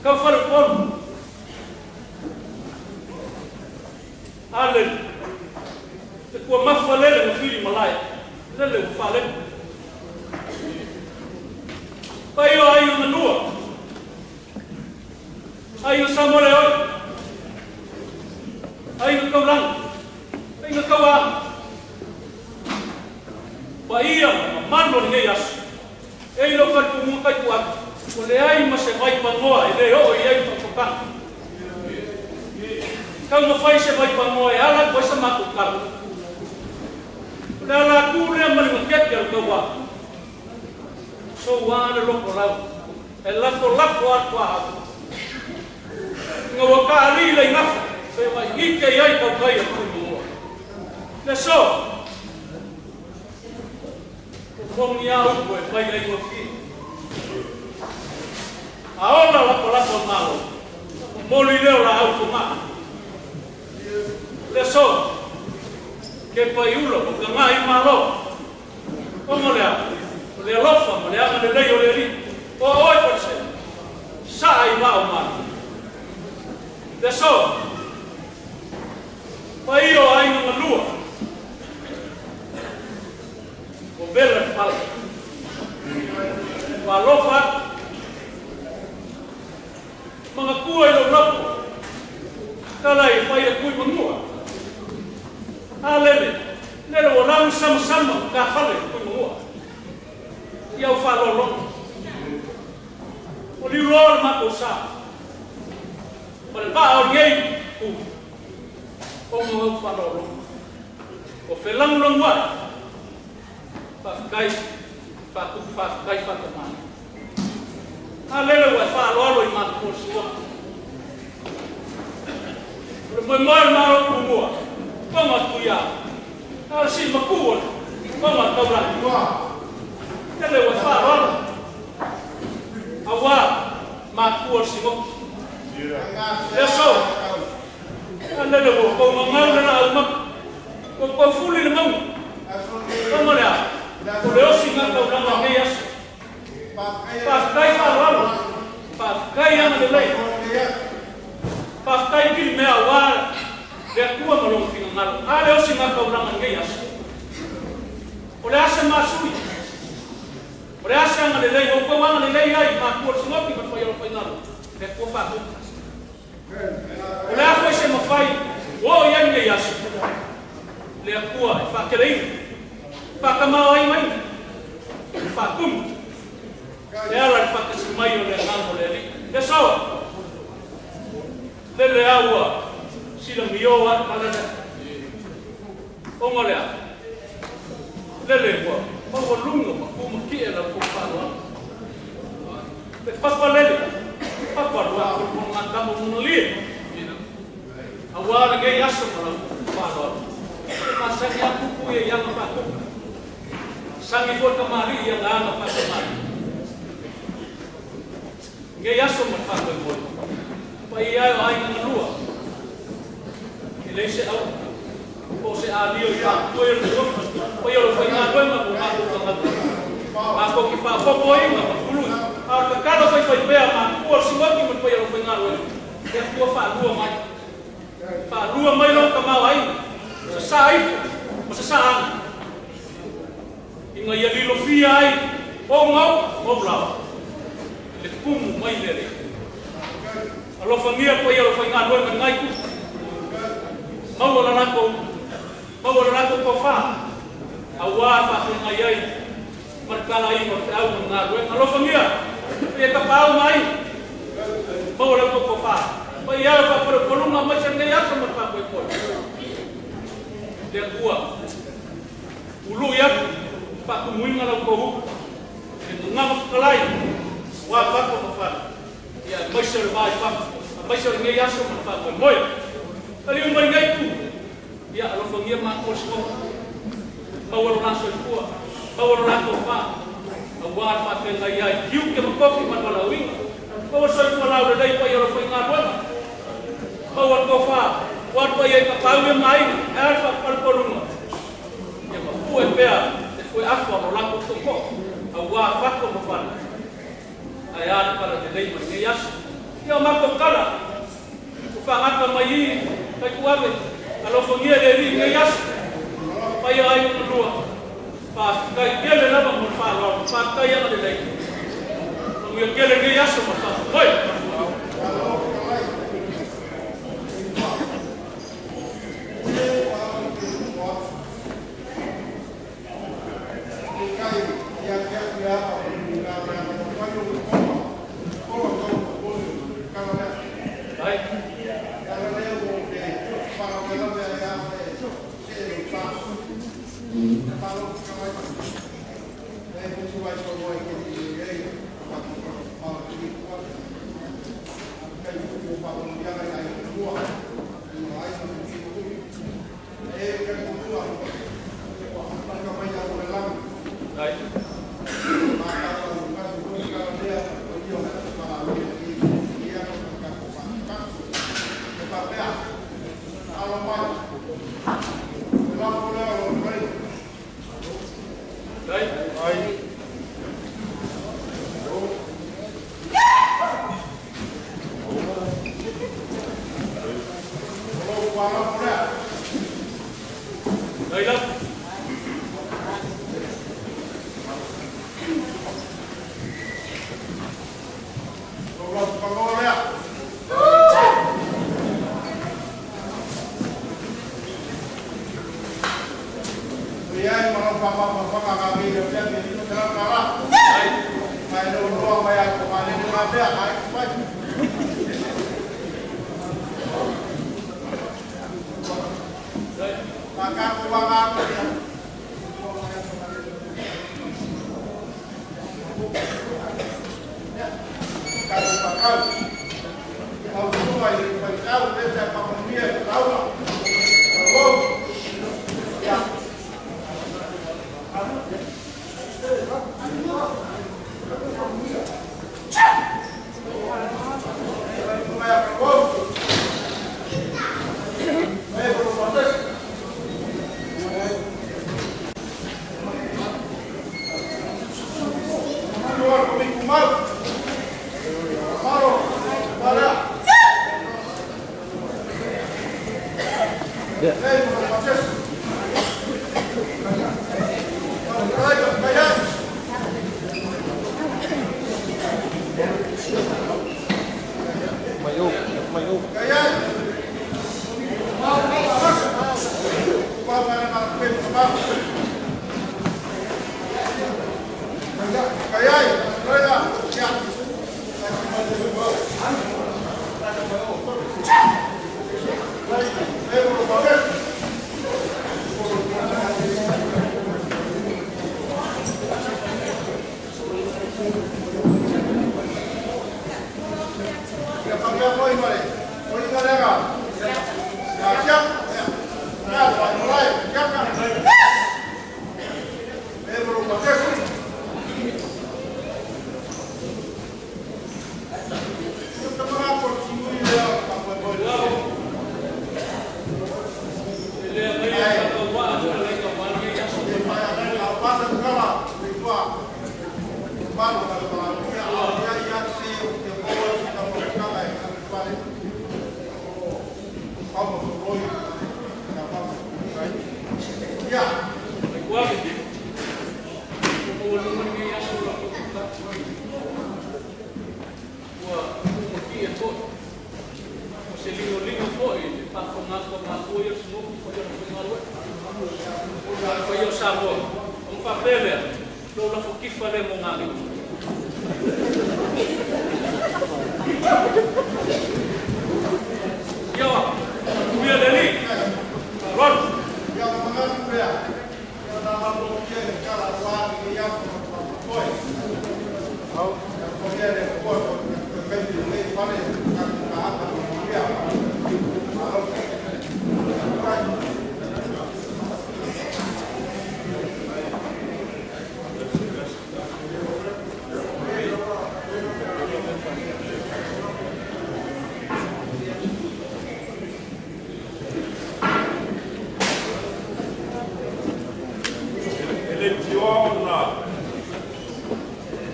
tau faleupolu. A lele, te tuamafa lele na fili malae, lele ua faalele. Pai o aiga na lua, aiga Samoa le oi, aiga taulagi, aiga tauaga. Paia ma mamalu o lenei aso, e i lou talitonuga taituaga, ua leai ma se vaipanoa e le oo i ai le tautautaga. Taumafai se vaipanoa e ala atu ai sa matou tala. O le ala atu lea ma le gatete a le tauā. Soua le loto lau, e lafolafo a le tuaau. Ina ua taalī le igafo, pe ua ike i ai tautai a Tuimanoa. Le aso, ua moni a upu e fai ai gofie. A ola lapalapa o Malo, momoli lea o laau fogaa. Le aso, ke paiula ua tagaa i Malo. Ona o le a? O le alofa ma le agalelei o le Alii. O oe Faleseu, saa i vaa o Malo. Le aso, paia o aiga galua, ua vela le fala. Ua alofa atu, manatua i lou loto, tala e fai atu i manua. A lele, lele ua lanu samasama ma tafale i Tuimanua. I au faaaloaloga. Ua liuloa le matou sa. Ma le vaa o lenei ku, ona o au faaaloaloga. Ua felagolago ai. Faafetai faatupu faafetai faatamala. A lele ua e faaaloalo i matou suafa. O le moemoe o le Malo Tumua, tonga tuia, a o le sii mapu o le tonga taulagi. Lele ua e faaaloalo, auā matua o le sinoki. Le aso, a lele ua tou gagau le laau maka, ua tou fuli le mauga. Tonga le a, o le osi ngā taulaga o nei aso. Faafetai faaaloalo, faafetai agalelei, faafetai pilimea aua le Atua ma Lona finagalo. A le osi taulaga i lenei aso? O le a se masui? O le a se agalelei? Ua outou agalelei ai i matua o le sinoki ma le faialo faigalo, le Atua faatupu. O le a foi se mafai ua oo i ai lenei aso? Le Atua e faateleina, faatamaoaigaina, e faatumu e ala i le faatasi mai o le Agaga o le Alii. Le aso, lele a ua silamio a le tala lea. Ona o le a? Lele ua maualuga ma tumatie la outou faaaloalo. Le papa lele, papa lua o ngā tama monalie. Auā lenei aso ma lau faaaloalo. E masani a kupu ia i aga faatupu. Sangi foi tamalii i aga aga faatamalii. Lenei aso ma le faamoemoe. Paia ai o aiga galua. E leai se au po o se alio i faatupu ai o le tofi. Paia o le faigaluega mo matou tagata. Matou te faaopoopoina ma fului. A o le tatalo faifaipea matua o le sinoki ma le paia o le faigaluega. Le Atua faalua mai. Faalua mai lou tamaoaiga, sasaa ifo ma sasaa ane, ina ia lilofia ai ou maota ma ou laoa i le tumu mai le Alii. Alofagia paia o le faigaluega i ngai tupu, maua la latou, maua le latou tofa, auā e faafeagai ai ma le talaiga o le feau ma le galuega. Alofagia paia tapaau ma aiga, maua la outou tofa. Paia e o faapalepoluga aemaise lenei aso ma le faamoemoe. Le Atua ului atu faatumuina la outou upu i le gagana fetalai aua papa ma fale ia aemaise o le va i fafo aemaise o lenei aso ma le faamoemoe. Taliu mai lenei itu ia alofagia matou le Sigogo maua lo la soifua maua lo la tofa aua le faafeagai ai i tiute ma tofi ma le valaauina. Maua le soifua laulelei paia o le aufaigaluega maua le tofa aua le paia i tapaau ia ma aiga ae a le faapalupaluga ia mapue pea le fueafa o lo latou tootoo aua fatu ma fale ae a le talalelei ma lenei aso. Ia o matou tala ua faagata mai i Taituave alofagia e le Alii i lenei aso. Paia ai ona lua faafetai tele lava mo le faaaloalo faafetai agalelei. Manuia tele lenei aso ma le faamoemoe. Ua tumatie foi o se ligoligo foi i le faafofoga atu a matua ia o le Sigogo ma paia o le aufaigaluega. A o le paia o Samoa, ona faapea lea, lou lafo tifa lea mo Gagaifo. Ia, manuia le Alii. Faaaloalo. mea, ia na malologia i le tala aua lenei aso ma le faamoemoe. Ia alofagia e le Atua le taimi i lenei fale i le tatou paaga ma manuia. Malo faafetai. E leitioa ona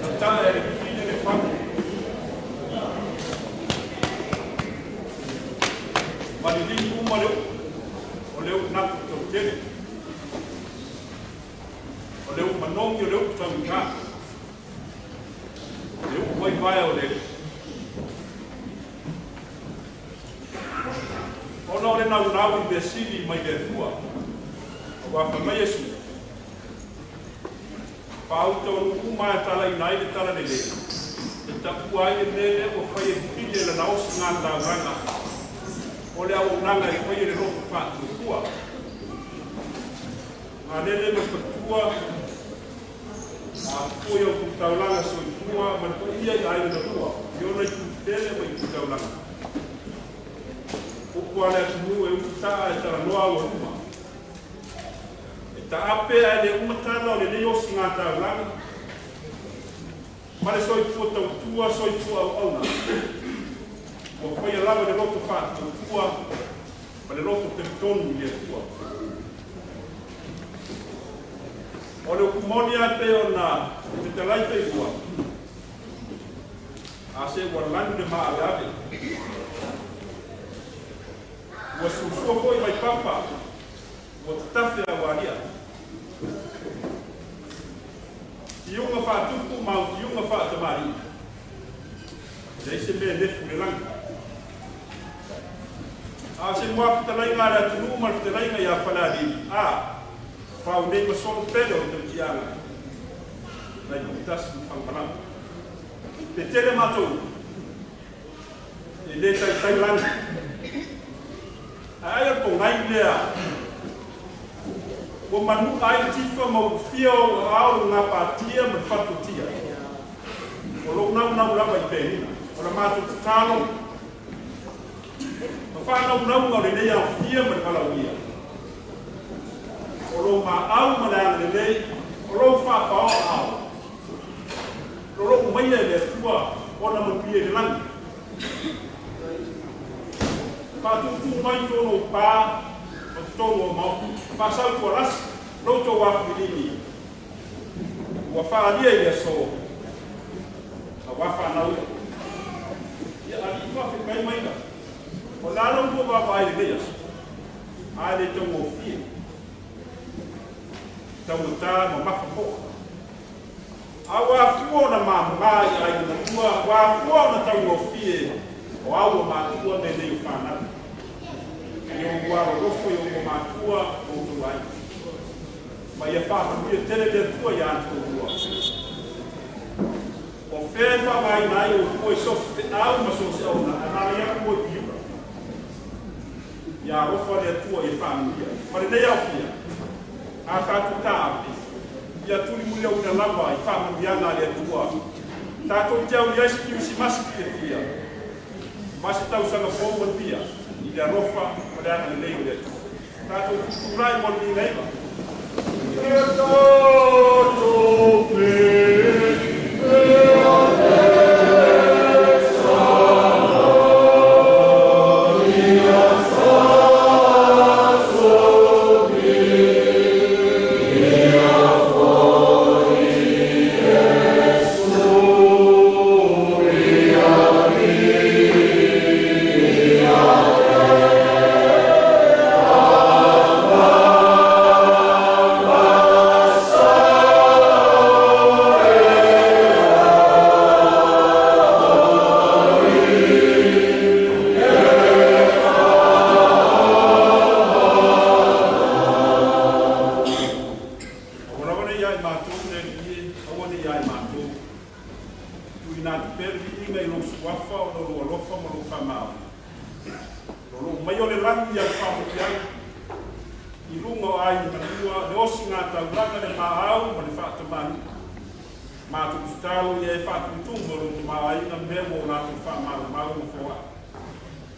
tatae e le fafine le fagu ma liligi uma le uu o le uu natu tautele, o le uu manogi, o le uu tauiga, le uu vaevae o le alii. Ona o le naunau i mea sili mai le Atua, aua fai mai Iesu, faauta o nuu uma e talaina ai le talalelei, e taua ai le mea lea ua fai e fafine i lana osigataugaga, o le auaunaga e fai e le loto faatuatua. Galele ma le faletua, a pupua i au taulaga soifua ma le paia i aiga na lua, i ona itu tetele ma itu taulaga. Upu a le atunuu e ututaa e talanoa aualuma. E taape ae le uma tala o lenei osigataugaga, ma le soifua tautua, soifua auauna, ua faia lava i le loto faatuatua ma le loto talitonu i le Atua. O le upu moni lava e pei ona fetalai Faifua, a se ua lanu le maaveave, ua susua foi vaipapa, ua tatafe aualia. Tiuga faatupu ma au tiuga faatamalii, e leai se mea e nefu i le lagi. A o se muafetalaiga a le atunuu ma le fetalaiga ia Falealili, a fau nei ma solo pele o le tautiaga nai Poutasi ma Fagamalama. Pe tele matou e le taitai lagi. Ae ai o le pogai lea ua manu'a ai le tifa ma uufia o aao le gapatia ma le fatuatia. O lou naunau lava i penina. O la matou tatalo ma faanaunauga o lenei aofia ma le valaaulia. O lou maau ma le agalelei, o lou faapaoaao, lo lou maia e le Atua ona manuia i le lagi. Faatutu mai totonu o pa ma totonu o maota. Faasau tualasi lo outou afililigi ua faaalia i le aso aua fanau ia. Ia alii faafetai maila. O le a lou lua vaavaai i lenei aso, a e le taugofie, taugata mamafa foi. A ua afua ona mamama i aiga na lua, ua afua ona taugofie o au ua matua mea nei o fanau. I ou alolofa i ou matua ma outou aiga. Ma ia faamanuia tele le Atua ia te oulua. O fea e faaaogaina ai outou i so o se feau ma so o se auaunaga, e manaia atu mo i piula. Ia alofa le Atua ia faamanuia. Ma lenei aofia, a tatou taape, ia tulimuliauina lava i faamanuiaga a le Atua. Tatou te aulia ai se Kerisimasi fiafia ma se tausaga fou manuia i le alofa ma le agalelei o le Atua. Tatou tutulai mo le viiga iva. Ia tatou Aua lava ne i ia i matou le Alii e, aua ne i ia i matou. Tuuina atu pea le viiga i lou suafa ona o lou alofa ma lou faamaoni. O lou mai o le lagi i au faamanuiaga. i luga o aiga malua le osigataulaga le maau ma le faatamalii. Matou tatalo ia e faatumutumu o lou tamaoaiga mea ua o latou faamaumau ma foai.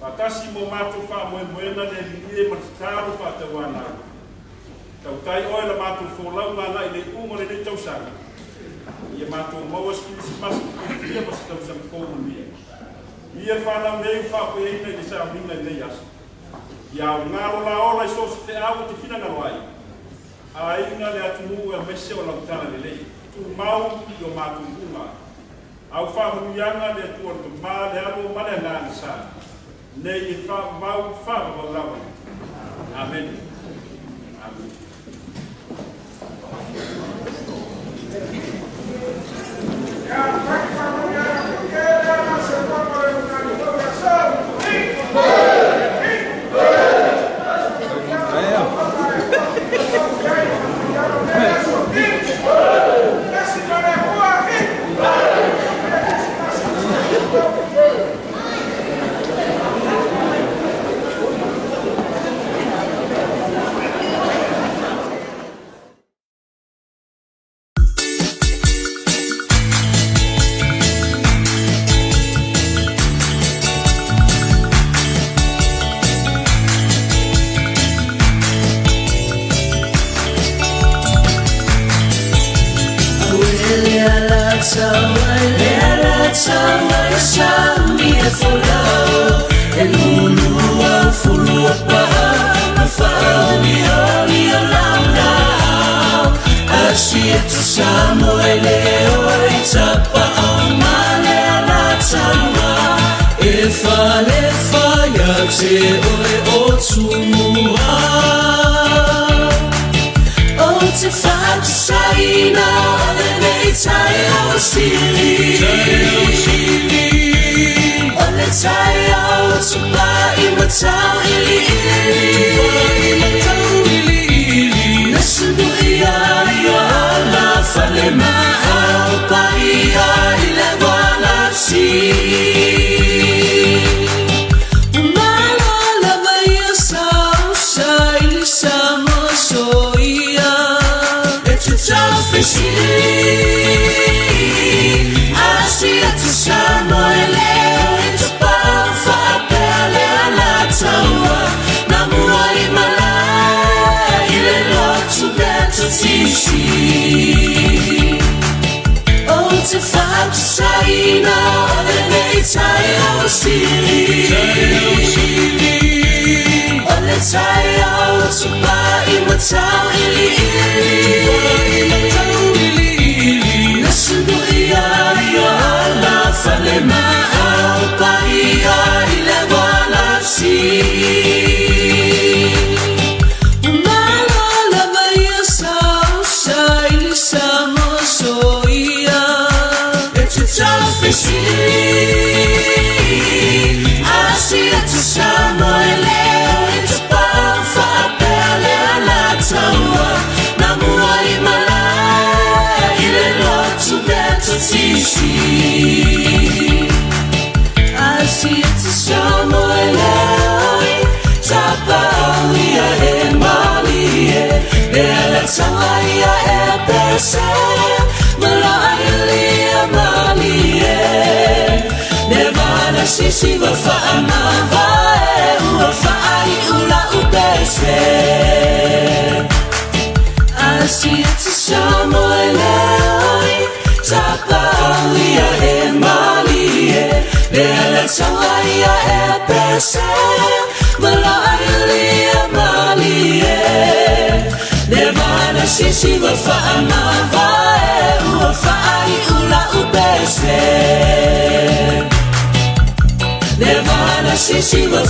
Faatasi mo matou faamoemoega le alii e ma le tatalo faatauanau. Tautai oe la matou folauga agai i le iuga o lenei tausaga. Ia matou maua se Kerisimasi fiafia ma se tausaga fou manuia. Ia fanau nei ua faafoeina i le sauniga i lenei aso. Ia aoga lo la ola i so o se feau e te finagalo ai. Aiga le atunuu aemaise o lau talalelei. Tumau i o matou iuga. Au faamanuiaga le Atua le Tama, le Alo ma le Agaga Sa. Nei e faavavau, faavavau lava. Amene. Amene. Sisi wa